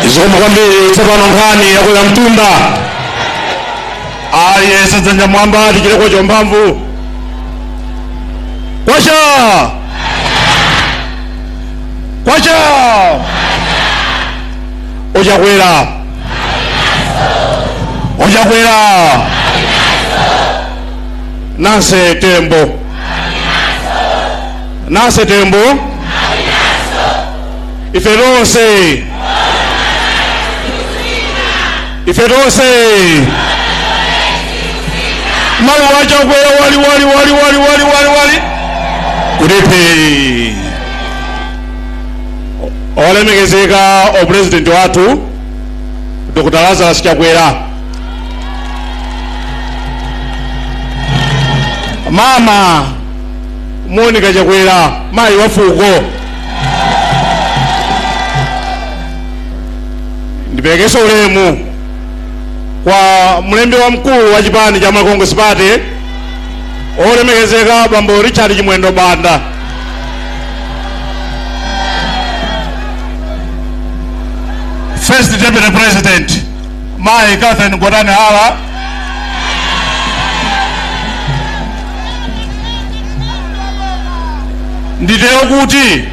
Zikomo kwambiri. Tsopano nkhani yakwera mtunda, aliyense dzanja mwamba, tichiteko chomphamvu. Kwacha kwacha! Ochakwera, Ochakwera! Nancy Tembo, Nancy Tembo! Ife tonse, ife tonse, mawu achakwera wali wali wali wali wali wali wali kulipi. Olemekezeka o president wathu Dr. Lazarus Chakwera, Mama Monica Chakwera, mayi wa fuko, ndiperekenso ulemu kwa mlembi wamkulu wa chipani cha Malawi Congress Party, olemekezeka Bambo Richard Chimwendo Banda. First Deputy President Mai Catherine Gotani Hara, nditero kuti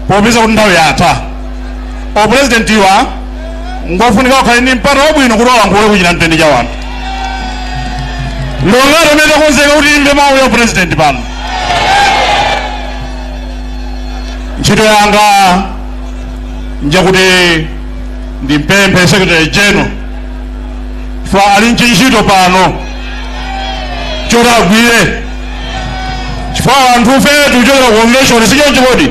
popeza kuti nthawi yatha, o president iwa ngofunika kukhale ndi mpata wabwino kuti alankhule kuchita mtende cha wanthu longati amene takonzeka kuti imve mawu ya president pano. Ntchito yanga njakuti ndimpemphe Secretary General fa ali ntchito pano choti agwire, chifukwa anthu fe tikuchokera ku convention, sichoncho kodi?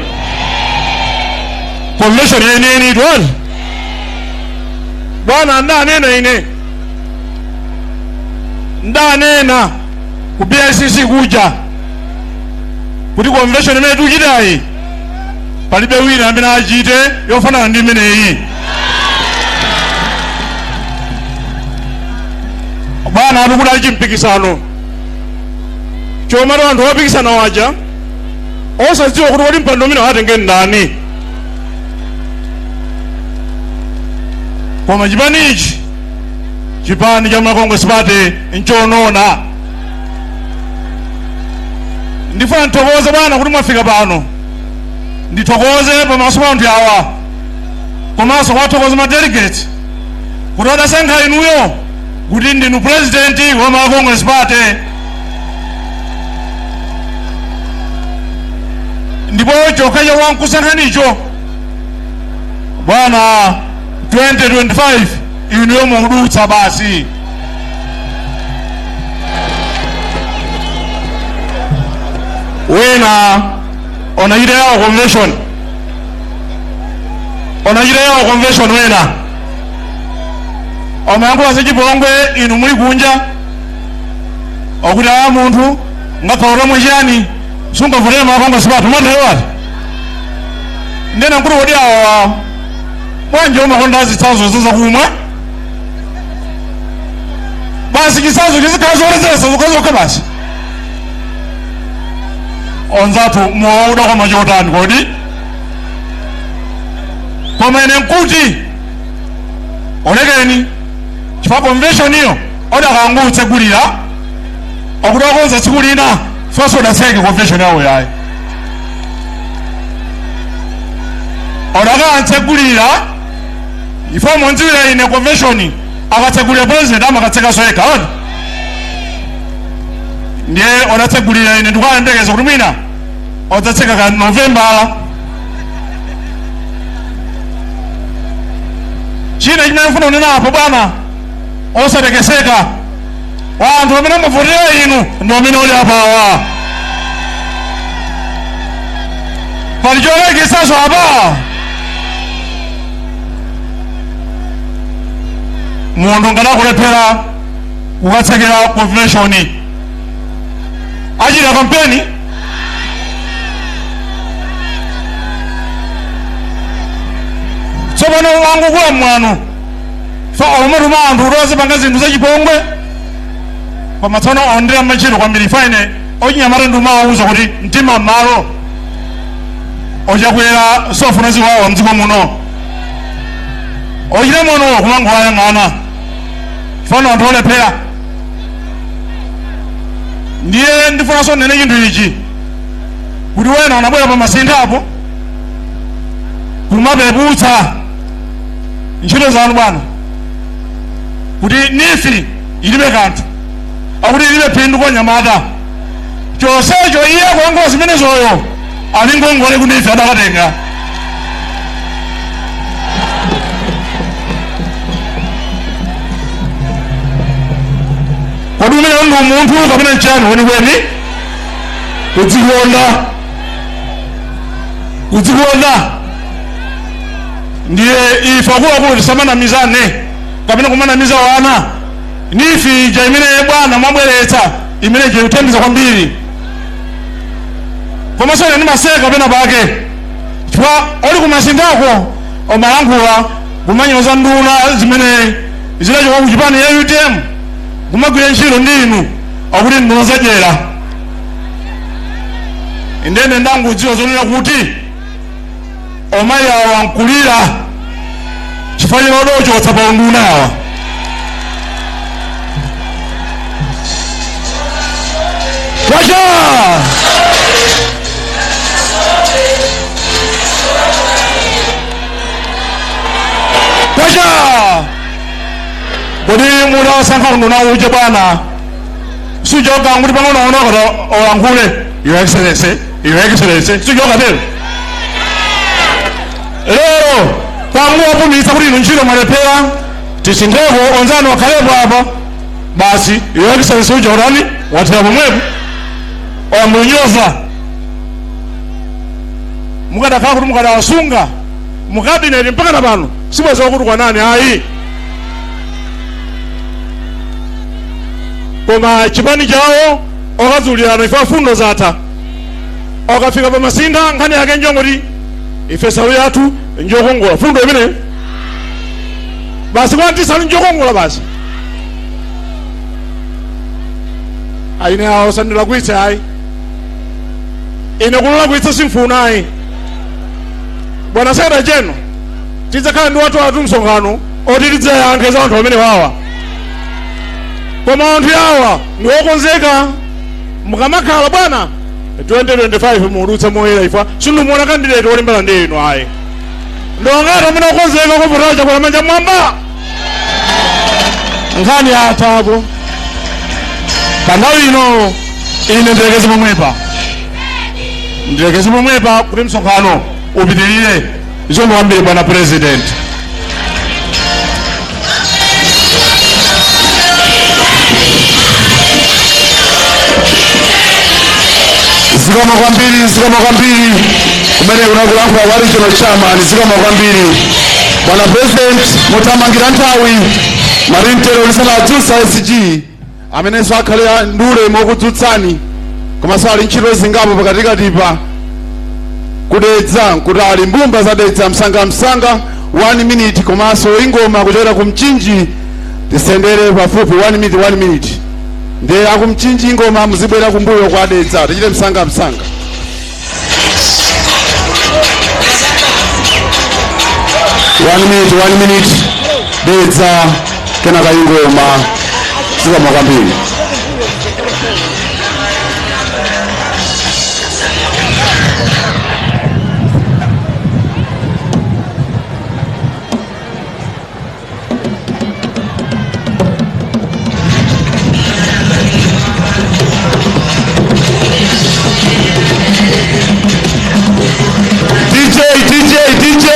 Convention yeniyeni twani bwana, ndanena ine, ndanena ku BICC kuja kuti convention imene tikuchitayi palibe wina amene achite yofanana ndi imeneyi. Bwana, ati kuti ali chimpikisano chomati anthu opikisana waja osadziwa kuti kodi mpando umene watenge ndani. Koma chipanichi, chipani cha Malawi Congress Party, nchonona. Ndifuna ndithokoze bwana kuti mwafika pano, ndithokoze pamaso pa anthu awa, komanso kuwathokoza ma delegate kuti adasankha inuyo kuti ndinu president wa Malawi Congress Party. Ndipo chokhacho wankusankhanicho bwana, 2025 inuyo mukudutsa basi. Wina onachita yawo convention, onachita yawo convention, wena omayankhula zachipongwe inu muli kunja, okuti aya munthu ngakhala utamwe chiyani sungavotera ma Congress Party umatero. Ndena nkuti kodi awa bwanji umakonda zitsanzo zazakumwa basi? Chitsanzo chizikhala zoledzeresa zokhazokha basi. Onzathu muwauda koma chotani kodi? Koma ine nkuti olekeni, chifukwa convention iyo odakangutsegulira okuti akonza tsiku lina fonso odatseke convention yawo yayi, odakantsegulira ifo mundziwira ine convention akatsegulira president amakatsekaso yekha odi. Ndiye odatsegulira, ine ndikuyembekeza kuti mwina odzatseka ka Novembala. China chimene mfuna kunena apo bwana, osatekeseka, wanthu amene amavotera inu ndi amene uli apawa. Pali cholekesaso apa? Munthu ngadakulephera kukatsekera convention, achita kampeni. Tsopano wangukula mwano fa omatuma anthu kuti azipanga zinthu zachipongwe, koma tsono ondera machito kwambiri. Faine ochinyamata ndi umawauza kuti mtima m'malo, ochakwera sofuna ziwawa mdziko muno, ochita muno kumangoyang'ana fano anthu olephera. Ndiye ndifunanso nene chinthu ichi kuti wena unabwera pa masinthapo kumapeputsa ntchito zanu bwana, kuti NEEF ilibe kanthu, akuti ilibe phindu kwa nyamata. Chonsecho iye kulankhula zimenezoyo ali ngongole ku NEEF adakatenga. Kodi umene ndi umunthu kapena nchani weniweni? Kudzikonda, kudzikonda. Ndiye ife akuluakulu tisamanamizane kapena kumanamiza wana. NEEF ija imene bwana mwabweretsa imene ikuthandiza kwambiri, komanso ine ndimaseka pena pake chifukwa oli kumasinthako omalankhula kumanyoza nduna zimene zidachoka ku chipani ya UTM kumagwira ntchito ndi inu, akuti nduna zadyera. Ndene ndangudziwa zonena kuti omayi awa nkulira chifukwa chinodochotsa pa unduna awa. Kwacha kwacha! Kodi mutasankha unduna uje bwana, suchoka kuti pang'ono kota olankhule, "Your Excellency, Your Excellency"? Suchoka tero lero kwanguwapumitsa kuti inu ntchito mwalephera, tisintheko, onzanu akhalepo apa basi. "Your Excellency" uja utani? Wathera pomwepo. Oyamunyoza mukadakhala kuti mukadawasunga mu cabinet mpaka na pano, sibweza kuti kwanani ayi. Koma chipani chawo okadzulirana ife afundo zatha, okafika pa masintha nkhani yake njongoti ife salu yathu njokongola. Fundo imeneyo basi, kwanti salu njokongola basi. Aine awo sandilakwitse ayi, ine kululakwitsa simfuna ayi. Bwana secretary general, tidzakhala ndi wathu atu msonkhano oti tidzayankhe za anthu amene wawa, koma anthu yawa ndi okonzeka. Mukamakhala bwana, 2025 muudutse moyera. Ifa sindumuona candidate wolimbana ndi inu ayi. Ndongati amene okonzeka kuvotera Chakwera, manja mwamba. Nkhani yathapo pa nthawi ino, ine ndilekeze pomwepa. Ndilekeze pomwepa kuti msonkhano upitirire. Zikomo kwambiri, bwana President. Zikomo kwambiri, zikomo kwambiri. Kumene kunakulankhula kwa regional chairman. Zikomo kwambiri, bwana President. Mutamangira nthawi marintero lisanadzutsa SG amenenso akhale ndi ulemu wokudzutsani, komanso ali ntchito zingapo pakatikatipa. Kudedza nkutali, mbumba zadedza msangamsanga, 1 minute, komanso ingoma kuchokera ku Mchinji. Tisendere pafupi, 1 minute, 1 minute. Ndiye akumchinji, ingoma, muzibwera kumbuyo kwa Dedza. Tichite msangamsanga. 1 minute, 1 minute, Dedza, kenaka ingoma. Zikomo kwambiri. DJ, DJ, DJ.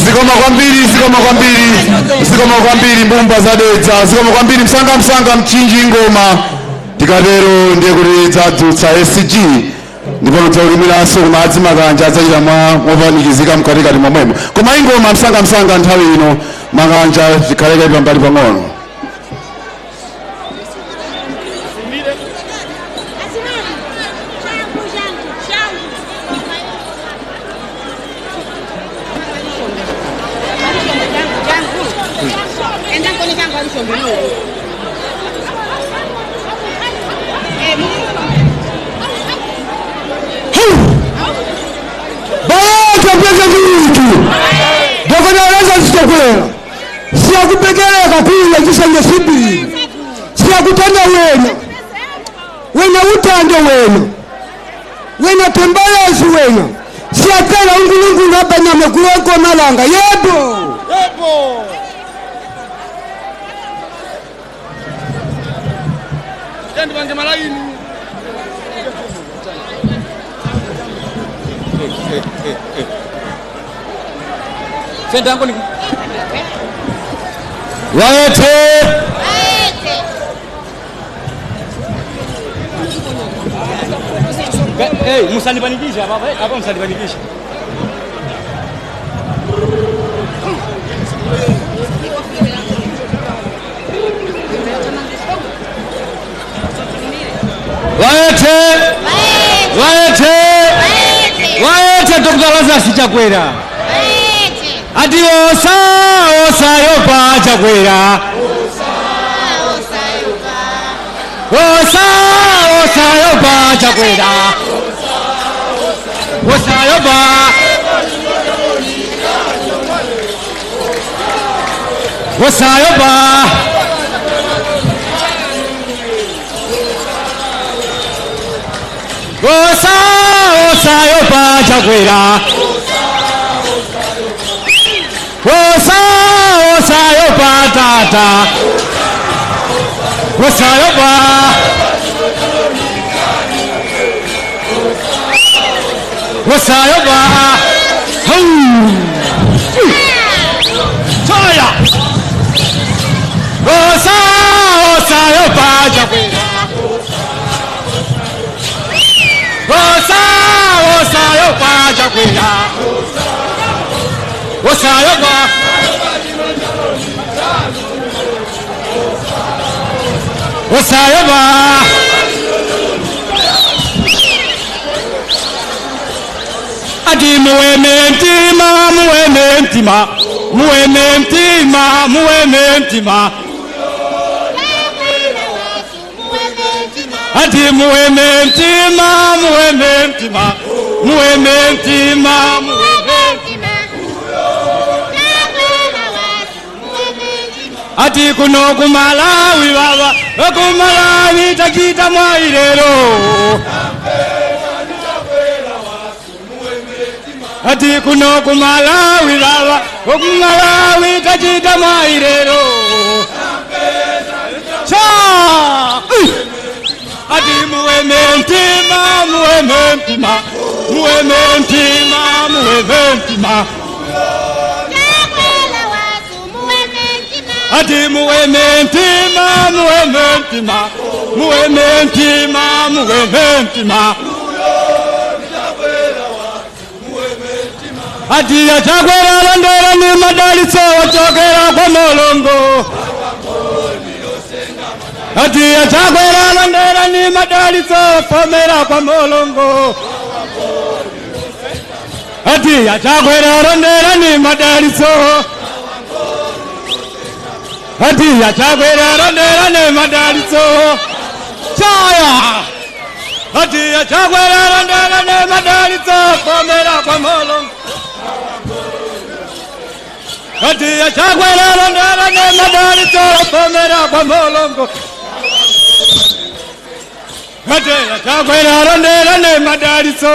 Zikomo kwambiri, zikomo kwambiri, zikomo kwambiri, mbumba zadedza. Zikomo kwambiri. Msanga msanga, Mchinji, ingoma. Tikatero ndiye kuti dzadzutsa SG, ndipo ludzaulimiranso kumadzi. Makanja adzachita mwa mopanikizika mkatikati momwemo, koma ingoma msanga msanga nthawi ino. Makanja zikhaleke pambali pang'ono. Bayata president Dr. Lazarus Chakwera, siyakupekeleka kuya chisanje sibili, siyakutanda wena wena utande wena wena tembalazi wena siyatela uNkulunkulu abanyama kuwenkomalanga yebo. Yebo. Ndipange malaini. Sendango ni Waete. Hey, musanipanikishe hapa hapa, musanipanikishe. Waete. Waete. Lazarus Chakwera. Ati osa osayopa Chakwera, osa osayopa Chakwera, osayopa. Osayopa. Osa osayopa Chakwera, osa osayopa tata, osayopa. Osayopa. Chaya. Osa osayopa Chakwera, osa osayopa Chakwera, osayopa. Osayopa. Ati muweme mtima, muweme mtima, muweme mtima, muweme mtima. Ati muweme mtima, muweme mtima, muweme mtima, muweme mtima. Ati kuno kumalawi baba, kumalawi tachita mwailero. Ati kuno kumalawi baba, kumalawi tachita mwailero. Cha! Ati muweme mtima, muweme mtima, muweme mtima, muweme mtima. Ati muweme mtima, muweme mtima, muweme mtima, muweme mtima. Ati achakwera londera ni madalitso wachokera kwa Mulungu. Ati achakwera londera ni madalitso wafomera kwa Mulungu. Ati achakwera londera ni madalitso. Ati achakwera londera ni madalitso. Chaya. Ati achakwera londera ni madalitso wafomera kwa Mulungu. Ati achakwera londera ni madalitso wafomera kwa Mulungu. Ati achakwera londera ni madalitso.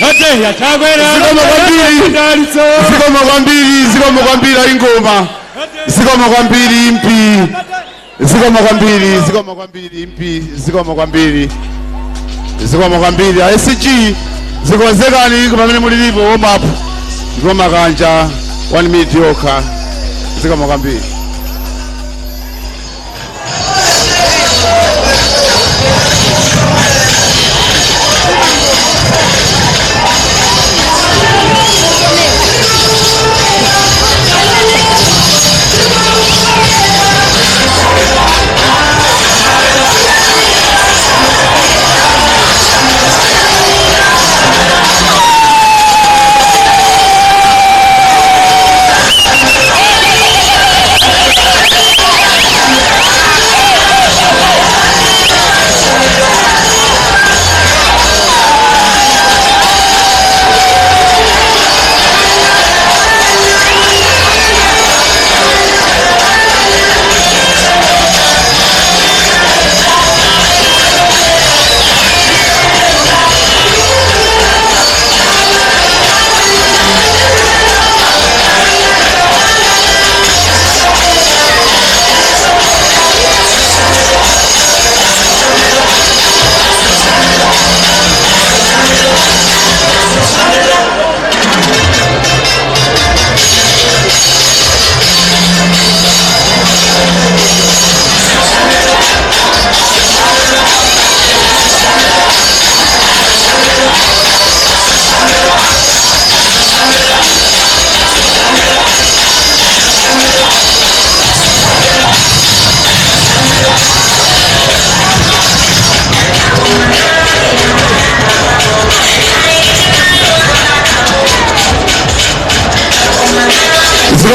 Ati achakwera londera ni madalitso. Zikomo kwambiri, zikomo kwambiri ingoma. Zikomo kwambiri impi. Zikomo kwambiri, zikomo kwambiri impi, zikomo kwambiri. Zikomo kwambiri SG zikonzekani pamene mulilipo warm up. Ndipo makanja 1 minute yokha. Zikomo kwambiri.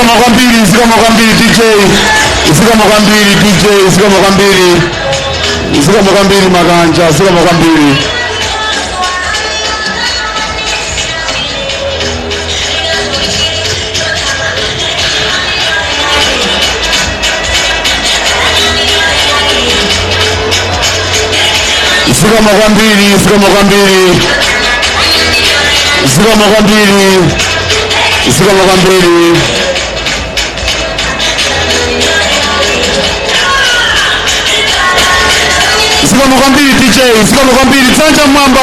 Zikomo kwambiri, zikomo kwambiri DJ, zikomo kwambiri DJ, zikomo kwambiri, zikomo kwambiri Makanja, zikomo kwambiri. Zikomo kwambiri, zikomo kwambiri, zikomo kwambiri, zikomo kwambiri. Zikomo kwambiri DJ, zikomo kwambiri. Dzanja mwamba,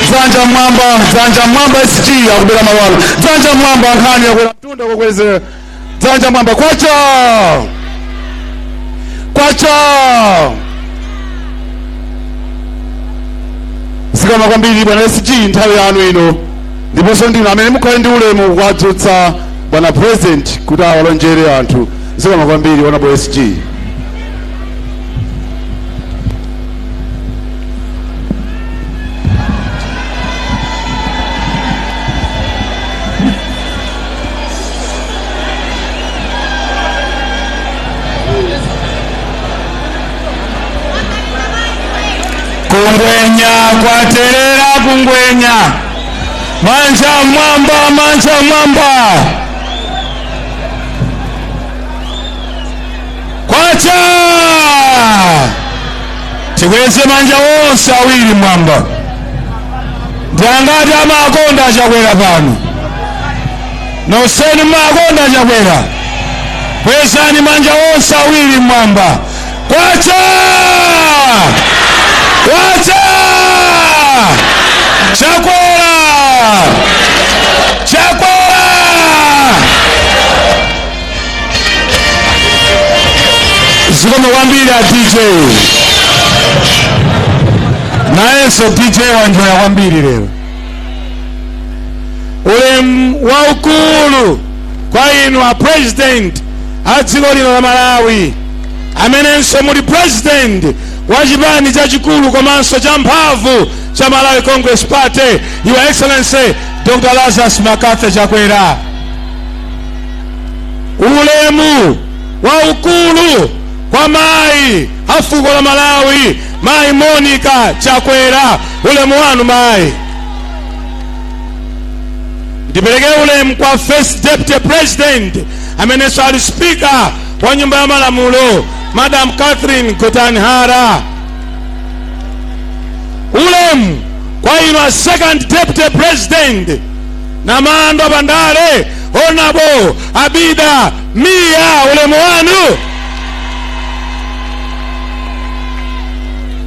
dzanja mwamba, dzanja mwamba. SG akubera mawalo, dzanja mwamba. Nkhani yakwera mtunda kokweze, dzanja mwamba. Kwacha, kwacha. Zikomo kwambiri bwana SG, nthawi yanu ino, ndiponso ndinu amene mukhale ndi ulemu kuwadzutsa bwana President kuti awalonjere anthu. Zikomo kwambiri, Honorable SG. Kungwenya kwaterera, kungwenya. Manja mwamba, manja mwamba. Kwacha. Tikweze manja wonse awiri mwamba. Ndiangati amakonda Chakwera pano? Nonseni mmakonda Chakwera, kwezani manja wonse awiri mwamba. Kwacha, kwacha. Chakwera, Chakwera. Zikomo kwambiri a DJ. Nayenso DJ wanjoya kwambiri lero. Ulemu waukulu kwa inu a President a dziko lino la Malawi, amenenso muli president wa chipani chachikulu komanso cha mphamvu cha Malawi Congress Party, Your Excellency Dr Lazarus McCarthy Chakwera. Ulemu waukulu kwa mayi a fuko la Malawi, Mayi Monica Chakwera, ulemu wanu mayi. Ndipereke ulemu kwa First Deputy President, amenenso ali Speaker wa Nyumba ya Malamulo, Madam Catherine Gotani Hara. Ulemu kwa inu a Second Deputy President, Namando Bandale, Honorable Abida Mia, ulemu wanu.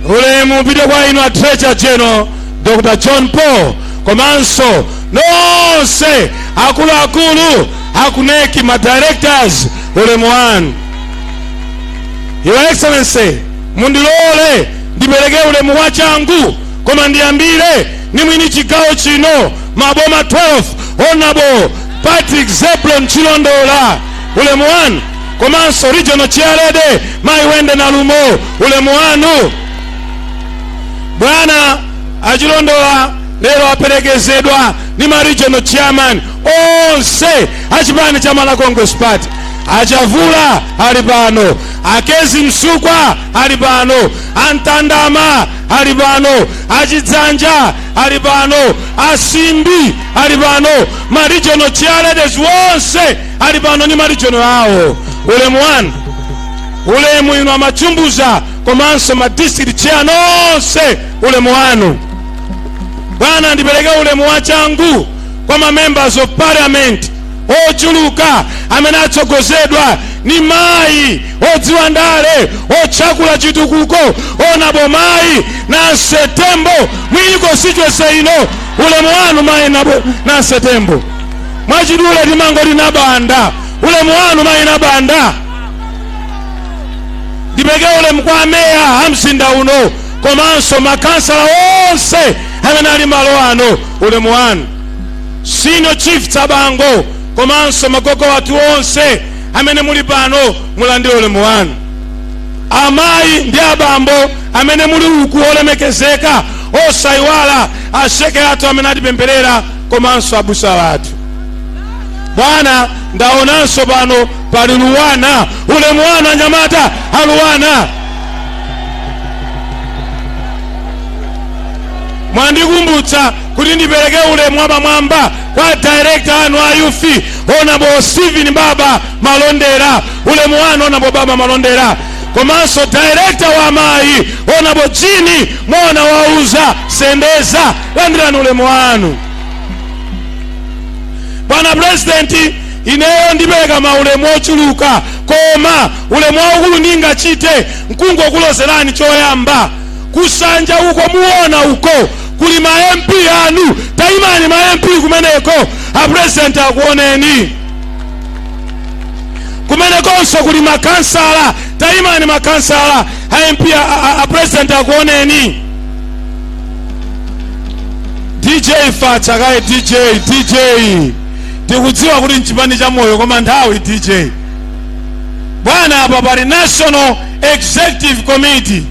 Ulemu upite kwa inu a Treasurer General Dr John Paul, komanso nonse akuluakulu aku NEC, ma directors, ulemu wanu. Your Excellency, mundilole ndipereke ulemu wachangu, koma ndiyambire ni mwini chigawo chino, maboma 12, Honorable Patrick Zeblon Chilondola, ulemu wanu, komanso Regional Chairlady Mayi Wende Nalumo, ulemu wanu. Bwana Achilondola lero aperekezedwa ni ma regional chairman onse achipani cha Malawi Congress Party. Achavula ali pano, Akezi Msukwa ali pano, Antandama ali pano, Achidzanja ali pano, Asimbi ali pano, ma regional chairladies wonse ali pano ni ma regional awo, ulemu wanu. Ulemu inu amachumbuza komanso ma district chair nonse, ulemu wanu. Bwana, ndipereke ulemu wachangu kwa ma members of parliament ochuluka amene atsogozedwa ni mayi odziwa ndale, otchakula chitukuko, Honorable Mayi Nancy Tembo, mwini constituency ino, ulemu wanu mayi Nancy Tembo. Mwachidule timangoti Nabanda, ulemu wanu mayi Nabanda. Ndipereke ulemu kwa ameya a mzinda uno komanso makansala onse amene ali malo ano, ulemu wanu. Senior Chief Tsabango komanso magogo wathu onse amene muli pano, mulandire ulemu wanu. Amayi ndi abambo amene muli uku olemekezeka, osayiwala asheke athu amene atipempherera komanso abusa athu. Bwana, ndaonanso pano pali Luwana. Ulemu wanu anyamata aluwana. Mwandikumbutsa kuti ndipereke ulemu wapamwamba kwa director anu a youth, Honorable Stephen Baba Malondera. Ulemu wanu Honorable Baba Malondera, komanso director wa amayi, Honorable Jini Mona Wauza Sendeza. Landirani ulemu wanu. Bwana President, ineyo ndipereka maulemu ochuluka, koma ulemu waukulu ndingachite nkungokulozerani choyamba. Kusanja uko muona uko kuli ma MP anu. Tayimani ma MP kumeneko, a president akuoneni. Kumenekonso kuli makansala. Tayimani makansala, a MP, a president akuoneni. DJ fatsa kaye. DJ, DJ, tikudziwa kuti mchipani cha moyo, koma nthawi, DJ. Bwana, apa pali National Executive Committee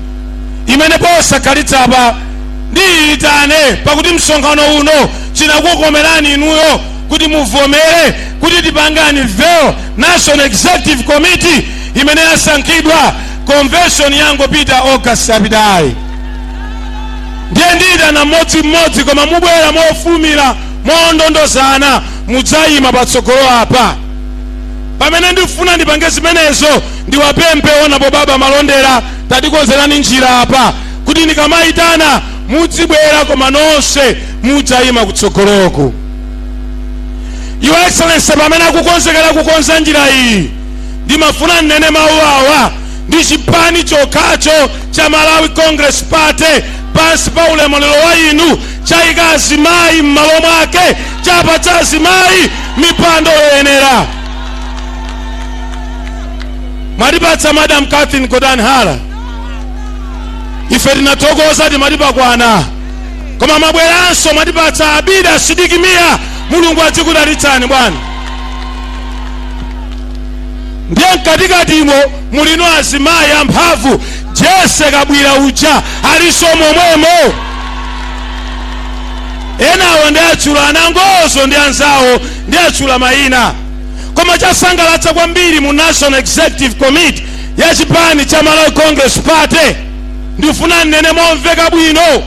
imene posakhalitsa apa ndiyitane, pakuti msonkhano uno chinakukomerani inuyo kuti muvomere kuti tipange unveil National Executive Committee imene yasankhidwa convention yangopita August yapitayi. Ndiye ndiyitana mmodzimmodzi, koma mubwera mofulumira, mondondozana, mudzayima patsogolo apa. Pamene ndifuna ndipange zimenezo, ndiwapemphe Honorable Baba Malondera, tatikonzerani njira apa kuti ndikamayitana mudzibwera, koma nonse mudzayima kutsogoloku. Your Excellency, pamene akukonzekera kukonza njira iyi, ndimafuna nnene mawu awa: ndi chipani chokhacho cha Malawi Congress Party, pansi pa ulamuliro wa inu, chayika azimayi m'malo mwake, chapatsa azimayi mipando yoyenera. Mwatipatsa Madam Catherine Gotani Hara, ife tinathokoza, timatipakwana, koma mwabweranso mwatipatsa Abida Sidik Mia. Mulungu adzikudalitsani, bwana. Ndiye mkatikatimo mulino azimayi amphamvu. Jessie Kabwila uja aliso momwemo. Enawo ndi atchula anangozo ndi anzawo, ndi atchula mayina. Koma chasangalatsa kwambiri mu National Executive Committee ya chipani cha Malawi Congress Party, ndifuna nnene momveka bwino,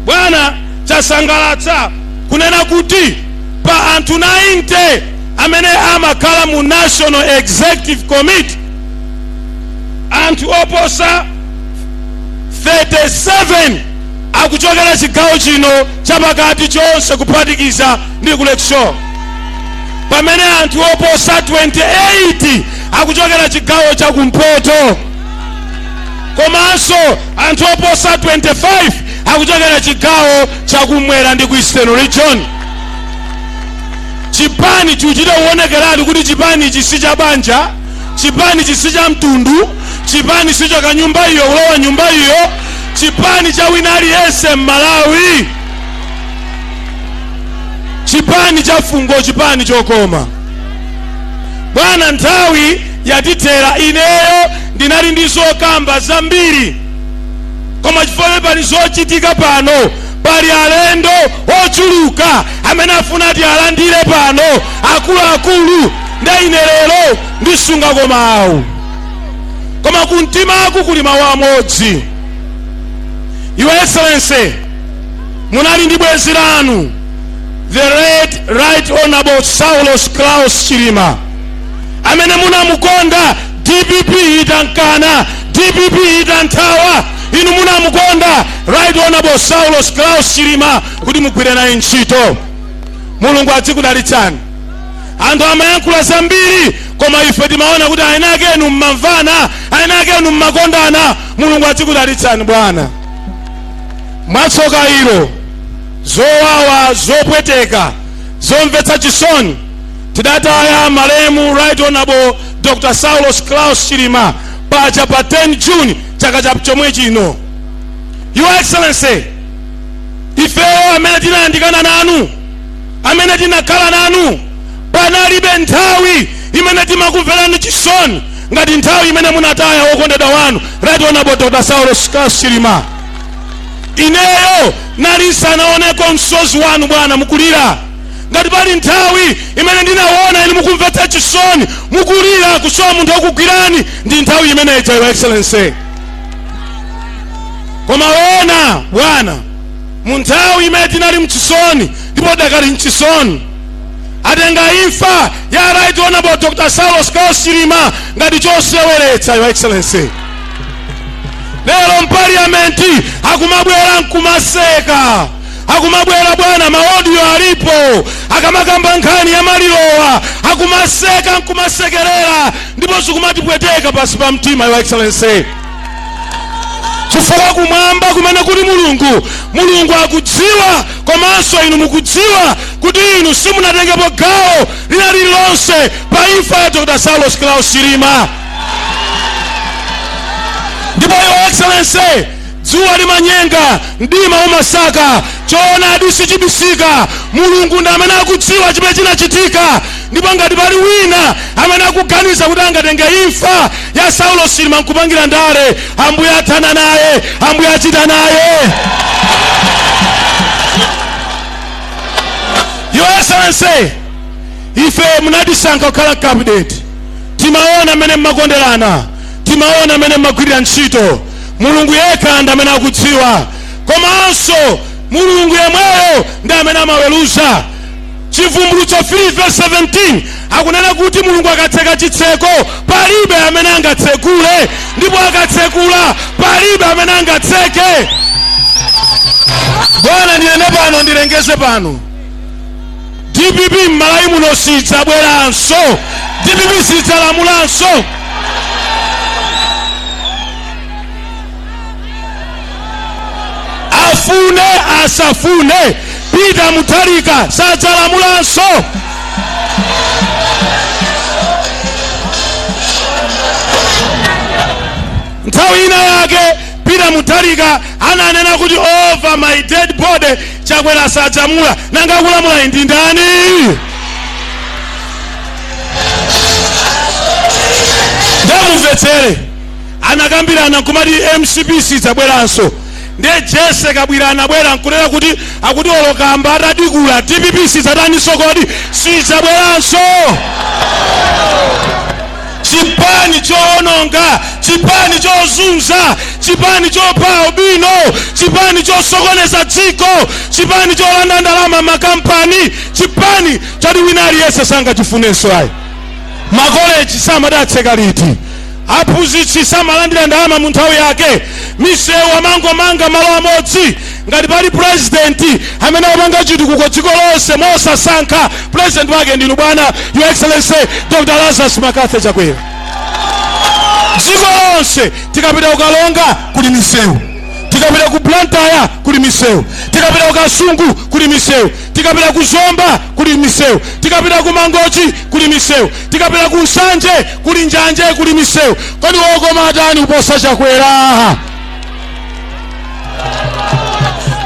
bwana, chasangalatsa kunena kuti pa anthu 90 amene amakhala mu National Executive Committee, anthu oposa 37 akuchokera chigawo chino chapakati chonse, kuphatikiza ndi ku Lakeshore, pamene anthu oposa 28 akuchokera chigawo chakumpoto, komanso anthu oposa 25 akuchokera chigawo chakumwera ndi ku Eastern Region. Chipani chikuchita kuonekeratu kuti chipani ichi si cha banja, chipani ichi si cha mtundu, chipani sichoka nyumba iyo kulowa nyumba iyo, chipani cha wina aliyense m'Malawi, chipani cha fungo, chipani chokoma. Bwana, nthawi yatithera. Ineyo ndinali ndi zokamba zambiri, koma chifukwa pali zochitika pano, pali alendo ochuluka amene afuna ati alandire pano, akuluakulu, nde ine lero ndisungako mawu, koma kumtimaku kuli mawu amodzi. Your Excellency, munali ndi bwenzi lanu, the late Right Honorable Saulos Klaus Chilima, amene munamukonda. DPP itankana, DPP itanthawa, inu munamukonda Right Honorable Saulos Klaus Chilima kuti mugwire naye ntchito. Mulungu adzikudalitsani. Anthu amayankhula zambiri, koma ife timaona kuti aina ake enu mmamvana, aina ake enu mmakondana. Mulungu adzikudalitsani, bwana. Mwatsoka ilo, zowawa, zopweteka, zomvetsa chisoni, tidataya malemu Right Honorable Dr Saulos Klaus Chilima paja pa 10 June chaka cha chomwe chino. Your Excellency, ifeyo amene tinayandikana nanu, amene tinakhala nanu, panalibe nthawi imene timakumverani chisoni ngati nthawi imene munataya wokondedwa wanu, Right Honorable Dr Saulos Klaus Chilima. Ineyo nali nsanaoneko msozi wanu, bwana, mukulira. Ngati pali nthawi imene ndinaona inu mukumvetsa chisoni, mukulira kusowa munthu wokugwirani, ndi nthawi imeneyi, Your Excellency. Koma ona bwana, mu nthawi imene tinali mchisoni ndipo dakali mchisoni, atenga imfa ya Right Honorable Dr Saulos Klaus Chilima ngati choseweretsa. Your Excellency, lero mpaliyamenti akumabwera nkumaseka, akumabwera bwana, ma audio alipo, akamakamba nkhani ya malirowa akumaseka nkumasekerera, ndipo zikumatipweteka pasi pa mtima, Your Excellency, chifukwa kumwamba kumene kuli Mulungu, Mulungu akudziwa komanso inu mukudziwa kuti inu simunatengepo gawo lina lililonse pa imfa ya Dr Saulos Klaus Chilima. Ndipo Your Excellency, dzuwa limanyenga, mdima umasaka, choonadi sichibisika. Mulungu ndi amene akudziwa chimene chinachitika. Ndipo ngati pali wina amene akuganiza kuti angatenge imfa ya Saulo Chilima nkupangira ndale, Ambuye athana naye, Ambuye achita naye. Your Excellency, ife munatisankha kukhala cabinet, timaona mmene mmakonderana, timaona mmene mmagwirira ntchito. Mulungu yekha ndi amene akudziwa, komanso Mulungu yemweyo ndi amene amaweruza. Chivumbulutso 3 verse 17 akunena kuti Mulungu akatseka chitseko palibe amene angatsekule, ndipo akatsekula palibe amene angatseke. Bwana, ndinene pano, ndilengeze pano, DPP m'Malawi muno sidzabweranso, DPP sidzalamulanso. Afune asafune, Peter Mutharika sadzalamulanso. Nthawi ina yake Peter Mutharika ananena kuti over my dead body, Chakwera sadzalamula. Nanga akulamula ndi ndani? Ndamumvetsere, anakambirana nkumati MCP sidzabweranso. Ndiye Jesse Kabwira anabwera nkunena kuti akuti olokamba atadikula DPP sidzataninso kodi sidzabweranso. Chipani choononga, chipani chozunza, chipani chopha albino, chipani chosokoneza dziko, chipani cholanda ndalama makampani, chipani choti wina aliyense sangachifunenso ayi. Makoleji samadatseka liti? Aphunzitsi samalandira ndalama mu nthawi yake. Misewu amangomanga malo amodzi. Ngati pali purezidenti amene amapanga chitukuko dziko lonse mosasankha, purezidenti wake ndinu bwana, Your Excellency Dr Lazarus McCarthy Chakwera. Dziko lonse, tikapita kuKalonga kuli misewu, tikapita ku Blantyre kuli misewu, tikapita ku Kasungu kuli misewu, tikapita ku Zomba kuli misewu, tikapita ku Mangochi kuli misewu, tikapita ku Nsanje kuli njanje, kuli misewu. Kodi wokoma atani kuposa Chakwera?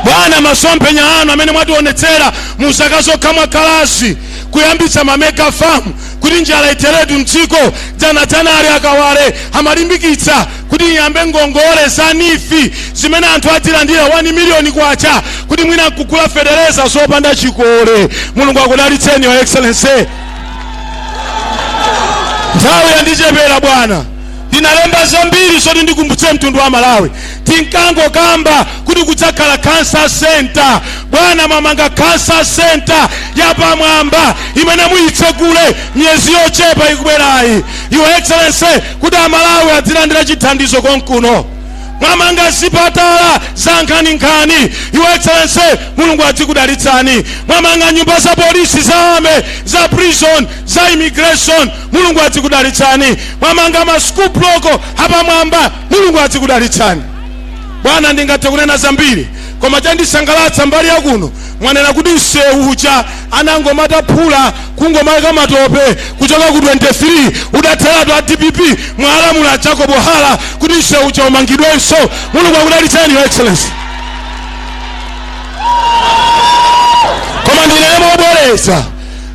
Bwana, masomphenya anu amene mwationetsera mu zaka zokha mwakhalazi, kuyambitsa ma mega farm kuti njala itheretu mdziko. Dzanadzanali akawale amalimbikitsa kuti iyambe ngongole za NEEF zimene anthu adzilandira 1 miliyoni kwacha kuti mwina nkugula fetereza zopanda chikole. Mulungu akudalitseni, Your Excellency. Nthawi yandichepera bwana, ndinalemba zambiri zoti ndikumbutse mtundu wa Malawi. Tinkangokamba kuti kudzakhala cancer center. Bwana, mwamanga cancer center yapamwamba imene muyitsegule miyezi yochepa ikubwerayi, Your Excellency, kuti Amalawi adzilandira chithandizo konkuno. Mwamanga zipatala za nkhaninkhani, Your Excellency, Mulungu adzikudalitsani. Mwamanga nyumba za polisi, za army, za prison, za immigration, Mulungu adzikudalitsani. Mwamanga ma school block apamwamba, Mulungu adzikudalitsani. Bwana, ndingathe kunena zambiri, koma chandisangalatsa mbali yakuno, mwanena kuti msewu uja anangomataphula kungomayika matope kuchoka ku 23 udatheratu a DPP, mwalamula Jacob Hara kuti msewu uja umangidwenso. Mulungu akudalitseni, Your Excellency. Koma ndinene mobwereza,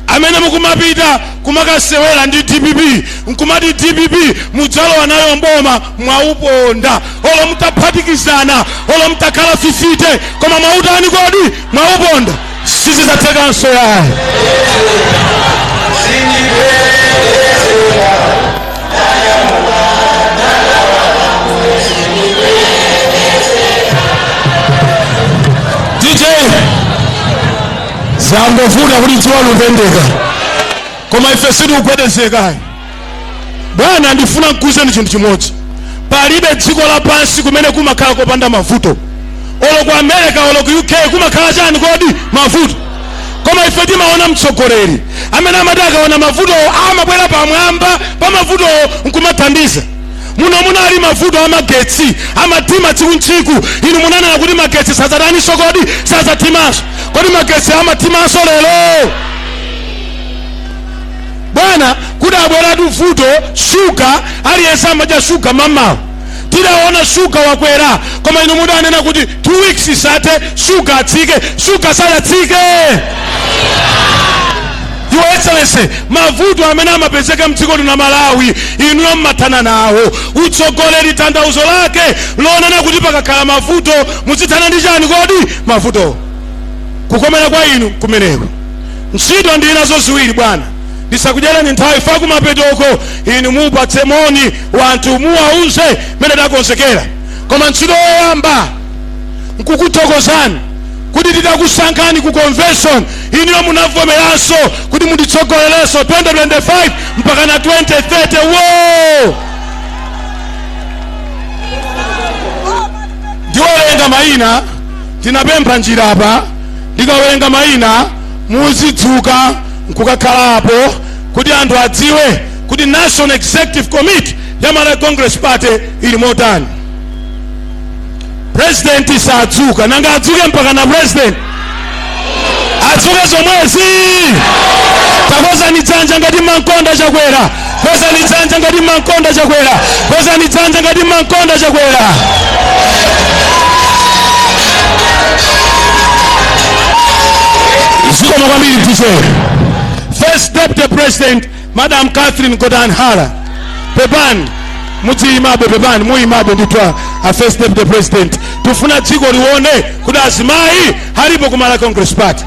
amene mukumapita kumakasewera ndi DPP nkumati DPP mudzalowa nayo mboma, mwauponda. Olo mutaphatikizana, olo mutakhala 50, koma mwautani kodi? Mwauponda. Sizidzathekanso yayi. DJ, zangovuta kuti dzuwa lupendeka, koma ife sitikugwedezekayi. Bwana, ndifuna nkuuzeni chinthu chimodzi: palibe dziko lapansi kumene kumakhala kopanda mavuto. Olo ku America, olo ku UK, kumakhala chani kodi? Mavuto. Koma ife timaona mtsogoleri amene amati akaona mavutowo amabwera pamwamba pa mavutowo nkumathandiza. Muno munali mavuto amagetsi, amathima tsiku ntsiku. Inu munanena kuti magetsi sadzataninso kodi? Sadzathimanso. Kodi magetsi amathimanso lero, bwana? Kuti abweratu vuto shuga, aliyense amadya shuga mamawa. Tidaona shuga wakwera, koma inu mudanena kuti 2 weeks isathe shuga atsike. Shuga sadatsike. Your Excellency, mavuto amene amapezeka mdziko lino la Malawi, inuyo mmathana nawo. Utsogoleri tanthauzo lake lonena kuti pakakhala mavuto muzithana ndi chani kodi? Mavuto. Kukomera kwa inu kumeneko. Ntchito ndi nazo ziwiri, bwana, ndisakudyereni nthawi fa kumapetoko inu mupatse moni wanthu, muwauze mene takonzekera. Koma ntchito yoyamba nkukuthokozani kuti titakusankhani ku convention, inuyo munavomeranso kuti mutitsogolerenso 2025 mpaka na 2030. Wo ndiwerenga mayina, tinapempha njira apa. Ndikawerenga mayina muzidzuka nkukakhalapo kuti anthu adziwe kuti National Executive Committee ya Malawi Congress Party ili motani. President sadzuka, nanga adzuke mpaka na president adzuke zomwezi? Takwezani dzanja ngati mankonda Chakwera. Kwezani dzanja ngati mankonda Chakwera. Kwezani dzanja ngati mankonda Chakwera. Zikomo kwambiri, DJ. First Deputy President, Madam Catherine Gotani Hara. Pepani, mudziyimabe. Pepani, muyimabe ndithu. A First Deputy President, tifuna dziko lione kuti azimayi alipo ku Malawi Congress Party.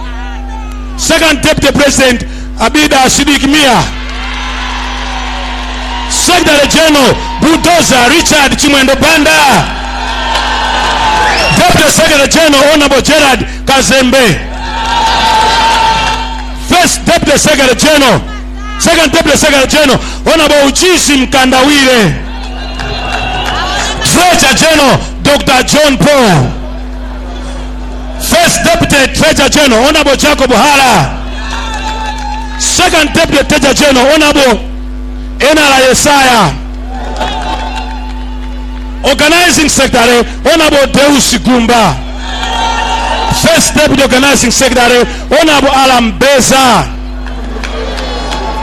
Second Deputy President, Abida Sidik Mia. Secretary General, Bulldozer Richard Chimwendo Banda. Deputy Secretary General, Honorable Gerard Kazembe. First Deputy Secretary General, Second Deputy Secretary General, Honorable Uchizi Mkandawire. Treasurer General, Dr John Paul. First Deputy Treasurer General, Honorable Jacob Hara. Second Deputy Treasurer General, Honorable Enara Yesaya. Organizing Secretary, Honorable Deus Gumba. First Deputy Organizing Secretary, Honorable Alam Beza.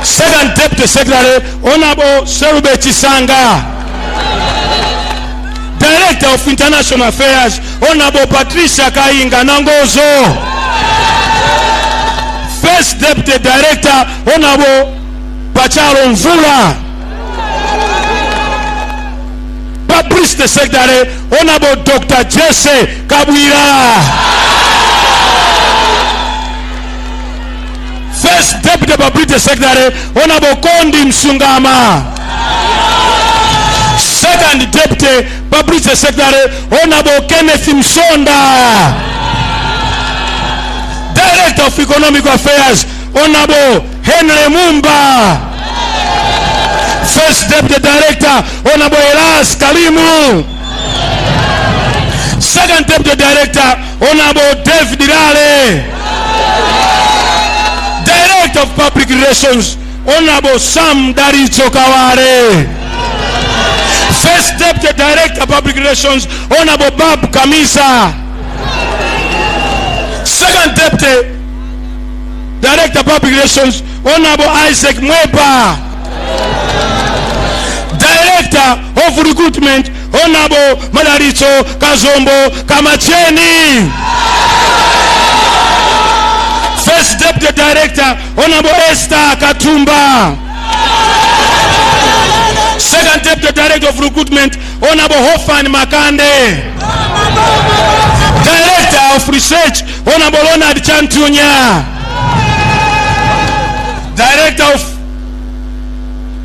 Second Deputy Secretary, Honorable Serube Chisanga. Director of International Affairs, Honorable Patricia Kainga Nangozo. First Deputy Director, Honorable Pachalo Mvula. Publicity Secretary, Honorable Dr Jesse Kabwira. First Deputy Publicity Secretary, Honorable Kondi Msungama. Second Deputy Publicity Secretary, Honorable Kenneth Msonda. Director of Economic Affairs, Honorable Henry Mumba. First Deputy Director, Honorable Elas Kalimu. Second Deputy Director, Honorable David Lale. Director of Public Relations, Honorable Sam Daricho Kawale. First Deputy Director Public Relations, Honorable Bob Kamisa. Second Deputy Director Public Relations, Honorable Isaac Mwepa. Director of Recruitment, Honorable Madalitso Kazombo Kamacheni. First Deputy Director, Honorable Esther Katumba. Second Deputy Director of Recruitment, Honorable Hofan Makande. Director of Research, Honorable Honorable Ronald Chantunya. Director of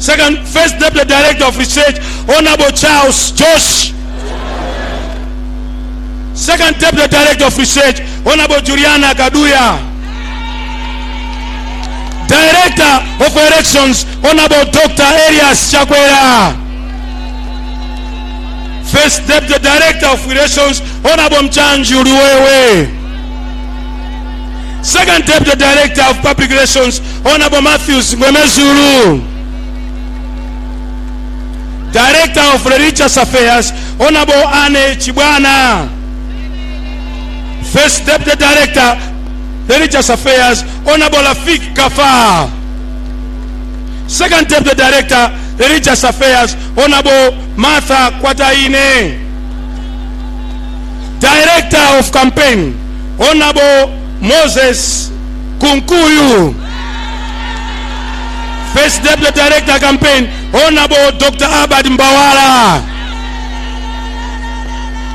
Second, First Deputy Director of Research, Honorable Charles Josh. Second Deputy Director of Research, Honorable Juliana Kaduya. Director of Elections, Honorable Dr. Elias Chakwera. First Deputy Director of Relations, Honorable Mchanju Liwewe. Second Deputy Director of Public Relations, Honorable Matthews Ngwemezulu. Director of Religious Affairs, Honorable Anne Chibwana. First Deputy Director, Religious Affairs, Honorable Rafik Kafar. Second Deputy Director, Religious Affairs, Honorable Martha Kwataine. Director of Campaign, Honorable Moses Kunkuyu. First Deputy Director Campaign, Honorable Dr. Abad Mbawala.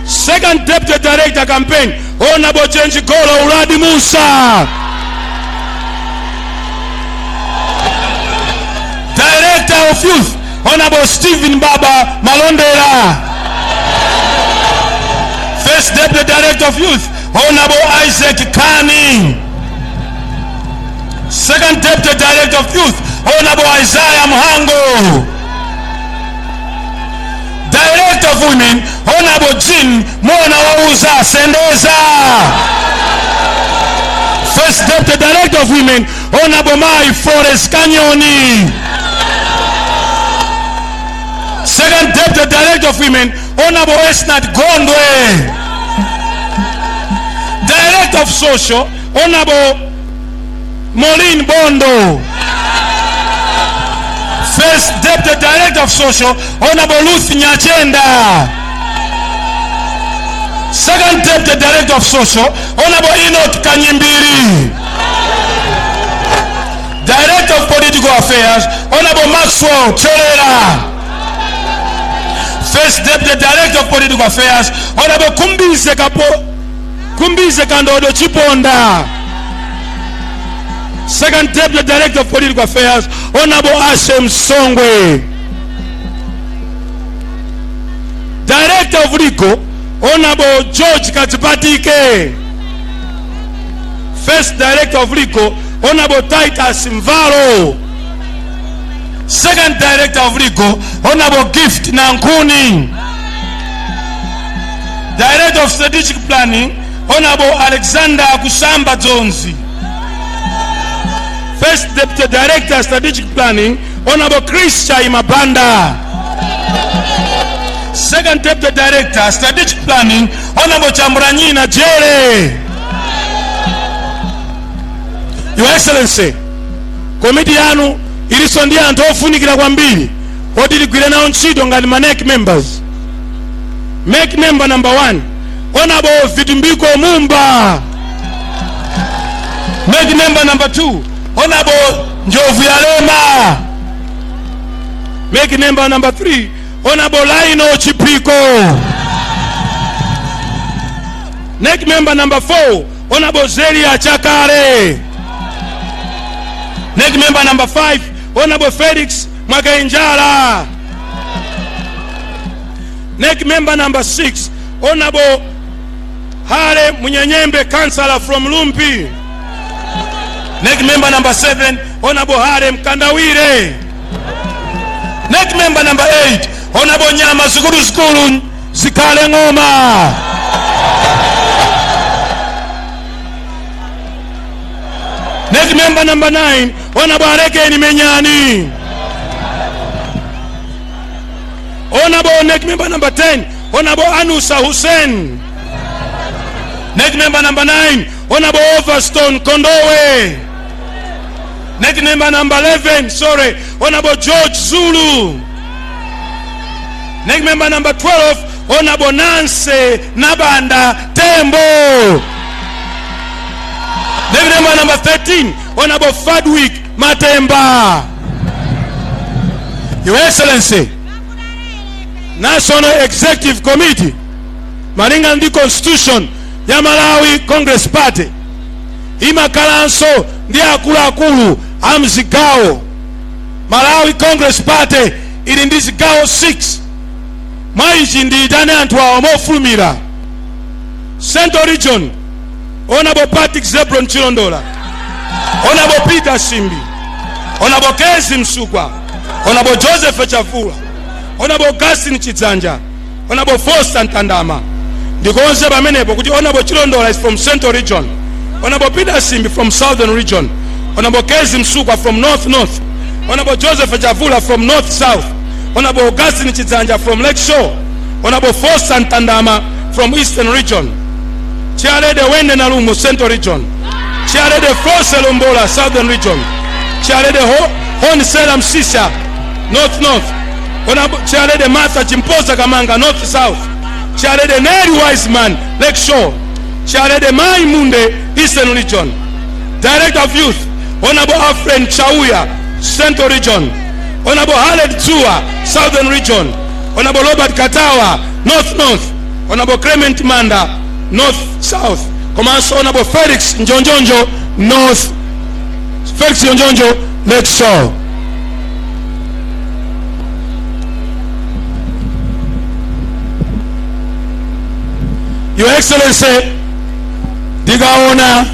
Second Deputy Director Campaign, Honorable Chenjikolo Uladi Musa. Director of Youth, Honorable Stephen Baba Malondera. First Deputy Director of Youth, Honorable Isaac Kani. Second Deputy Director of Youth, Honorable Isaiah Mhango. Director of Women, Honorable Jean Mona Wauza Sendeza. First Deputy Director of Women, Honorable Mai Forest Kanyoni. Second Deputy Director of Women, Honorable Esnat Gondwe. Director of Social, Honorable Maureen Bondo. First Deputy Director of Social, Honorable Ruth Nyachenda. Second Deputy Director of Social, Honorable Enoch Kanyimbiri. Director of Political Affairs, Honorable Maxwell Cholera. First Deputy Director of Political Affairs, Honorable Kumbize Kapo, Kumbize Kandodo Chiponda. Second Deputy Director of Political Affairs, Honorable Ashem Songwe. Director of Legal, Honorable George Katipatike. First Director of Legal, Honorable Titus Mvalo. Second Director of Legal, Honorable Gift Nankuni. Director of Strategic Planning, Honorable Alexander Kusamba Zonzi. First Deputy Director Strategic Planning, Honorable Chris Chaimabanda. Second Deputy Director Strategic Planning, Honorable Chambranyina Jere. Your Excellency, komiti yanu ilinso ndi anthu ofunikira kwambiri oti tigwire nawo ntchito ngati ma NEC members. NEC member number 1, Honorable Vitumbiko Mumba. NEC member number 2, Honorable Njovu Yalema. NEC member number 3, Honorable Lino Chipiko. NEC member number 4, Honorable Zelia Chakare. NEC member number 5, Honorable Felix Mwakainjala. NEC member number 6, Honorable Hale Munyenyembe, councillor from Lumpi. NEC member number 7, Honorable Hale Mkandawire. NEC member number 8, Honorable Nyama Zukulu Zukulu Zikale Ngoma. NEC member number 9, Honorable Arekeni Menyani. Honorable NEC member number 10, Honorable Anusa Hussein. NEC member number 9, Honorable Overstone Kondowe. NEC member number 11, sorry, Honorable George Zulu. NEC member number 12, Honorable Nancy Nabanda Tembo. NEC member number 13, Honorable Fadwick Matemba. Your Excellency, National Executive Committee, malinga ndi Constitution ya Malawi Congress Party, Imakhalanso ndi akuluakulu a mzigawo. Malawi Congress Party ili ndi zigawo 6. Mwa ichi ndiyitane anthu awa mofulumira: Central Region, Honorable Patrick Zebron Chilondola, Honorable Peter Simbi, Honorable Kezi Msukwa, Honorable Joseph Chavula, Honorable Augustin Chidzanja, Honorable Foster Ntandama. Ndikonze pamenepo kuti Honorable Chilondola is from Central Region, Honorable Peter Simbi from Southern Region, Honorable Kezi Msukwa from North North, Honorable Joseph Chavula from North South, Honorable Augustin Chidzanja from Lake Shore, Honorable Foster Ntandama from Eastern Region, Chairlady Wende Nalumo, Central Region, Chairlady Flose Lombola, Southern Region, Chairlady Hon Sela Msisa, North North, Honorable Chairlady Martha Chimposa Kamanga, North South, Chairlady Neri Wiseman, Lake Shore, Chairlady Mai Munde, Eastern Region. Director of Youth, Honorable Alfred Chauya, Central Region, Honorable Haled Zua, Southern Region, Honorable Robert Katawa, North North, Honorable Clement Manda, North South, komanso Honorable Felix Njonjonjo, North, Felix Njonjonjo, Lake Shore. Your Excellency, ndikaona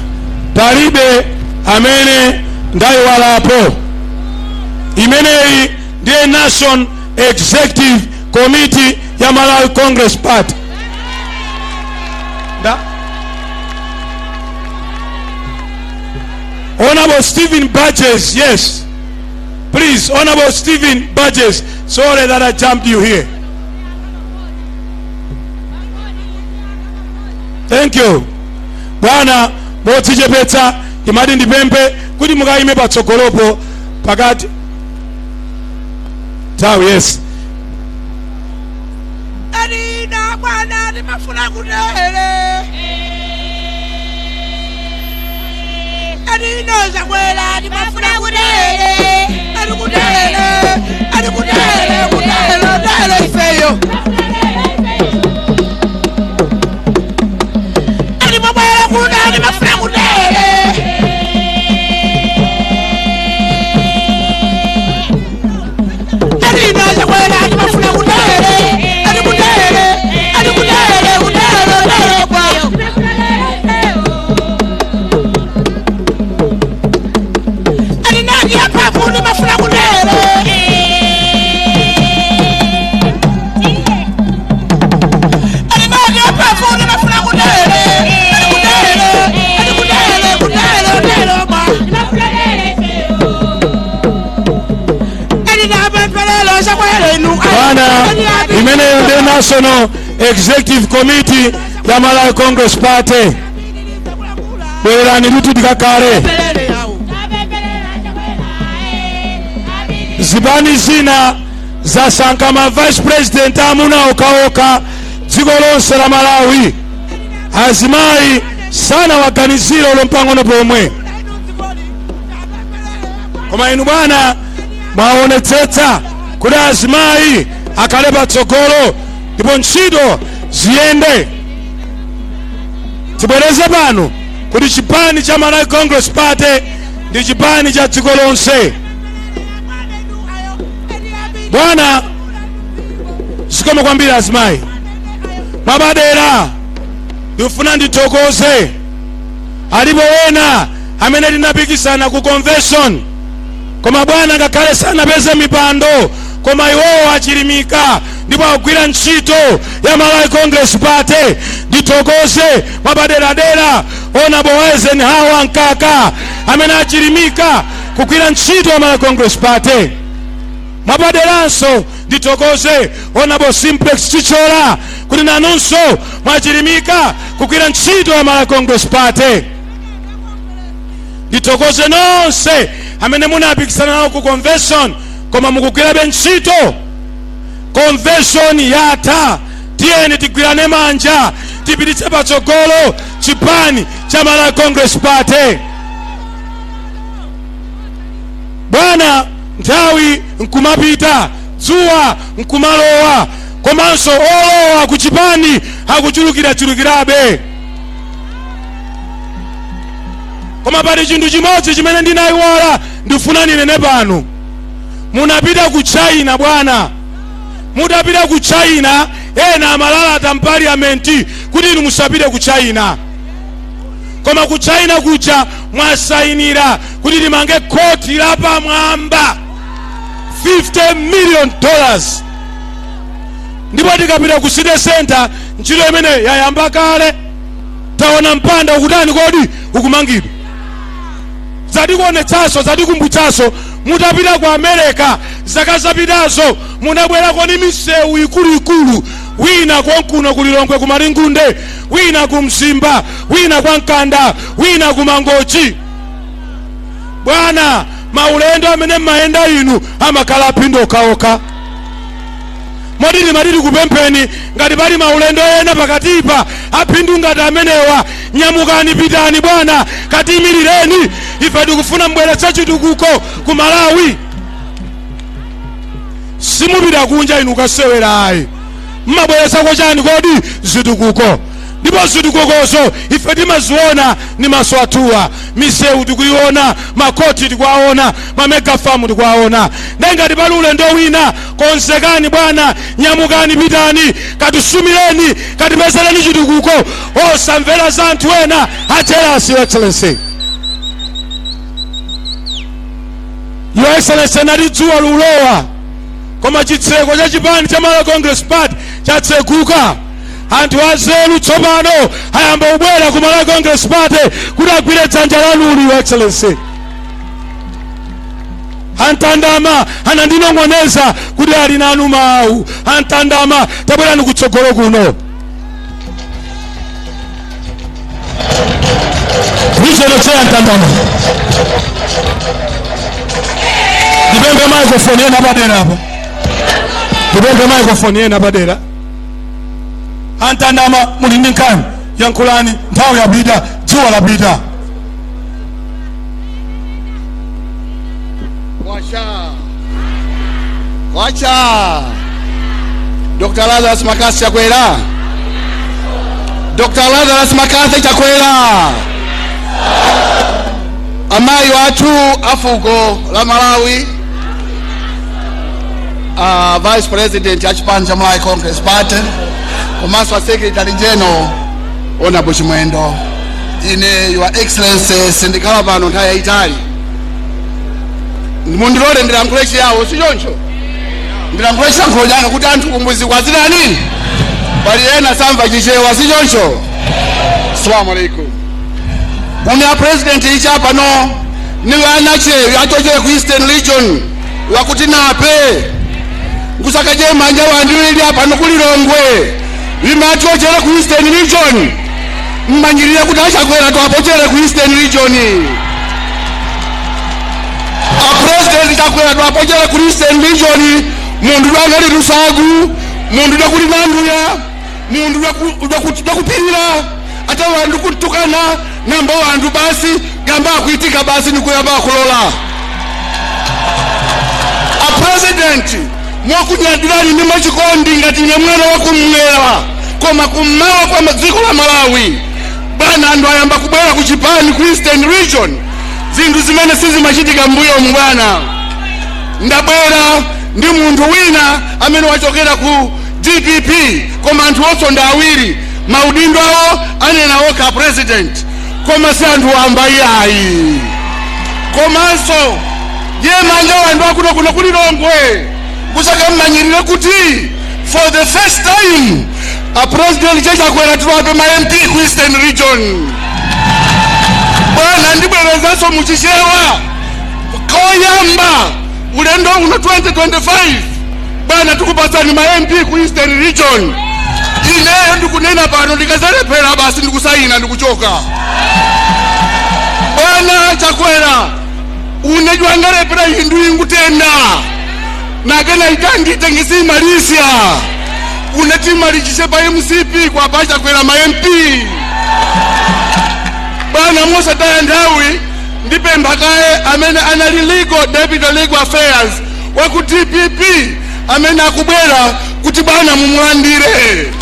palibe amene ndayiwalapo. Imeneyi ndiye National Executive Committee ya Malawi Congress Party. Honorable Stephen Burgess, yes. Please, Honorable Stephen Burgess, sorry that I jumped you here. Thank you. Bwana, modzichepetsa ndimati ndipemphe kuti mukayime patsogolopo pakati nthawi. Yes. Alina bwana, ndimafuna kutere alino Chakwera, ndimafuna kutere ali kutere ali kutere kutere tere ifeyo ali mabwera kuno, ndimafuna kutere alino Chakwera, ndimafuna kutere ali kutere ali kutere kutere tere kwayo alinani yapapu, ndimafuna kutere alinani yapapu, ndimafuna kutere ali kutere ali kutere kutere tere kwa alinapempelelo Chakwera inu. Bwana, imeneyo ndiye National Executive Committee ya Malawi Congress Party. Bwererani kuti tikakhale. Zipani zina zasankha ma vice president amuna okhaokha dziko lonse la Malawi. Azimayi sanawaganizire olo mpang'ono pomwe, koma inu bwana mwaonetsetsa kuti azimayi akhale patsogolo ndipo ntchito ziyende. Tibwereze pano kuti chipani cha Malawi Congress Party ndi chipani cha dziko lonse. Bwana, zikomo kwambiri. Azimayi, mwapadera ndikufuna ndithokoze. Alipo wena amene tinapikisana ku convention, koma bwana, ngakhale sanapeze mipando, koma iwowo achilimika ndipo akugwira ntchito ya Malawi Congress Party. Ndithokoze mwapaderadera Honorable Eisenhower Mkaka amene achilimika kugwira ntchito ya Malawi Congress Party. Mwapaderanso ndithokoze Honorable Simplex Chichola kuti nanunso mwachilimika kugwira ntchito ya Malawi Congress Party. Ndithokoze nonse amene munapikisana nawo ku convention koma mukugwirabe ntchito. Convention yatha, tiyeni tigwirane manja, tipititse patsogolo chipani cha Malawi Congress Party. Bwana, nthawi nkumapita, dzuwa nkumalowa, komanso olowa ku chipani akuchulukirachulukirabe. Koma pali chinthu chimodzi chimene ndinayiwala, ndifuna ninene pano. Munapita ku China bwana. Mutapita ku China, ena amalalata mpaliyamenti kuti inu musapite ku China, koma ku China kuja mwasayinira kuti timange khoti lapamwamba, $50 million. Ndipo tikapita ku city center, ntchito imene yayamba kale, taona mpanda ukutani kodi, ukumangidwa. Zatikuonetsanso, zatikumbutsanso, mutapita ku America zaka zapitazo, munabwerako ni misewu ikuluikulu, wina konkuno ku Lilongwe ku Malingunde, wina ku Mzimba, wina kwa Mkanda, wina ku Mangochi. Bwana, maulendo amene mmayenda inu amakhala aphindu okhaokha, motili matili kupempheni, ngati pali maulendo ena pakatipa aphindu ngati amenewa, nyamukani, pitani bwana, katimirireni. Ife tikufuna mbweretse chitukuko ku Malawi. Simupita kunja inu kasewera ayi, mmabweretsako chani kodi? Zitukuko. Ndipo zitukukozo ife timaziona ni maso athuwa. Misewu tikuiona, makoti tikuwaona, ma mega farm tikuwaona. Ndengati pali ulendo wina, konzekani bwana, nyamukani, pitani, katisumireni, katipezereni chitukuko, osamvera za anthu ena a jealous. Your Excellency, Your Excellency, nati dzuwa lulowa, koma chitseko cha chipani cha Malawi Congress Party chatsekuka. Anthu azeru tsopano ayamba kubwera ku Malawi Congress Party kuti agwire dzanja lanuli. Your Excellency, Antandama anandinong'oneza kuti ali nanu mawu. Antandama, tabwerani kutsogolo kuno. Regional Chair Ntandama, ndipemphe microphone ena padera apa, ndipemphe microphone ena padera. Antandama, muli ndi nkhani, yankhulani, nthawi yapita, dzuwa lapita. Kwacha. Kwacha. Dr. Lazarus McCarthy Chakwera. Dr. Lazarus McCarthy Chakwera. Amayi wathu afuko la Malawi, Vice President a chipani cha Malawi Congress Party, komanso a Secretary General Honorable Chimwendo, ine Your Excellency sindikhala pano nthawi yayitali. Mundilole ndilankhule Chiyawo, si choncho? Ndilankhule chilankhulo changa kuti anthu kumbuzi kwazitani, pali ena samva Chichewa, si choncho? Assalamu alaikum. Une a President icha pano ni vanache achochera ku Eastern Region wakuti nape nkusakaje manja wandiwili apano kulilongwe limachochera ku Eastern Region, mmanyirire kuti achakwera twapochere ku Eastern Region. A President Chakwera twapochere ku Eastern Region. Mundu dwangali lusagu, mundu dwakuli nanduya, mundu dwakupirira ate wandu kutukana namba wandu basi gamba akuitika basi nikuyamba akulola. A President, mwakunyadirani ndi machikondi ngati ine mwana wakumwera, koma kummawa kwa dziko la Malawi bwana, anthu ayamba kubwera ku chipani ku Eastern Region, zinthu zimene sizimachitika mbuyomu bwana. Ndabwera ndi munthu wina amene wachokera ku DPP, koma anthu onse ndi awiri, maudindo awo anena okha President, koma si anthu wamba iyayi. Komanso ye manja wanthu akuno kuno kulilongwe kusaka mmanyirire kuti for the first time a President Chakwera tiwape ma MP ku Eastern Region. Bwana, ndibwerezanso muchichewa koyamba ulendo uno 2025 bwana, tikupatsani ma MP ku Eastern Region. Ineyo ndikunena pano, ndikazalephera basi ndikusayina ndikuchoka. Bwana Chakwera, unejwangalepera indu ingutenda nakena itangite ngisimalisia unetimalichise pa MCP kwa pa Chakwera ma MP. Bwana, mosataya nthawi, ndipempha kaye amene anali legal deputy legal affairs wa ku DPP amene akubwera kuti bwana mumulandire.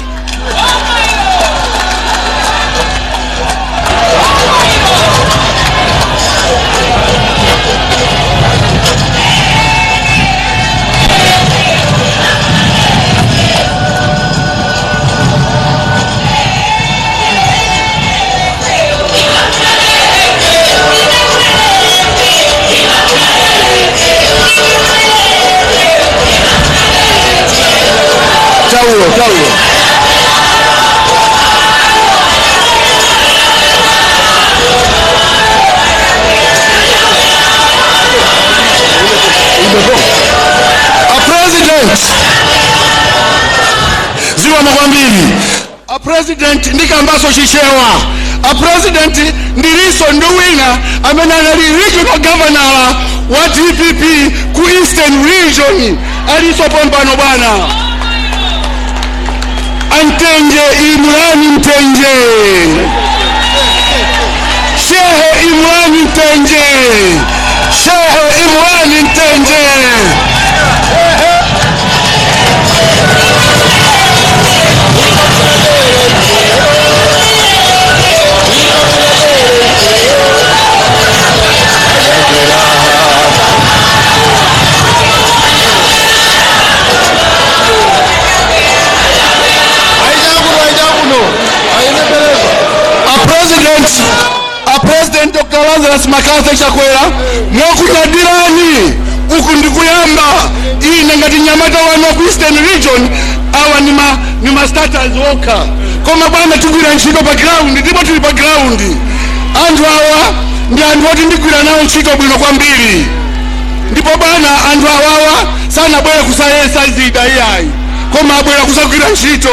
President, ndikambaso Chichewa. A President, ndiliso ndi wina amene anali regional governor wa DPP ku Eastern Region, aliso pompano, bwana Antenje Imrani Mtenje, Shehe Imrani Mtenje, Shehe Imrani Mtenje. A President Dr. Lazarus McCarthy Chakwera, mwakunyadirani, uku ndikuyamba. Ine ngati nyamata wanu ku Eastern Region, awa ni ma starters okha, koma bwana, tigwira ntchito pa ground, ndipo tili pa ground. Anthu awa ndi anthu oti ndigwira nawo ntchito bwino kwambiri. Ndipo bwana, anthu awawa sanabwere kusayesa zida iyayi, koma abwera kusagwira ntchito.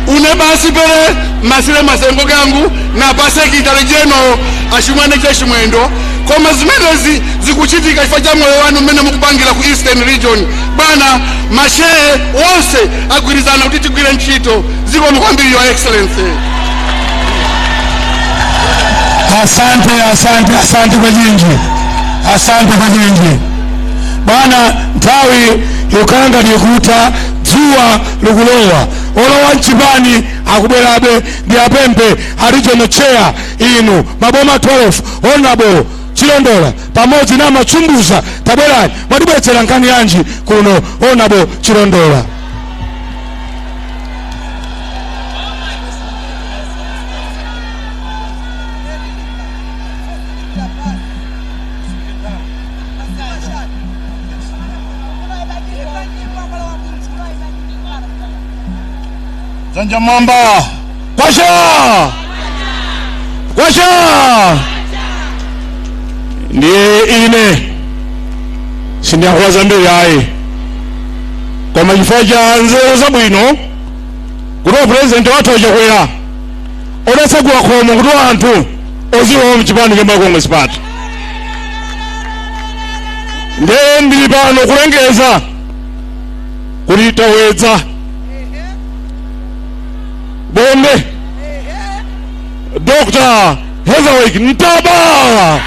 Une basi pere masire masengo gangu na pasekitale jeno achimwene chechimwendo, koma zimenezi zikuchitika chifukwa cha moyo wanu mmene mukupangira ku Eastern Region. Bwana, mashehe wonse agwirizana kuti tigwire ntchito. Zikomo kwambiri, Your Excellency. Asante, asante, asante kwa nyingi, asante kwa nyingi bwana. Nthawi yokhala ndikuta, dzuwa likulowa, olowa mchipani akubwerabe. Ndi apemphe a regional chair inu maboma 12, Honorable Chilondola pamodzi na Machumbuza, tabwerani. Mwatibweretsera nkhani yanji kuno, Honorable Chilondola? Zanja mwamba! Kwasha, kwasha! Ndiye ine sindiyankhula zambiri ayi, koma chifukwa cha nzeru zabwino kuti purezidenti wathu aChakwera odatsegula khomo kuti anthu ozilowa mchipani cha Congress Party, ndiye ndili pano kulengeza kuti tawedza bombe Dr. Heatherwick Ntaba.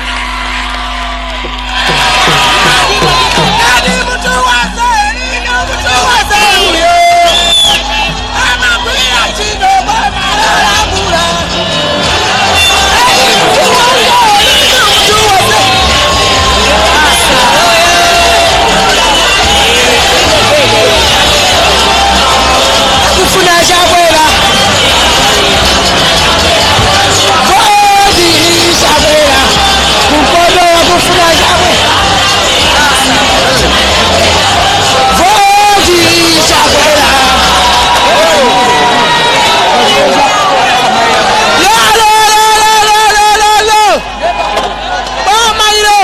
Kufuna Chakwera, kodi Chakwera kukodo, kufuna Chakwera, voti Chakwera. Lo lo lo lo lo lo lo, boma ilo!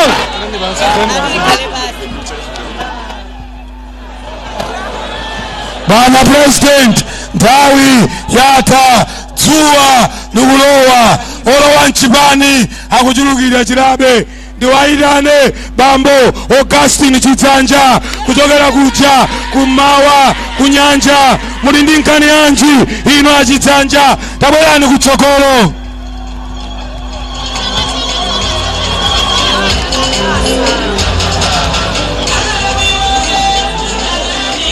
Bwana President, nthawi yatha, dzuwa likulowa, olowa mchipani akuchulukira chirabe. Ndiwayitane bambo Augustin Chidzanja kuchokera kuja kummawa kunyanja. Muli ndi nkhani yanji ino, aChidzanja? Tabwerani kutsogolo.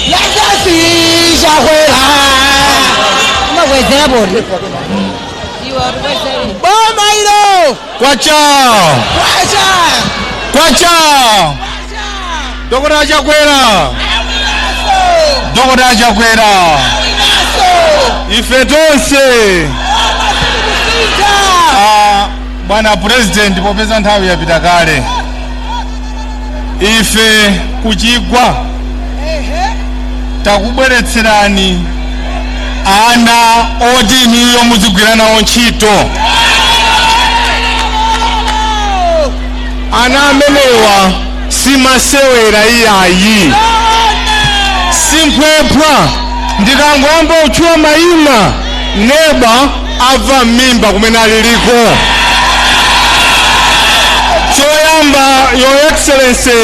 Legacy Chakwera. Umakwezera bodi. Boma ilo! Kwacha! Kwacha! Kwacha! Dokota Chakwera, Dokota Chakwera, ife tonse. Ah, bwana President, popeza nthawi yapita kale, ife kuchigwa takubweretserani ana oti inuyo muzigwira nawo ntchito. Ana amenewa simasewera iyayi, simphwemphwa. Ndikangoyamba kutchula mayina, neba abva m'mimba kumene aliliko. Choyamba, Your Excellency,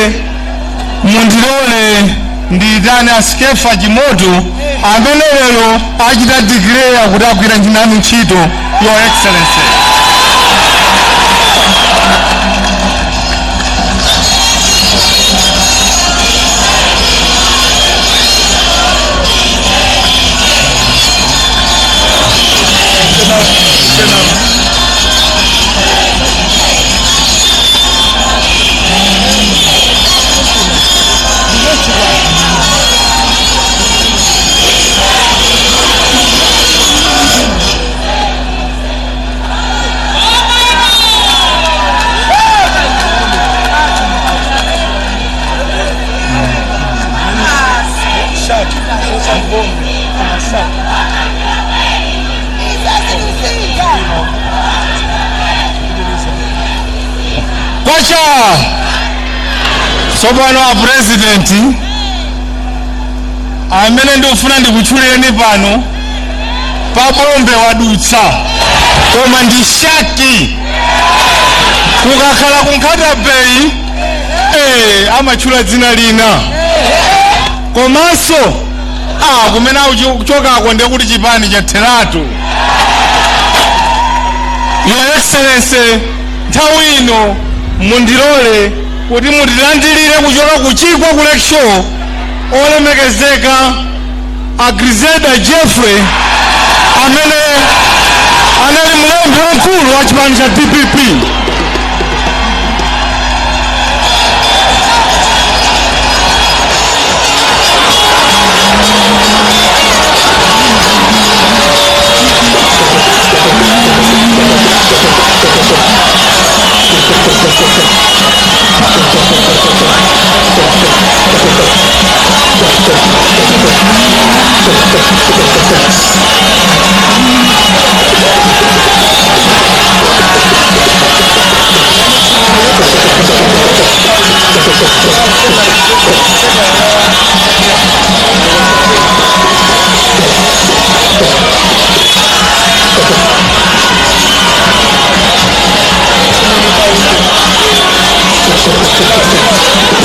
mundilole ndiyitane a Skefa Chimoto amene lero achita declare kuti agwira nanu ntchito, Your Excellency. Kwacha! Tsopano a president amene ndikufuna ndikutchulireni pano, pabombe wadutsa, koma ndi shaki. Kukakhala ku Nkhata Bay amatchula dzina lina, komanso kumene akuchokako ndekuti chipani chatheratu. Your Excellency, nthawi ino mundilole kuti mutilandilire kuchoka kuchikwa ku Lakeshore olemekezeka a Griselda Jeffrey amene anali mlembi wamkulu wa chipani cha DPP.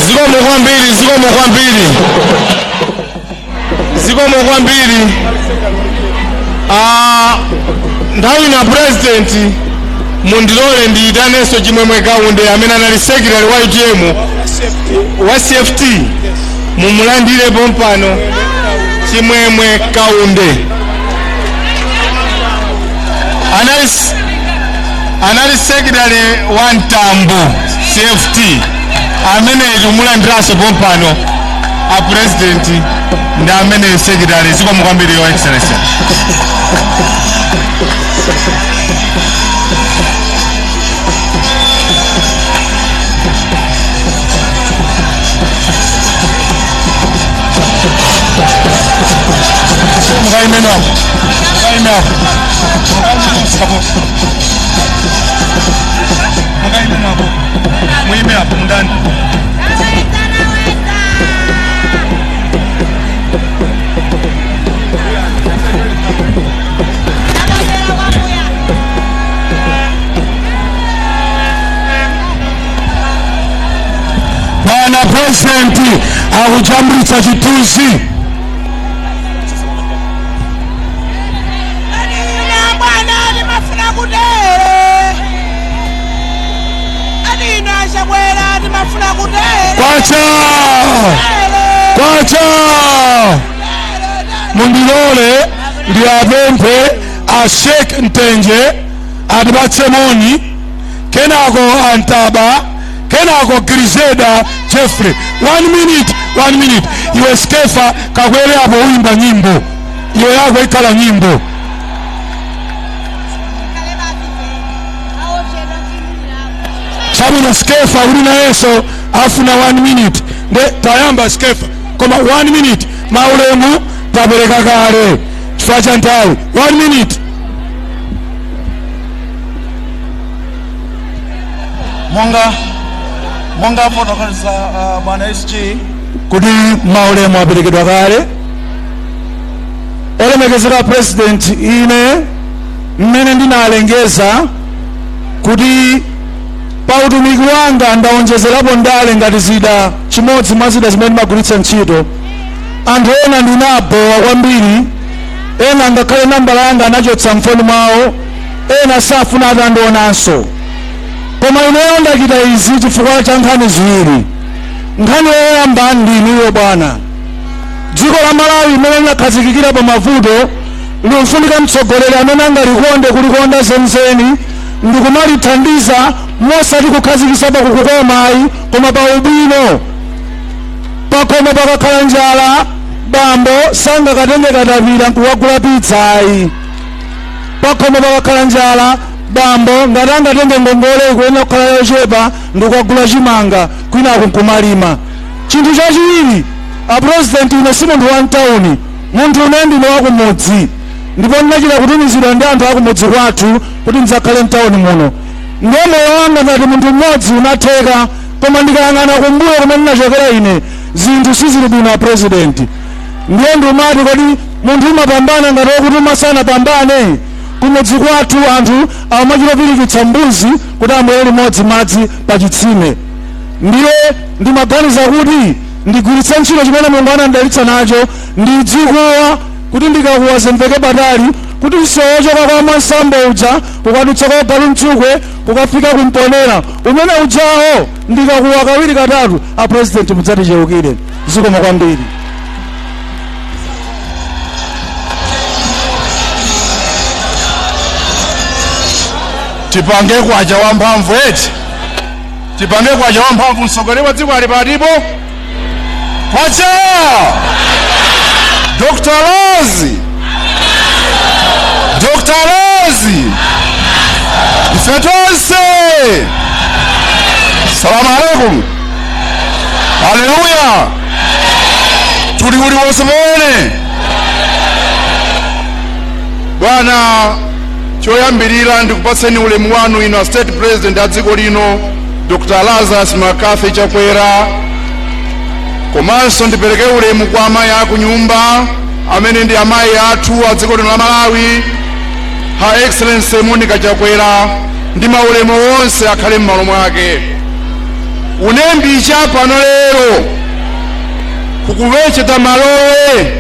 Zikomo kwambiri, zikomo kwambiri, zikomo kwambiri. Nthawi na president, mundilole ndiyitanenso Chimwemwe Kaunde amene anali secretary wa UTM wa CFT. Mumulandire pompano Chimwemwe Kaunde, anali secretary wa Mtambo CFT amene tumulandiranso pompano. A president ndi amene secretary. Zikomo kwambiri, Your Excellency. Mukaime napo, mukaime apo, mukaime napo, muime apo mundani. Bwana President akujambulitsa chithunzi. Bwana, timafuna kutere adina Chakwera, timafuna kutere. Kwacha! Kwacha! Mundilole ndiapemphe a Sheikh Mtenje atipatse moni, kenako Antaba, kenako Grizeda Jeffrey. One minute, one minute. Iwe Skefa, kakwere apo, uimba nyimbo, iwe yako ikhala nyimbo. Chabwino, Skefa uli nayenso afuna one minute, nde tayamba Skefa, koma one minute. Maulemu tapereka kale chifukwa cha nthawi. One minute. Monga fotokoza bwana SG kuti maulemu aperekedwa kale. Olemekezeka President, ine mmene ndinalengeza kuti pa utumiki wanga ndawonjezerapo ndale ngati zida, chimodzi mwa zida zimene ndimagwiritsa ntchito, anthu ena ndinabowa kwambiri, ena ngakhale nambala yanga anachotsa mfoni mwawo, ena safuna atandionanso. Koma ineyo ndachita izi chifukwa cha nkhani ziwiri. Nkhani yoyamba ndi inuyo bwana. Dziko la Malawi limene linakhazikikira pa mavuto likufunika mtsogoleri amene angalikonde kulikonda zenizeni ndikumalithandiza, mosati kukhazikitsa pa kukoma ayi, koma pa ubwino. Pakhomo pakakhala njala, bambo sangakatenge katapira nkukagula pizza ayi. Pakhomo pakakhala njala, bambo ngati angatenge ngongole ikuyenera kukhala yochepa ndikukagula chimanga kwinaku nkumalima. Chinthu chachiwiri, a President, ine si munthu wa mtawuni, munthu une ndine wakumudzi, ndipo ndinachita kutumizidwa ndi anthu akumudzi kwathu kuti ndidzakhale mtawuni muno. Ndiye moyo wanga ngati munthu mmodzi unatheka, koma ndikayang'ana kumbuyo kumene ndinachokera ine, zinthu sizili bwino, a President. Ndiye ndimati, kodi munthu umapambana ngati wokutuma sanapambane? Kumudzi kwathu anthu amachitopirikitsa mbuzi kuti amwere limodzi madzi pa chitsime. Ndiye ndimaganiza kuti ndigwiritse ntchito chimene Mulungu anandidalitsa nacho, ndidzikuwa kuti ndikakuwa zimveke patali, kuti msewu wochoka kwa Mwansambo uja kukadutsa kwa Galu Mchukwe kukafika kumponera umene ujawo, ndikakuwa kawiri katatu, a President mudzaticheukire. Zikomo kwambiri. Tipange kwacha wamphamvu eti, tipange kwacha wamphamvu. Mtsogoleri wa dziko ali patipo? Kwacha Dr. Lozi, Dr. Lozi, ife tonse. Salamu alaikum, haleluya. Tuli uli wonse pamene bwana. Choyambirira ndikupatseni ulemu wanu inu a State President a dziko lino, Dr. Lazarus McCarthy Chakwera, komanso ndipereke ulemu kwa amayi akunyumba amene ndi amayi athu a dziko lino la Malawi, Her Excellency Monica Chakwera, ndi maulemu onse akhale m'malo mwake. Unembicha pano lero kukuwecheta malowe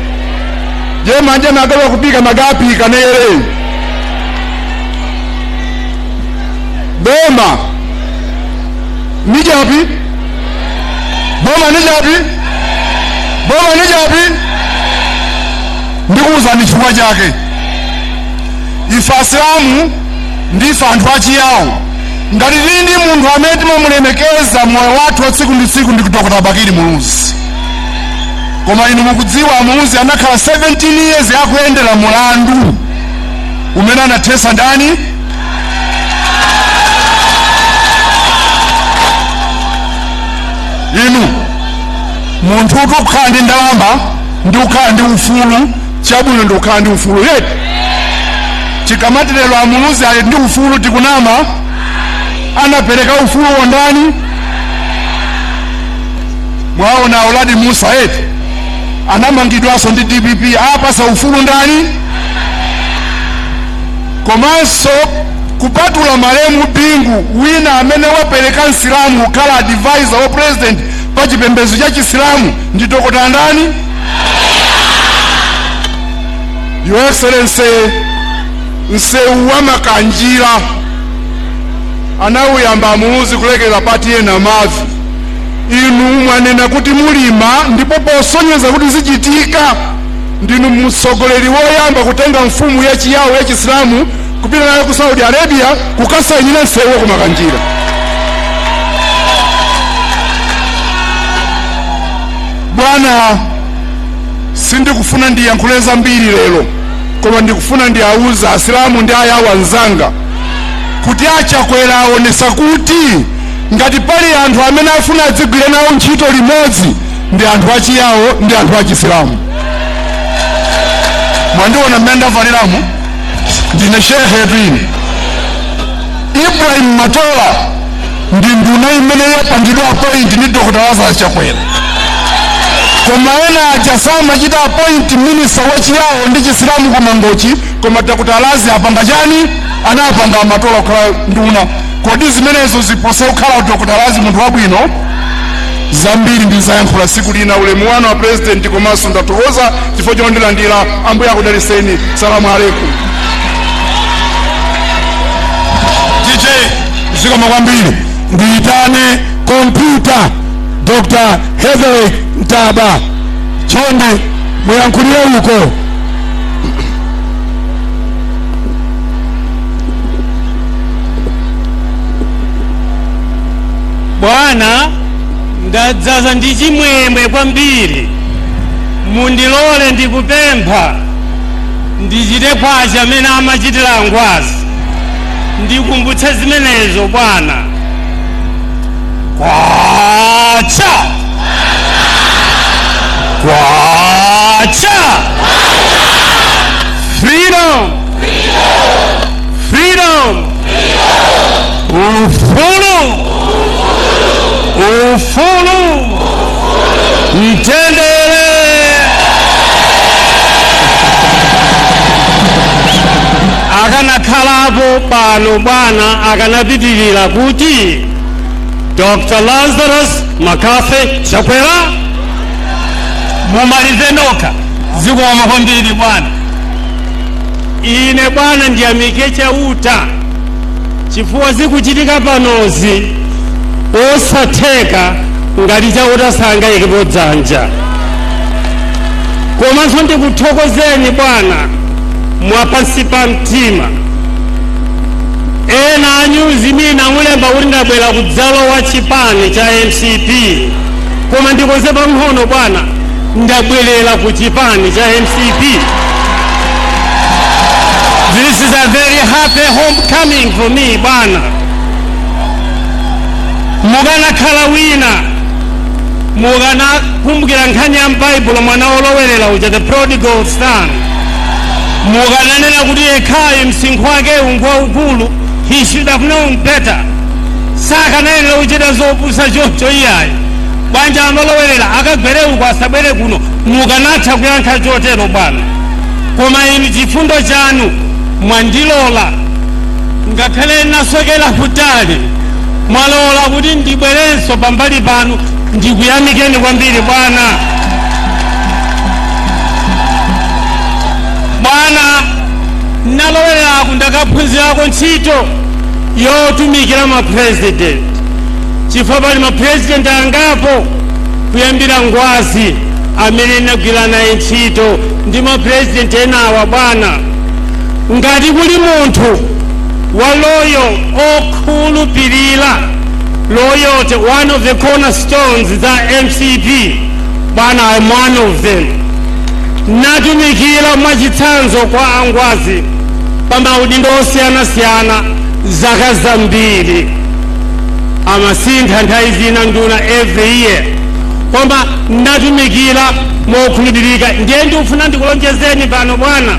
je manje magawa kupika magapika nere boma nijapi, boma nijapi, boma nijapi. Ndikuwuzani chifukwa chake. Ife Asilamu ndife anthu achiyawo, ngati tili ndi munthu amene timamulemekeza moyo wathu wa tsiku ndi tsiku ndi Dr. Bakili Muluzi. Koma inu mukudziwa, Muluzi anakhala 17 years akuyendera mulandu umene anathesa ndani? Inu munthu kuti ukhala ndi ndalama ndi kukhala ndi ufulu, chabwino ndi kukhala ndi ufulu yeti. Tikamati lero Amuluzi ali ndi ufulu, tikunama? Anapereka ufulu wondani? Mwaona Auladi Musa eti anamangidwanso ndi DPP, apasa ufulu ndani? Komanso kupatula malemu Bingu, wina amene wapereka Msilamu kukhala advisor wa president pa chipembedzo cha Chisilamu ndi Dokota ndani? Your Excellency, msewu wa Makanjira anawuyamba Amuluzi kulekera pati ena mavi. Inu mwanena kuti mulima, ndipo posonyeza kuti zichitika, ndinu mtsogoleri woyamba kutenga mfumu yachiyawo ya Chisilamu kupita nayo ku Saudi Arabia kukasayinira msewu ku Makanjira. Bwana, sindikufuna ndiyankhule zambiri lero, koma ndikufuna ndiauza Asilamu ndi Ayawo anzanga kuti Achakwera aonesa kuti ngati pali anthu amene afuna adzigwire nawo ntchito limodzi ndi anthu achiyawo ndi anthu achisilamu. Mwandiona mmene ndavaliramo, ndine shehe ine. Ibrahim Matola ndi nduna imene yapangidwa appoint ndi Dr. Lazarus Chakwera. Koma ena aja samachita appoint minister wachiyawo ndi Chisilamu ku Mangochi, koma Dr. Lazi apanga chani? Anapanga amatola kukhala nduna. Kodi zimenezo zipose kukhala Dr. Lazi munthu wabwino? Zambiri ndizayankhula siku lina. Ulemu wanu wa president, komanso ndathokoza chifukwa chondilandira. Ambuye akudaliseni. Salamu alaikum. DJ, zikomo kwambiri. Ndiyitane kompyuta Dr. Heavyweight Ntaba, chonde muyankhulire uko. Bwana, ndadzaza ndi chimwemwe kwambiri. Mundilole, ndikupempha, ndichite kwacha amene amachitira ngwazi, ndikumbutse zimenezo bwana. Kwacha kwacha! Freedom, freedom! Ufulu, ufulu! Mtendere! Akanakhalapo pano bwana, akanapitirira kuti Dr. Lazarus McCarthy Chakwera. Mumalize nokha. Zikomo kwambiri bwana. Ine bwana ndiyamike Chauta chifukwa zikuchitika panozi osatheka ngati Chauta sangayikepo dzanja. Komanso ndikuthokozeni bwana mwapansi pa mtima. Ena anyuzi mina mulemba kuti ndabwera kudzalowa chipani cha MCP, koma ndikonze pang'ono bwana, ndabwerera ku chipani cha MCP. This is a very happy homecoming for me bwana. Mukanakhala wina, mukanakumbukira nkhani ya m'Baibulo, mwana wolowerera uja, the prodigal son, mukananena kuti yekhayo msinkhu wake ngwaukulu, he should have known better, sakanayenera kuchita zopusa choncho iyayi, bwanja amalowerera akagwere uko asabwere kuno. Mukanatha kuyankha chotero bwana, koma inu chifundo chanu mwandilola, ngakhale nasokera kutali, mwalola kuti ndibwerenso pambali panu. Ndikuyamikeni kwambiri bwana. Bwana, nalowereraku ndakaphunzirako ntchito yotumikira mapresident, chifukwa pali mapresident angapo kuyambira Ngwazi amene ndinagwira naye ntchito ndi mapresident enawa. Bwana, ngati kuli munthu wa loyal, okhulupirira, loyalty, one of the cornerstones za MCP, bwana, I'm one of them. Natumikira mwachitsanzo kwa angwazi pa maudindo osiyanasiyana zaka zambiri. Amasintha nthawi zina nduna every year, koma natumikira mokhulupirika. Ndiye ndikufuna ndikulonjezeni pano bwana,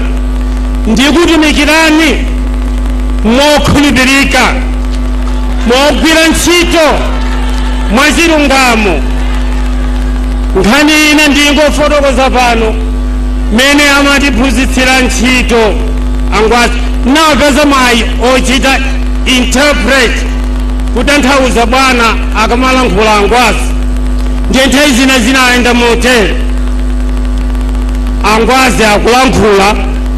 ndikutumikirani mokhulupirika, mogwira ntchito mwachilungamo. Nkhani ina ndingofotokoza pano, mene amatiphunzitsira ntchito angwazi, napeza mayi ochita interpret, kutanthauza bwana akamalankhula angwazi. Ndiye nthawi zina zinayenda motere: angwazi akulankhula,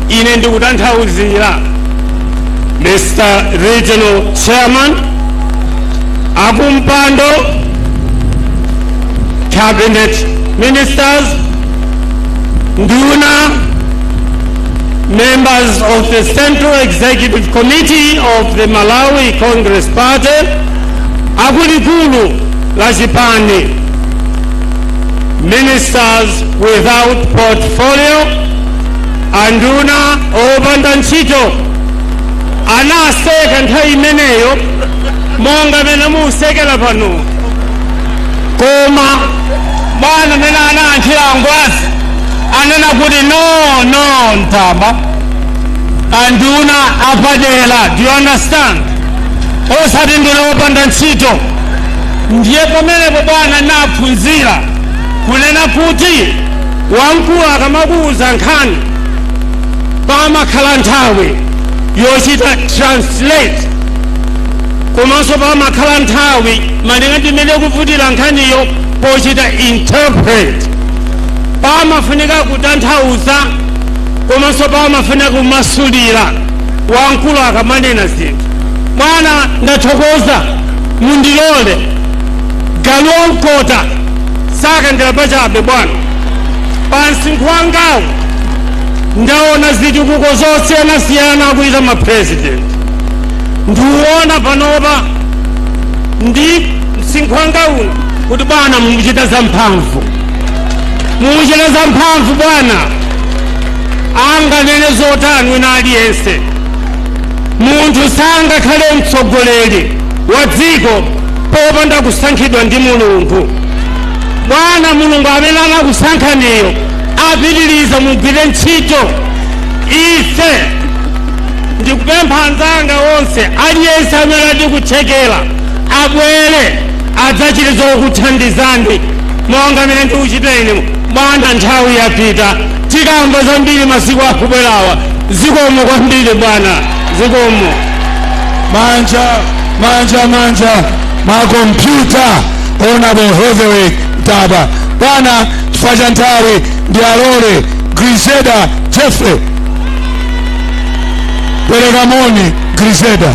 ine ndikutanthauzira. Mr. Regional Chairman, akumpando, cabinet ministers, nduna, members of the Central Executive Committee of the Malawi Congress Party, akulikulu la chipani, ministers without portfolio, anduna opanda ntchito. Anaseka nthawi imeneyo monga mene musekera pano, koma bwana, mene anayankhira angwazi, anena kuti, "No, no, Ntaba, anduna apadera, do you understand? Osati nduna opanda ntchito." Ndiye pamenepo bwana naphunzira. Kunena kuti wamkulu akamakuuza nkhani, pamakhala nthawi yochita translate, komanso pamakhala nthawi, malinga ndimene kuvutira nkhaniyo, pochita interpret. Pamafunika kutanthauza komanso pamafunika kumasulira wamkulu akamanena zinthu. Bwana, ndathokoza. Mundilole, galu wamkota sakandira pachabe. Bwana, pansinkhu wangawo ndaona zitukuko zosiyanasiyana akuita mapresident. Ndiuona panopa ndi msinkhu wanga uno kuti bwana, mukuchita zamphamvu, mukuchita zamphamvu bwana. Anganene zotani wina aliyense, munthu sangakhale mtsogoleri wa dziko popanda kusankhidwa ndi Mulungu. Bwana, Mulungu amene anakusankhaniyo apitiriza, mugwire ntchito. Ife ndikupempha anzanga onse, aliyense amene ati kuthekera abwere adzachite zokuthandizani monga amene ndikuchita ine. Bwana, nthawi yapita, tikamba zambiri masiku akubwerawa. Zikomo kwambiri bwana, zikomo. Manja, manja, manja, makompyuta, Honorable Heavyweight Ntaba. Bwana, chifukwa cha nthawi ndi alole Grizeda Jeffrey. Pereka moni, Grizeda.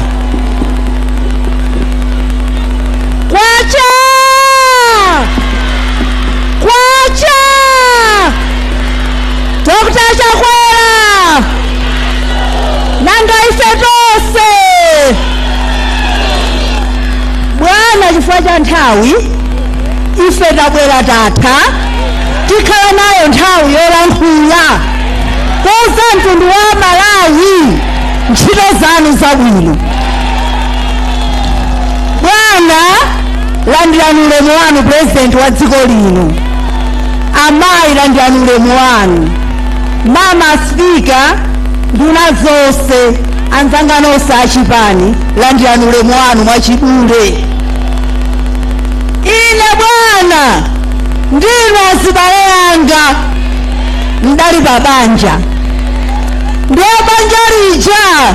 Kwacha! Kwacha! Dr. Chakwera! Nanga ife tonse! Bwana, chifukwa cha nthawi, ife tabwera tatha, tikhala nayo nthawi yolankhula kuza mtundu wa Malawi ntchito zanu zabwino. Bwana, landirani ulemu wanu, President wa dziko lino. Amayi, landirani ulemu wanu. Mama Spika, nduna zonse, anzanga nonse achipani, landirani ulemu wanu mwachidule. Ine bwana, ndinu azibale anga, mdali pa banja, ndiye banja lija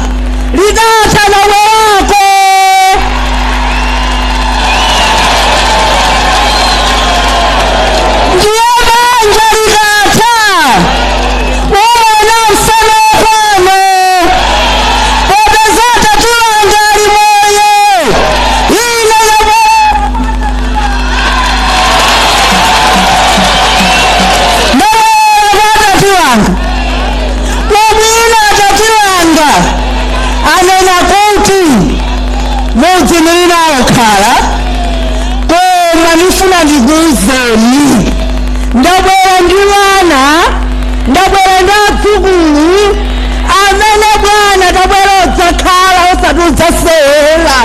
lidatha nawerako. Ndiye banja likatha, uwona msana kwano, popeza tatulanga ali moyo. Ine yabo atati wanga ubwino, atati wanga anena kuti mudzi muli nawo khala, koma ndifuna ndikuwuzeni, ndabwera ndi wana, ndabwera ndi adzukulu amene bwana tabwera odzakhala, osati udzasewera.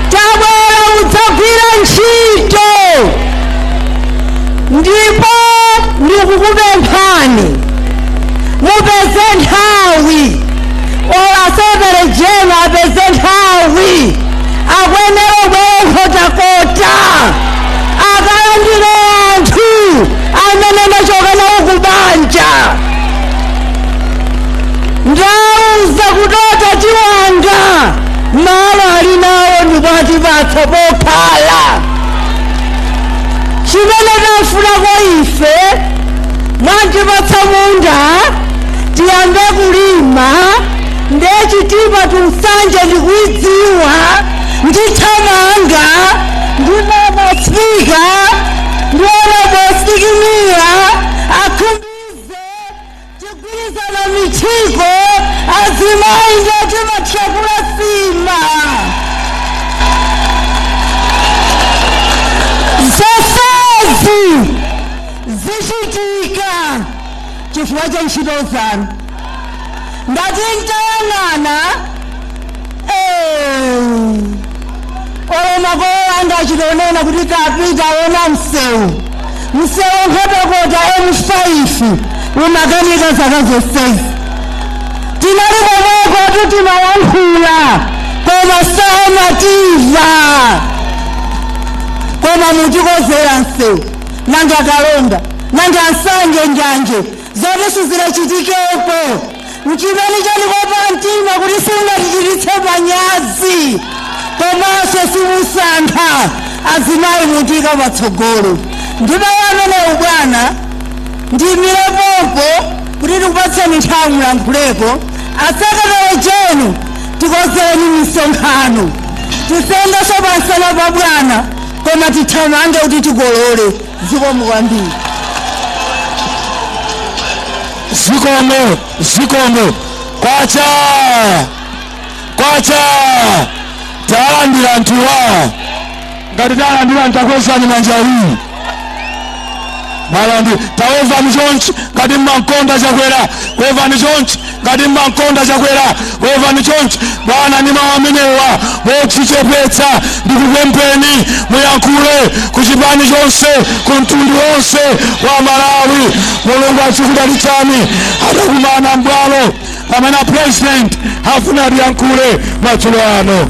Tabwera udzagwira ntchito, ndipo ndikukupemphani mupeze nthawi, ola secretary general apeze nthawi, akwenera ubwere Nkhotakota akalandire anthu amene ndachoka nawo kubanja. Ndauza kutota chiwanga malo ali nawo, ndipo atipatsa pokhala. Chimene tafunako ife, mwantipatsa munda tiyambe kulima. Ndechitipa tumsanje ndikuidziwa, ndithamanga ndi mama Spika ndi Honorable Spikimira akhumbize, tigwirizana michiko. Azimayi ndetimathyakula sima zonsezi zichitika chifukwa cha ntchito zanu. Ngati ntayang'ana, olo makolo anga achitonena kuti kapita ona msewu, msewu Nkhotakota M5 umakanika zaka zonsezi. Tinali komweko, tutimalankhula koma samativa. Koma mutikozera msewu, nanga Kalonda, nanga Nsanje, njanje zoti sizilachitikepo. Mchimene chandikopa mtima kuti singatichititse manyazi, komanso simusankha azimayi, mutika patsogolo. Ndipo amenewu bwana, ndimirepopo kuti tikupatseni nthawi mulankhuleko. A secretary general, tikozeni misonkhano, tisendenso pansana pa bwana, koma tithamange kuti tikolole. Zikomo kwambiri. Zikomo, zikomo. Kwacha, kwacha! Talandira anthuwa. Ngati talandira, ntakwezani manja iyi. Malandi tawevani chonchi ngati mmankonda Chakwera. Wevani chonchi ngati mmankonda Chakwera. Wevani chonchi. Bwana, ndi mawu amenewa, modzichepetsa ndikupempheni muyankhule ku chipani chonse, ku mtundu wonse wa Malawi. Mulungu azikudalitsani. Adakumana mbwalo pamene president afuna atiyankhule madzulo ano.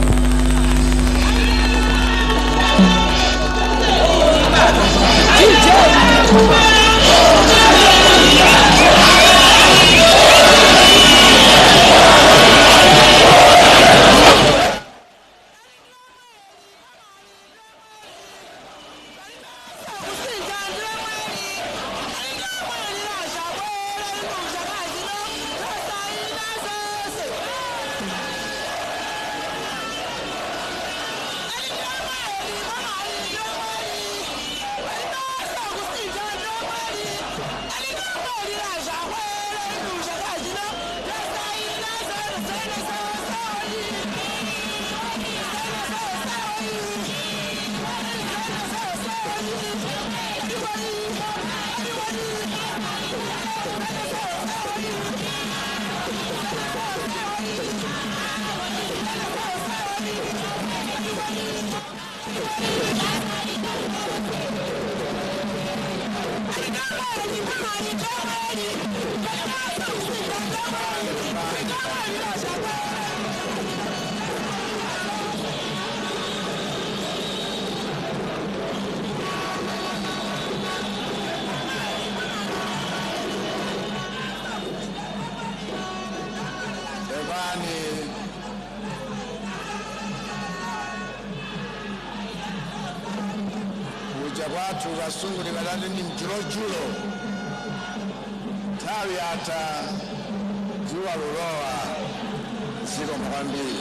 Pepani. Kuja kwathu Kasungu tikatati ni mjulojulo, nthawi yatha, dzuwa lulowa. Zikomo kwambiri.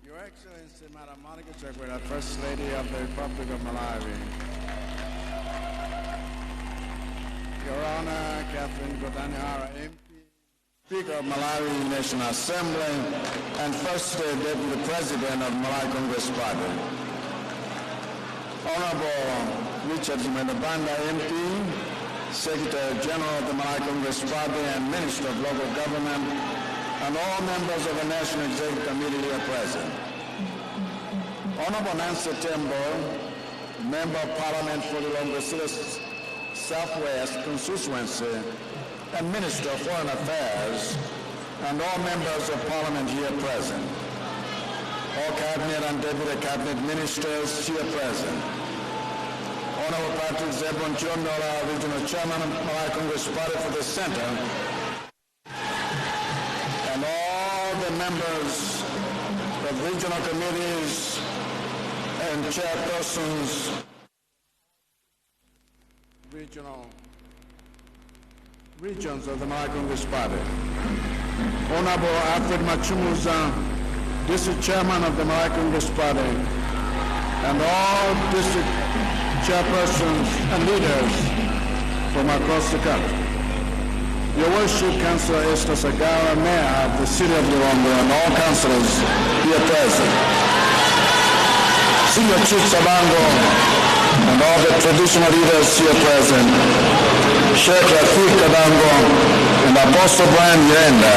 Your Excellency, Madam Monica Chakwera, First Lady of the Republic of Malawi. Your Honor, Catherine Gotani Hara, MP, Speaker of Malawi National Assembly, and First Deputy President of Malawi Congress Party. Honorable Richard Chimwendo Banda, MP, Secretary General of the Malawi Congress Party and Minister of Local Government, and all members of the National Executive Committee here present. Honorable Nancy Tembo, Member of Parliament for the Lilongwe City Southwest Constituency and Minister of Foreign Affairs, and all members of Parliament here present. All Cabinet and Deputy Cabinet Ministers here present. Honorable Patrick Zebron Chilondola, Regional Chairman of Malawi Congress Party for the Center, and all the members of regional committees and chairpersons, regional regions of the Malawi Congress Party. Honorable Alfred Machumuza, District Chairman of the Malawi Congress Party, and all district chairpersons and leaders from across the country. Your Worship, Councillor Esther Sagara, Mayor of the City of Lilongwe, and all councillors here present. Senior Chief Sabango, and all the traditional leaders here present. Sheikh Rafiq Kadango and Apostle Brian Nyirenda,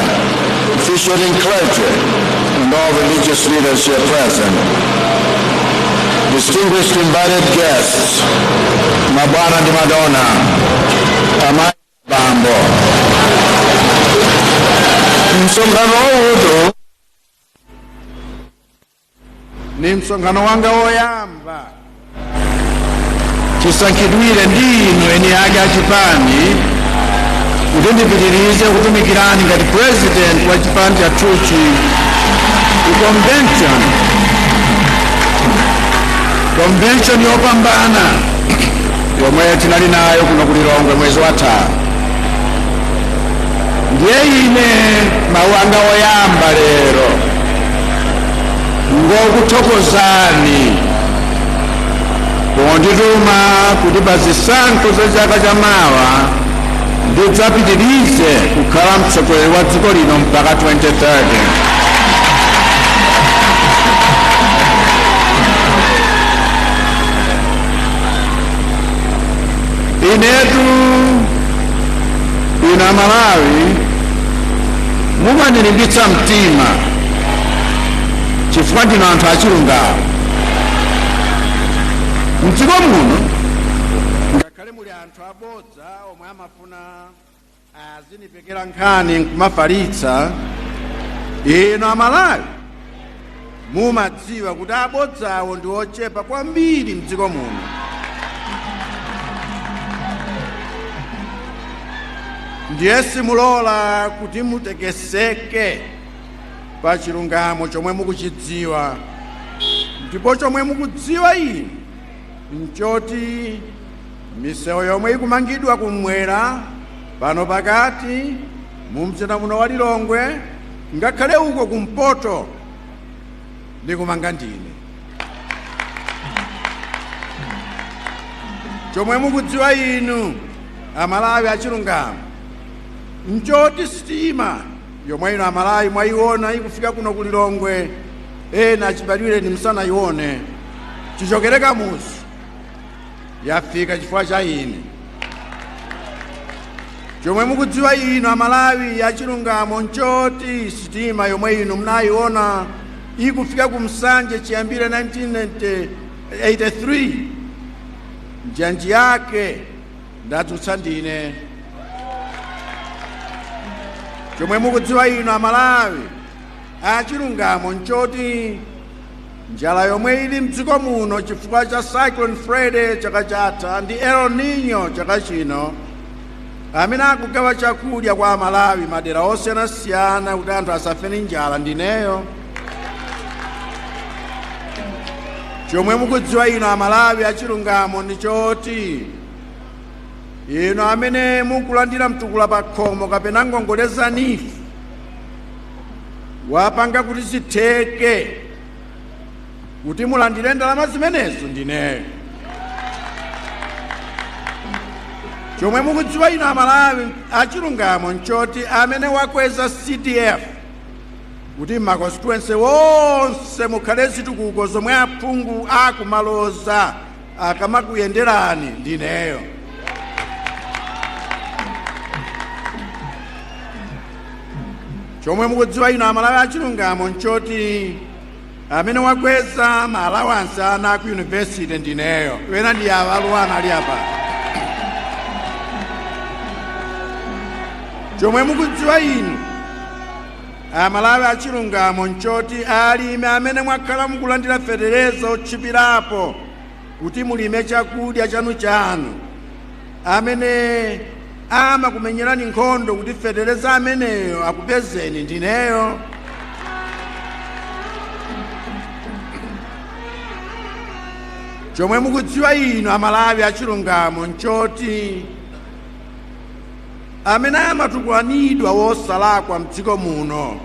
officiating clergy, and all religious leaders here present. Distinguished invited guests, Mabwana ndi Madonna, Amai, Bambo. Msonkhano uno ni msonkhano wanga woyamba chisankhidwire ndi inu eni ake achipani kuti ndipitirize kutumikirani ngati president wa chipani chathuchi ku convention yopambana yomwe tinali nayo kuno ku Lilongwe mwezi watha. Ndiye ine mawu anga oyamba lero ngokuthokozani pondituma kuti pa zisankho za chaka chamawa ndidzapitirize kukhala mtsogoleri wa dziko lino mpaka 2030. Inetu inu Amalawi mumandilimbitsa mtima chifukwa ndinu anthu achilungamo. Mdziko muno ngakhale muli anthu abodza omwe amafuna azinipekera nkhani nkumafalitsa, inu Amalawi mumadziwa kuti abodzawo ndi ochepa kwambiri mdziko muno. Ndiye simulola kuti mutekeseke pa chilungamo chomwe mukuchidziwa, ndipo chomwe mukudziwa inu nchoti misewu yomwe ikumangidwa kumwera pano pakati mu mzinda muno wa Lilongwe ngakhale uko kumpoto ndikumanga ndine. Chomwe mukudziwa inu Amalawi achilungamo nchoti sitima yomwe inu Amalawi mwayiona ikufika kuno ku Lilongwe, ena achibadwire ni msanayione, chichokere Kamuzu yafika chifukwa cha ine. Chomwe mukudziwa inu Amalawi achilungamo nchoti sitima yomwe inu mnayiona ikufika ku Msanje chiyambire 1983 njanji yake ndadzutsa ndine. Chomwe mukudziwa inu Amalawi achilungamo nchoti njala yomwe ili mdziko muno chifukwa cha Cyclone Freddy chaka chatha ndi El Nino chaka chino, amene akugawa chakudya kwa Amalawi madera osiyanasiyana kuti anthu asafe ndi njala ndineyo. Chomwe mukudziwa inu Amalawi achilungamo ndi choti inu amene mukulandira mtukula pa khomo kapena ngongole za NEEF wapanga kuti zitheke kuti mulandire ndalama zimenezo ndineyo. Chomwe mukudziwa inu Amalawi achilungamo nchoti amene wakweza CDF kuti makonstituency wonse mukhale zitukuko zomwe aphungu akumaloza akamakuyenderani ndineyo. Chomwe mukudziwa inu Amalawi achilungamo nchoti amene wakweza ma allowance ana ku university ndineyo, wena ndi awa aluwana ali apa. Chomwe mukudziwa inu Amalawi achilungamo nchoti alimi amene mwakhala mukulandira fetereza otchipirapo kuti mulime chakudya chanu chanu, amene amakumenyerani nkhondo kuti fetereza ameneyo akupezeni ndineyo. Chomwe mukudziwa inu Amalawi achilungamo nchoti amene amatukwanidwa wosalakwa mdziko muno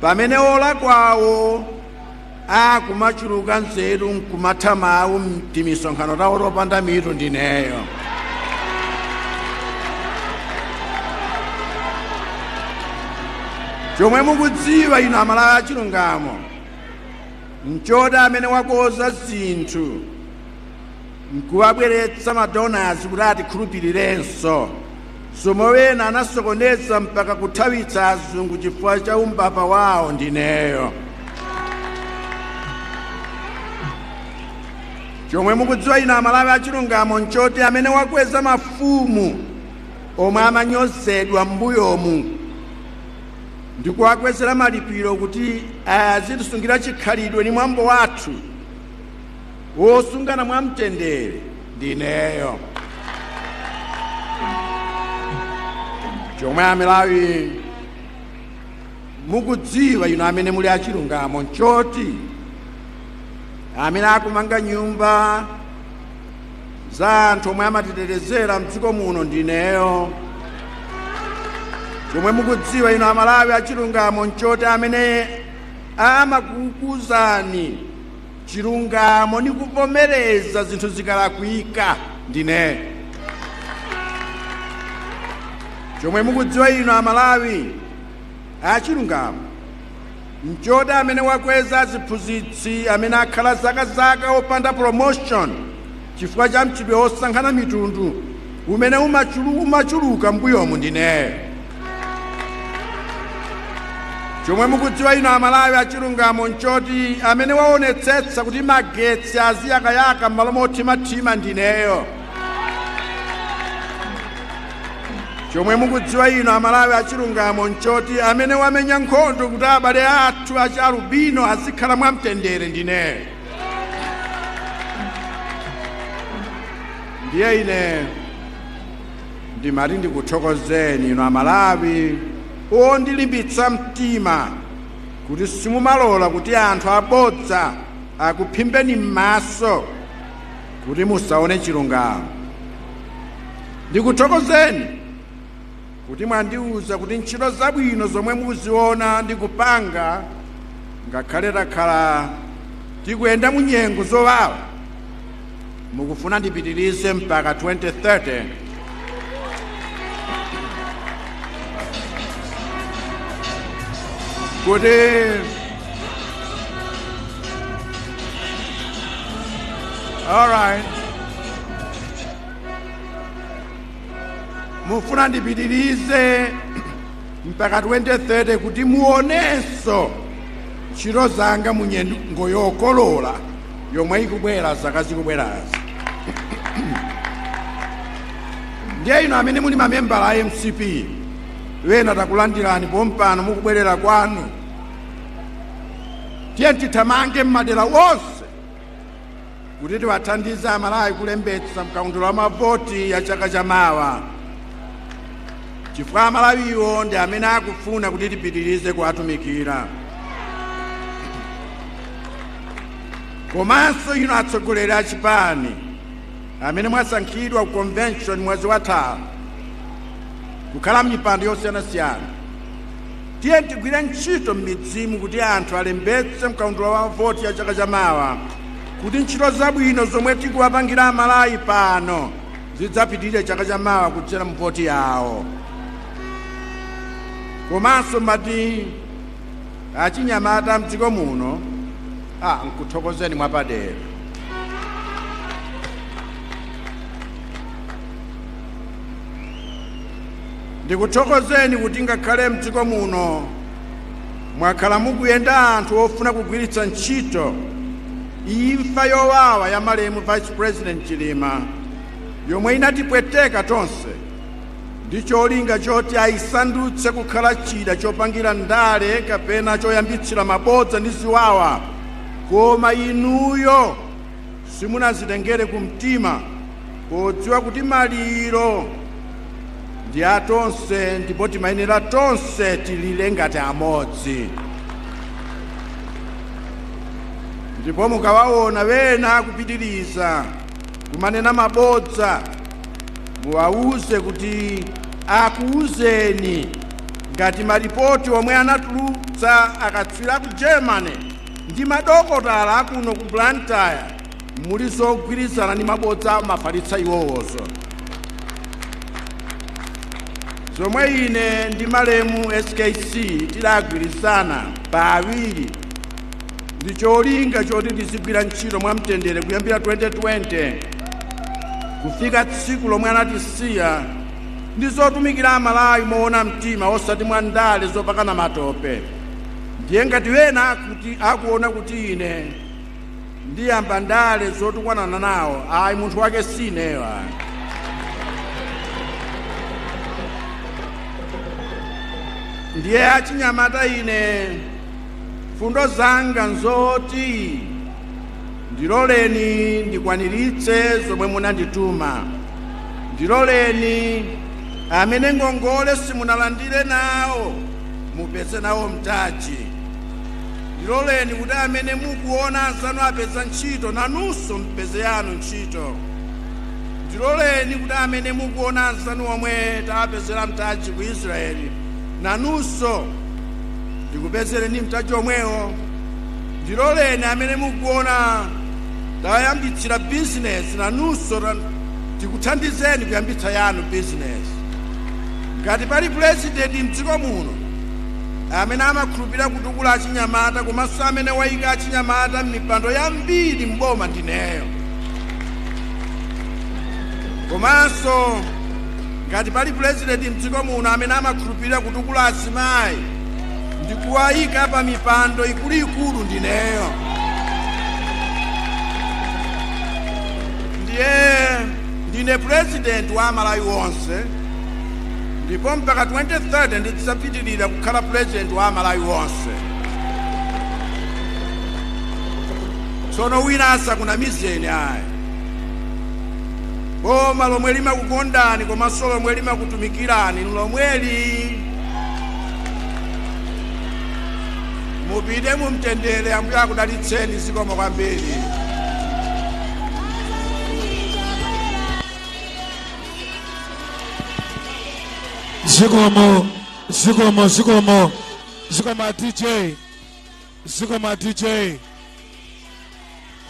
pamene olakwawo akumachuluka nzeru nkumatha mawu timisonkhano tawo topanda mitu ndineyo. Chomwe mukudziwa inu Amalawi achilungamo nchoti amene wakoza zinthu nkuwabweretsa madonors kuti atikhulupirirenso, zomwe wena anasokoneza mpaka kuthawitsa azungu chifukwa cha umbava wawo ndineyo. Chomwe mukudziwa inu Amalawi achilungamo nchoti amene wakweza mafumu omwe amanyozedwa m'mbuyomu Ndikuwakwezera malipiro kuti azitisungira chikhalidwe ni mwambo wathu wosungana mwamtendere ndineyo. Chomwe Amalawi mukudziwa inu amene muli achilungamo nchoti amene akumanga nyumba za anthu omwe amatitetezera mdziko muno ndineyo. Chomwe mukudziwa inu Amalawi achilungamo nchoti amene amakukuzani chilungamo ni kuvomereza zinthu zikalakwika ndineyo. Chomwe mukudziwa inu Amalawi achilungamo nchoti amene wakweza aziphunzitsi amene akhala zakazaka opanda promotion chifukwa cha mchitidwe osankhana mitundu umene umachuluka mbuyomu ndineyo. Chomwe mukudziwa inu Amalawi achilungamo nchoti amene waonetsetsa kuti magetsi aziyakayaka m'malo mothimathima ndineyo. Chomwe mukudziwa inu Amalawi achilungamo nchoti amene wamenya nkhondo kuti abale athu achialubino azikhala mwamtendere ndineyo. Ndiye ine ndimati ndikuthokozeni inu Amalawi ondilimbitsa mtima kuti simumalola kuti anthu abodza akuphimbeni m'maso kuti musaone chilungamo. Ndikuthokozeni kuti mwandiwuza kuti ntchito zabwino zomwe mukuziona ndikupanga ngakhale takhala tikuyenda mu nyengo zowawa, mukufuna ndipitirize mpaka 2030. Kuti all right, mufuna ndipitirize mpaka 2030 kuti muonenso ntchito zanga mu nyengo yokolola yomwe ikubwera zaka zikubwerazi. Ndiye inu amene muli mamembala a MCP wena takulandirani pompano mukubwerera kwanu. Tiye tithamange m'madera onse kuti tiwathandize Amalawi kulembetsa mkaundula wa mavoti ya chaka chamawa, chifukwa Amalawiwo ndi amene akufuna kuti tipitirize kuwatumikira. Komanso inu atsogoleri a chipani amene mwasankhidwa ku convention mwezi wathawu kukhala m'mipando yosiyanasiyana, tiye tigwire ntchito m'midzimu kuti anthu alembetse mkaundula wa voti ya chaka chamawa, kuti ntchito zabwino zomwe tikuwapangira Amalawi pano zidzapitirire chaka chamawa kudzera mu voti yawo. Komanso mati achinyamata mdziko muno, nkuthokozeni mwapadera. Ndikuthokozeni kuti ngakhale mdziko muno mwakhala mukuyenda anthu ofuna kugwiritsa ntchito imfa yowawa ya malemu Vice President Chilima yomwe inatipweteka tonse ndi cholinga choti ayisandutse kukhala chida chopangira ndale kapena choyambitsira mabodza ndi ziwawa, koma inuyo simunazitengere kumtima podziwa kuti maliro ndi atonse ndipo timayenera tonse tilile ngati amodzi. Ndipo mukawaona wena akupitiriza kumanena mabodza, muwawuze kuti akuwuzeni ngati maripoti omwe anatulutsa akatswiri ku Germany ndi madokotala akuno ku Blantyre muli zogwirizana ndi mabodza amafalitsa iwowozo. Zomwe ine ndi malemu SKC tidagwirizana pa awiri ndi cholinga choti tizigwira ntchito mwamtendere kuyambira 2020 kufika tsiku lomwe anatisiya, ndi zotumikira Amalawi moona mtima osati mwa ndale zopakana matope. Ndiye ngati wena kuti akuona kuti ine ndiyamba ndale zotukwanana nawo, ayi, munthu wake sineyo ayi. Ndiye achinyamata, ine fundo zanga nzoti ndiloleni ndikwaniritse zomwe munandituma. Ndiloleni amene ngongole simunalandire nawo mupeze nawo mtaji. Ndiloleni kuti amene mukuona anzanu apeza ntchito, nanunso mpeze yanu ntchito. Ndiloleni kuti amene mukuona anzanu omwe tapezera mtaji ku Israeli, nanunso ndikupezereni mtaji omwewo. Ndiloleni amene mukuona tayambitsira bizinesi, nanunso tikuthandizeni kuyambitsa yanu bizinesi. Ngati pali purezidenti mdziko muno amene amakhulupirira kutukula achinyamata komanso amene wayika achinyamata m'mipando yambiri mboma, ndineyo. Komanso ngati pali purezidenti mdziko muno amene amakhulupirira kutukula azimayi ndikuwayika pa mipando ikuluikulu, ndineyo. Ndiye ndine purezidenti wa Amalawi wonse, ndipo mpaka 2030 ndidzapitirira kukhala purezidenti wa Amalawi wonse. Tsono wina asakunamizeni ayi. Boma lomwe limakukondani komanso lomwe limakutumikirani lomweli. Mupite mumtendere, Ambuye akudalitseni. Zikomo kwambiri. Zikomo, zikomo, zikomo, zikomo DJ, zikomo DJ,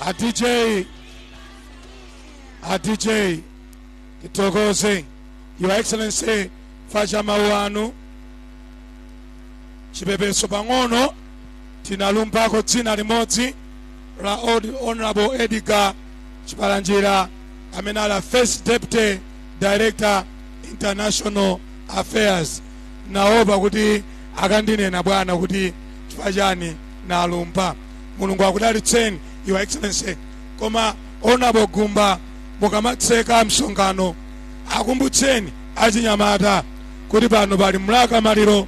a DJ, a DJ. Tithokoze, Your Excellency, facha mawu anu. Chipepeso pang'ono, tinalumpako dzina limodzi la Honorable Edgar Chipalanjira amene ali First Deputy Director, International Affairs. Naopa kuti akandinena bwana kuti chifukwa chani nalumpa. Mulungu akudalitseni, Your Excellency. Koma Honorable Gumba, mukamatseka msonkhano akumbutseni achinyamata kuti pano pali Mlaka Maliro,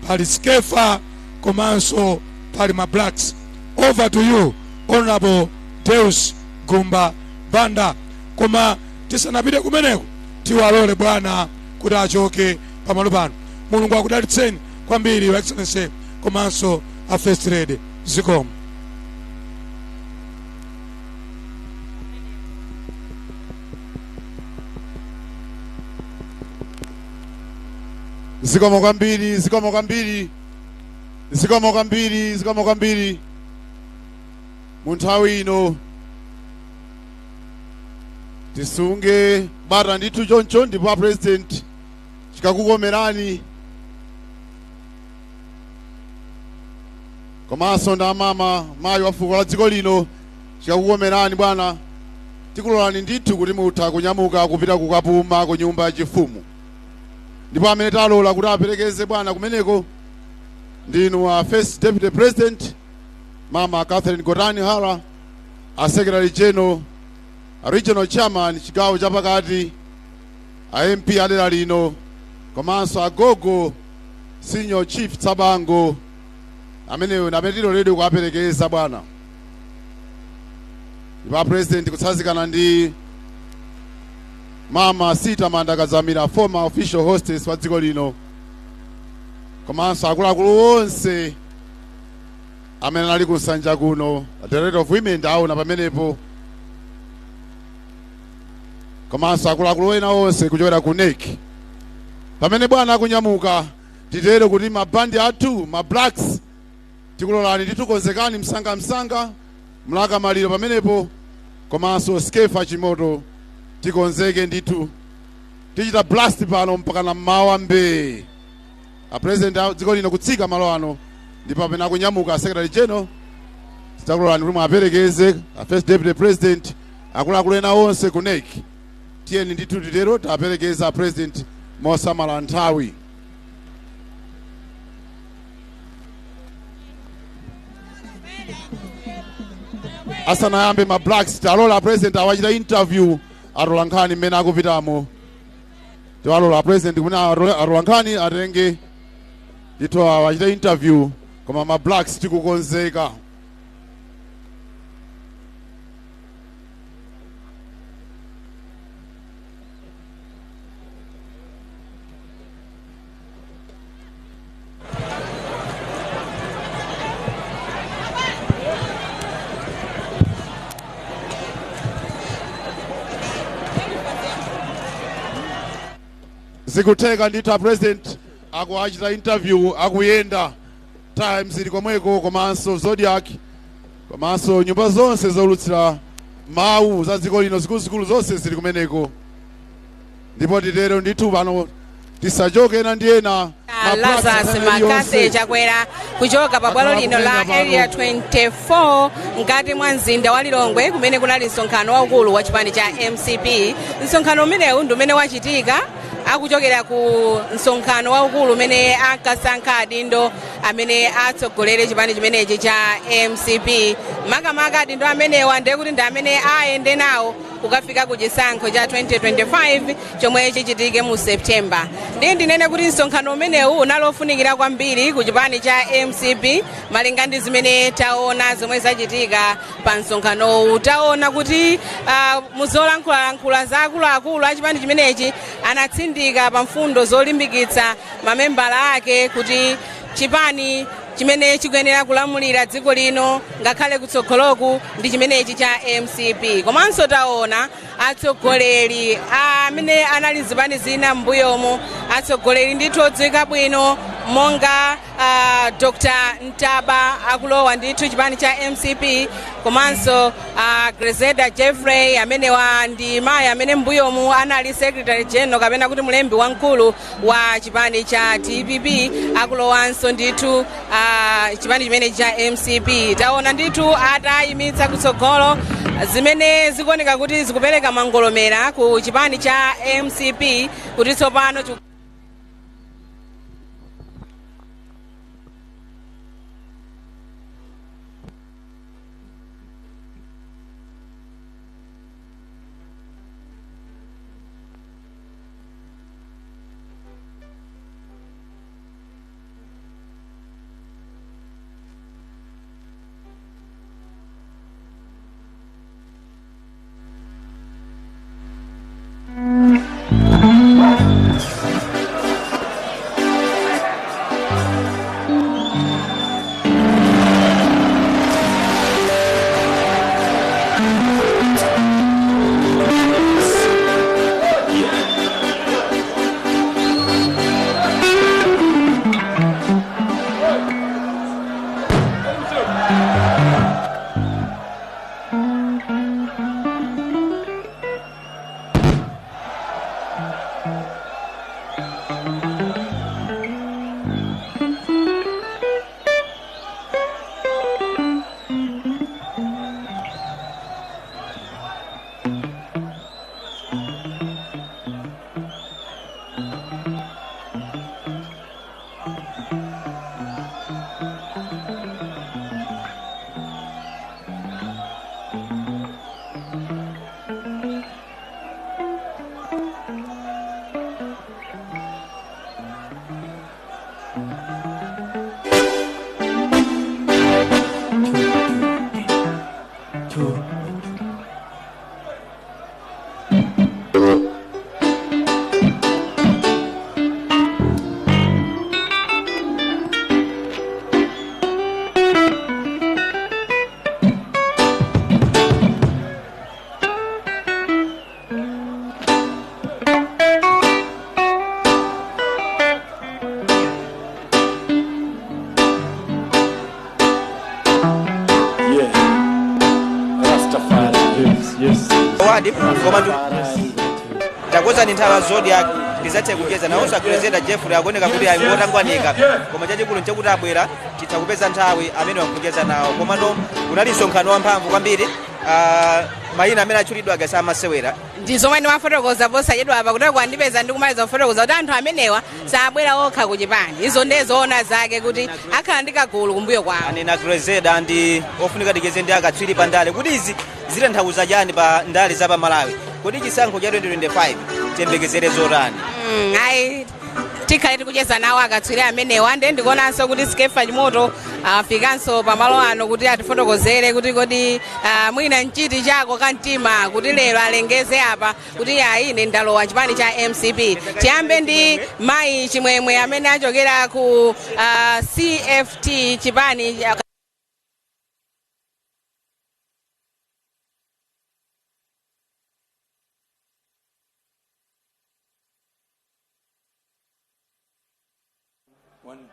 pali Skefa, komanso pali ma Blacks. Over to you, Honorable Deus Gumba Banda. Koma tisanapite kumeneko, tiwalole bwana kuti achoke pamalo pano. Mulungu akudalitseni kwambiri, Your Excellency, komanso a First Lady. Zikomo. Zikomo kwambiri, zikomo kwambiri, zikomo kwambiri, zikomo kwambiri. Mu nthawi ino tisunge bata ndithu choncho, ndipo a President chikakukomerani komanso ndi amama mayi wa fuko la dziko lino, chikakukomerani bwana, tikulolani ndithu kuti mutha kunyamuka kupita kukapuma ku nyumba yachifumu. Ndipo amene talola kuti aperekeze bwana kumeneko ndinu a First Deputy President Mama Catherine Gotani Hara, a Secretary General, a Regional Chairman chigawo chapakati, a MP adera lino, komanso agogo Senior Chief Tsabango. Ameneyo amene tiloledwe kuaperekeza bwana. Ndipo a President kutsanzikana ndi Mama Sita Manda Kadzamira, former official hostess wa dziko lino, komanso akuluakulu onse amene anali kusanja kuno, Director of Women ndaona pamenepo, komanso akuluakulu ena onse kuchokera ku NEC. Pamene bwana akunyamuka, titere kuti mabandi athu, ma Blacks, tikulolani ndithu, konzekani msangamsanga. Mlaka Maliro pamenepo komanso Skefa Chimoto, tikonzeke ndithu. Tichita blast pano mpaka na mmawa mbee. A President a dziko lino kutsika malo ano, ndipo pamene akunyamuka Secretary General, titakulolani kuti mwaperekeze a First Deputy President, akuluakulu ena onse ku NEC. Tiyeni ndithu titero, taperekeza a President mosamala nthawi. Asanayambe ma Blacks, talola President awachita interview atola nkhani mmene akupitamo. Tiwalola President kumene atola nkhani atenge. Ndithu awachita interview, koma ma Blacks tikukonzeka. Zikutheka ndithu, a president akuachita interview akuyenda. Times ili komweko, komanso Zodiac, komanso nyumba zonse zolutsira mawu za dziko lino zikuluzikulu zonse zili kumeneko. Ndipo titero ndithu, pano tisachoke ena ndi ena. Ma Blacks Lazarus nthawi Makase iliyonse. Chakwera kuchoka pa bwalo lino la Area 24 mkati mwa mzinda wa Lilongwe, kumene kunali msonkhano waukulu wa chipani cha MCP. Msonkhano umenewu ndi umene wachitika akuchokera ku msonkhano waukulu umene ankasankha adindo amene atsogolere chipani chimenechi cha MCP. Makamaka adindo amenewa ndiye kuti ndi amene ayende nawo kukafika ku chisankho cha 2025 chomwe chichitike mu September. Ndiye ndinene kuti msonkhano umenewu unali ofunikira kwambiri ku chipani cha MCP, malinga ndi zimene taona zomwe zachitika pa msonkhanowu. Taona kuti muzolankhulalankhula za akuluakulu a chipani chimenechi anatsindika pa mfundo zolimbikitsa mamembala ake kuti chipani chimene chikuyenera kulamulira dziko lino ngakhale kutsogoloku ndi chimenechi cha MCP. Komanso taona atsogoleri amene anali zipani zina m'mbuyomo, atsogoleri ndithu odziwika bwino monga Dr Ntaba akulowa ndithu chipani cha MCP, komanso Grezelder Jeffrey, amenewa ndi mayi amene m'mbuyomu anali secretary general kapena kuti mlembi wamkulu wa chipani cha DPP, akulowanso ndithu chipani chimene cha MCP. Taona ndithu atayimitsa kutsogolo zimene zikuoneka kuti zikupereka mangolomera ku chipani cha MCP kuti tsopano Yeah. Rastafari. Yes. Wadi koma takozani nthawi ya Zodiac ndizathe kucheza nawonso a Grezelder Jeffrey akuoneka kuti ayi ngotangwanika, koma chachikulu nchakuti abwera, titha kupeza nthawi amene wakucheza nawo. Komano kunali msonkhano wamphamvu kwambiri. Mayina amene atchulidwa agasa amasewera. Ndi zomwe ndimafotokoza posachedwa apa kuti kwandipeza ndikumaliza kufotokoza kuti anthu amenewa sabwera okha ku chipani. Izo ndizoona zake kuti akhala ndi kagulu kumbuyo kwawo. Anena Grezelder ndi ofunika ticheze ndi akatswiri pa ndale kuti izi zitanthauza chani pa ndale za pa Malawi, kuti chisankho cha 2025 tiyembekezere zotani. Ayi. Tikhale tikucheza nawo akatswiri amenewa. Ndiye ndikuonanso kuti Skefa Chimoto afikanso pamalo ano kuti atifotokozere kuti kodi mwina nchiti chako kamtima kuti lero alengeze apa kuti ayi, ine ndalowa chipani cha MCP. Tiyambe ndi mayi Chimwemwe amene achokera ku CFT, chipani One.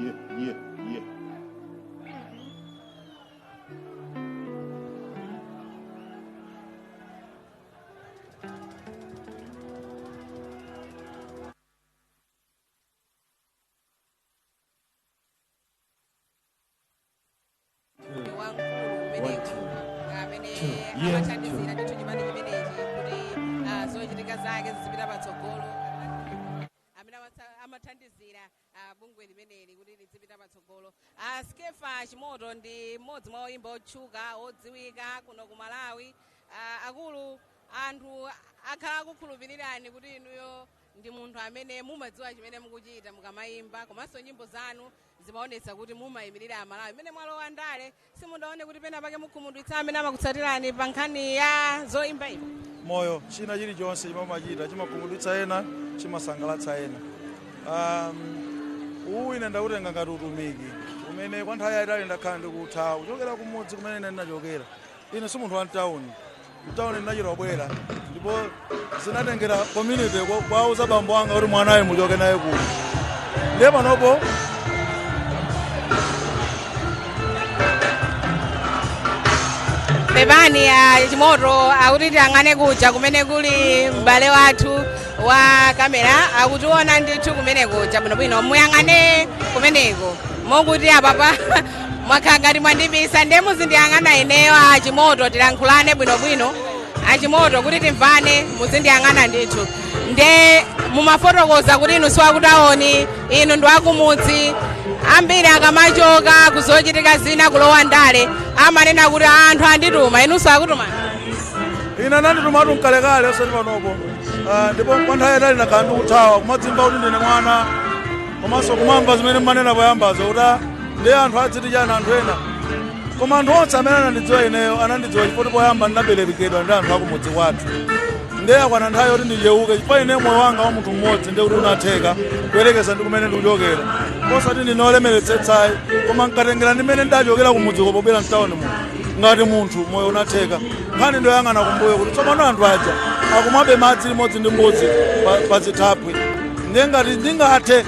Yet. Yeah. Wamkulu kumeneko amene amathandizira ndithu chipani chimenechi kuti zochitika zake zizipita patsogolo, amene amathandizira bungwe limeneli kuti lizipita patsogolo. Skefa Chimoto ndi mmodzi mwa oyimba otchuka odziwika kuno ku Malawi. Akulu, anthu akhala akukhulupirirani kuti inuyo ndi munthu amene mumadziwa chimene mukuchita mukamayimba, komanso nyimbo zanu zimaonetsa kuti mumayimirira Amalawi. Mmene mwalowa ndale, simundaone kuti pena pake mukhumudwitsa amene amakutsatirani pa nkhani ya zoyimba iyi? Moyo, china chilichonse chimene umachita chimakhumudwitsa ena, chimasangalatsa ena. Uwu ine ndautenga ngati utumiki umene kwa nthawi yayitali ndakhala ndikutha kuchokera kumudzi kumene ine ndinachokera. Ine si munthu wa mtawuni. Mtawuni ndinachita kubwera, ndipo zinatengera community kwauza bambo anga kuti mwanayo muchoke naye kuno. Ndiye panopo Pepani ya Chimoto, akuti tiyang'ane kuja kumene kuli m'bale wathu wa kamera, akutiona ndithu kumene kuja bwinobwino. Muyang'ane kumeneko, mokuti apapa mwakhala ngati mwandibisa, ndiye muzindiyang'ana ineyo a Chimoto, tilankhulane bwinobwino achimoto kuti timvane. Muzindiyang'ana ndithu. Nde mumafotokoza kuti inu siwakutawoni, inu ndi wakumudzi. Ambiri akamachoka kuzochitika zina kulowa ndale amanena kuti anthu andituma. Inunso akutuma? Ine ananditumatu mkalekale, osati panopo. Ndipo kwa nthawi yayitali ndakhala ndikuthawa kumadzimva kuti ndine mwana, komanso kumamva zimene mmanena poyambazo kuti ndiye anthu adziti chani anthu ena. Koma anthu onse amene anandidziwa ineyo anandidziwa chifukwa poyamba ndinaberekedwa ndi anthu akumudzi kwathu. Ndiye akwana nthawi yoti ndichewuke, chifukwa ine moyo wanga wa munthu mmodzi ndiye kuti unatheka kuyerekeza ndi kumene ndikuchokera. Osati ndinolemeretsetsayi, koma nkatengera ndimene ndachokera kumudziko pobwera mtawuni muno ngati munthu, moyo unatheka. Nkhani ndoyang'ana kumbuyo kuti tsopano anthu aja akumwabe madzi limodzi ndi mbudzi pa zithaphwi. Ndiye ngati ndingathe,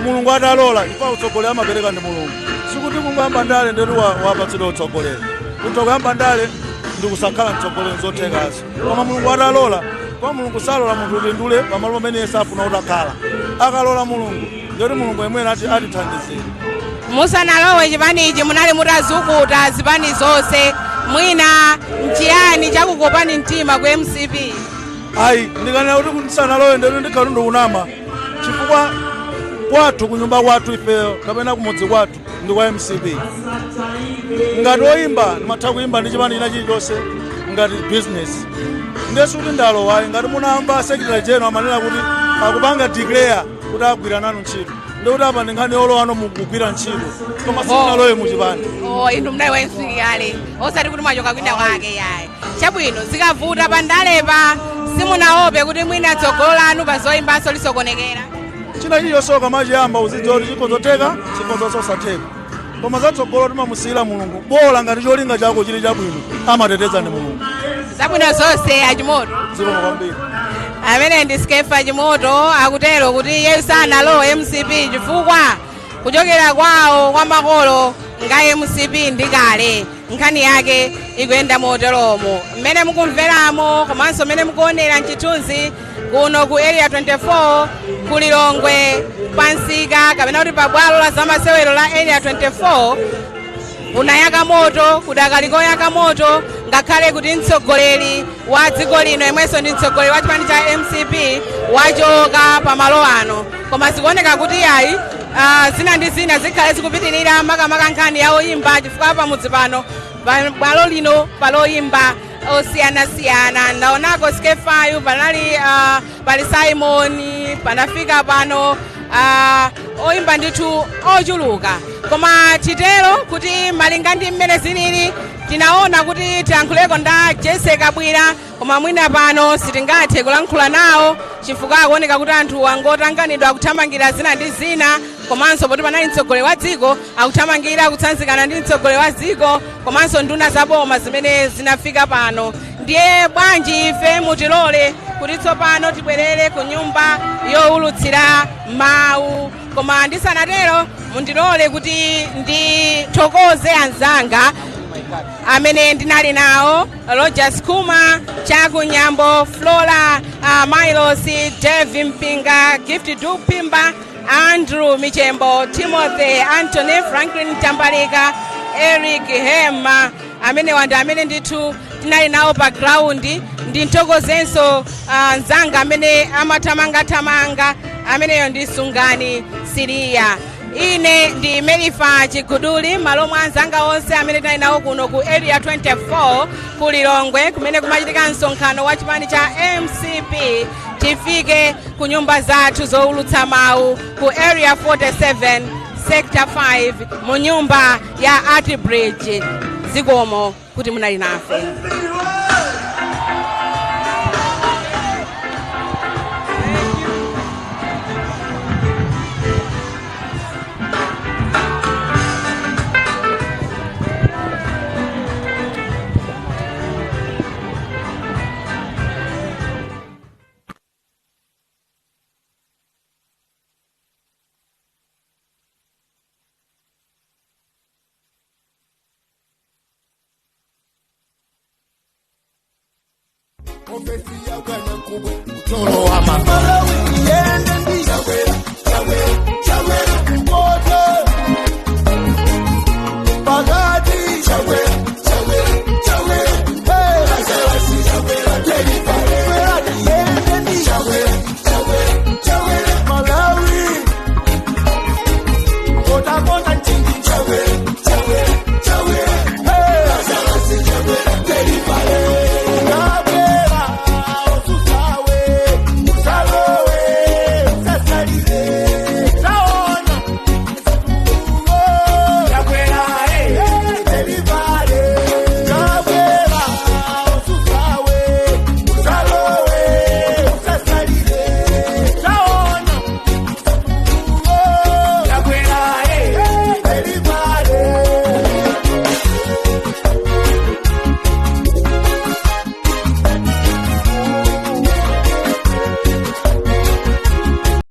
Mulungu atalola, chifukwa utsogoleri amapereka ndi Mulungu. Sikuti kungoyamba ndale ndetu wapatsidwa utsogoleri. Kutha kuyamba ndale ndikusakhala mtsogoleri, zothekazo, koma Mulungu atalola. Kwa Mulungu salola munthu upindule pamalo pamene iye safuna utakhala. Akalola Mulungu, ndiyoti Mulungu yemwene atithandizire. Musanalowe chipanichi munali mutazukuta zipani zonse. Mwina nchiyani chakukopani mtima ku MCP? Ayi, ndikanena kuti ndisanalowe ndetu ndikhala ndikunama, chifukwa kwathu, kunyumba kwathu ifeyo kapena kumudzi kwathu ndi kwa MCP. Ngati oyimba ndimatha kuyimba ndi chipani china chilichonse ngati business, ndiye sikuti ndalowayi. Ngati munamva secretary general amanena kuti akupanga declare kuti agwira nanu ntchito, ndikuti apa ndi nkhani yolowano mukugwira ntchito, koma simunalowe muchipani. Oh, inu mnayi wa MCP kale, osati kuti mwachoka kwina kwake, yayi. Chabwino, zikavuta pandalepa simunaope kuti mwina tsogolo lanu pa zoyimbanso lisokonekera? China chilichonse ukamachiyamba uzidziwa kuti chikhozotheka, chikhozosatheka, koma zatsogolo timamusiyira Mulungu. Bola ngati cholinga chako chili chabwino, amateteza ndi Mulungu. Zabwino zonse, Achimoto. Zikomo kwambiri. Amene ndi Skefa Chimoto, akutero kuti iye sanalowe MCP chifukwa kuchokera kwawo kwa makolo nga MCP ndi kale. Nkhani yake ikuyenda moteromo mmene mukumveramo komanso mmene mukuonera mchithunzi kuno ku Area 24 ku Lilongwe, pansika kapena kuti pabwalo la zamasewero la Area 24 kunayaka moto, kudakalikoyaka moto, ngakhale kuti mtsogoleri wa dziko lino yemwenso ndi mtsogoleri wa chipani cha MCP wachoka pamalo ano. Koma zikuoneka kuti yayi, zina ndi zina zikhale zikupitirira, makamaka nkhani ya oyimba, chifukwa pamudzi pano bwalo lino paloyimba osiyanasiyana. Ndaonako Skefayu panali, pali Simon panafika pano, oyimba ndithu ochuluka. Koma titero kuti malinga ndi mmene zilili, tinaona kuti tiyankhuleko nda Jesse Kabwira, koma mwina pano sitingathe kulankhula nawo chifukwa akuoneka kuti anthu angotanganidwa akuthamangira zina ndi zina, komanso poti panali mtsogoleri wa dziko akuthamangira kutsanzikana ndi mtsogoleri wa dziko komanso nduna zaboma zimene zinafika pano. Ndiye bwanji ife mutilole kuti tsopano tibwerere ku nyumba yowulutsira mawu, koma ndisanatero mundilole kuti ndithokoze anzanga amene ndinali nawo: Rogers Kuma, Chakunyambo, Flora, Milos, Devi Mpinga, Gift Dupimba, Andrew Michembo, Timothy Anthony, Franklin Tambalika, Eric Hema. Amene wandi amene ndithu tinali nawo pa ground. Ndithokozenso mzanga amene amathamangathamanga, ameneyo ndi Sungani Siriya. Ine ndi Melifa Chiguduli, malo mwa anzanga onse amene tinali nawo kuno ku Area 24 ku Lilongwe kumene kumachitika msonkhano wa chipani cha MCP. Tifike ku nyumba zathu zowulutsa mawu ku Area 47 Sector 5 mu nyumba ya Art Bridge. Zikomo kuti munali nafe. Ofesi ya bwana mkubwa, mchoro wa Malawi.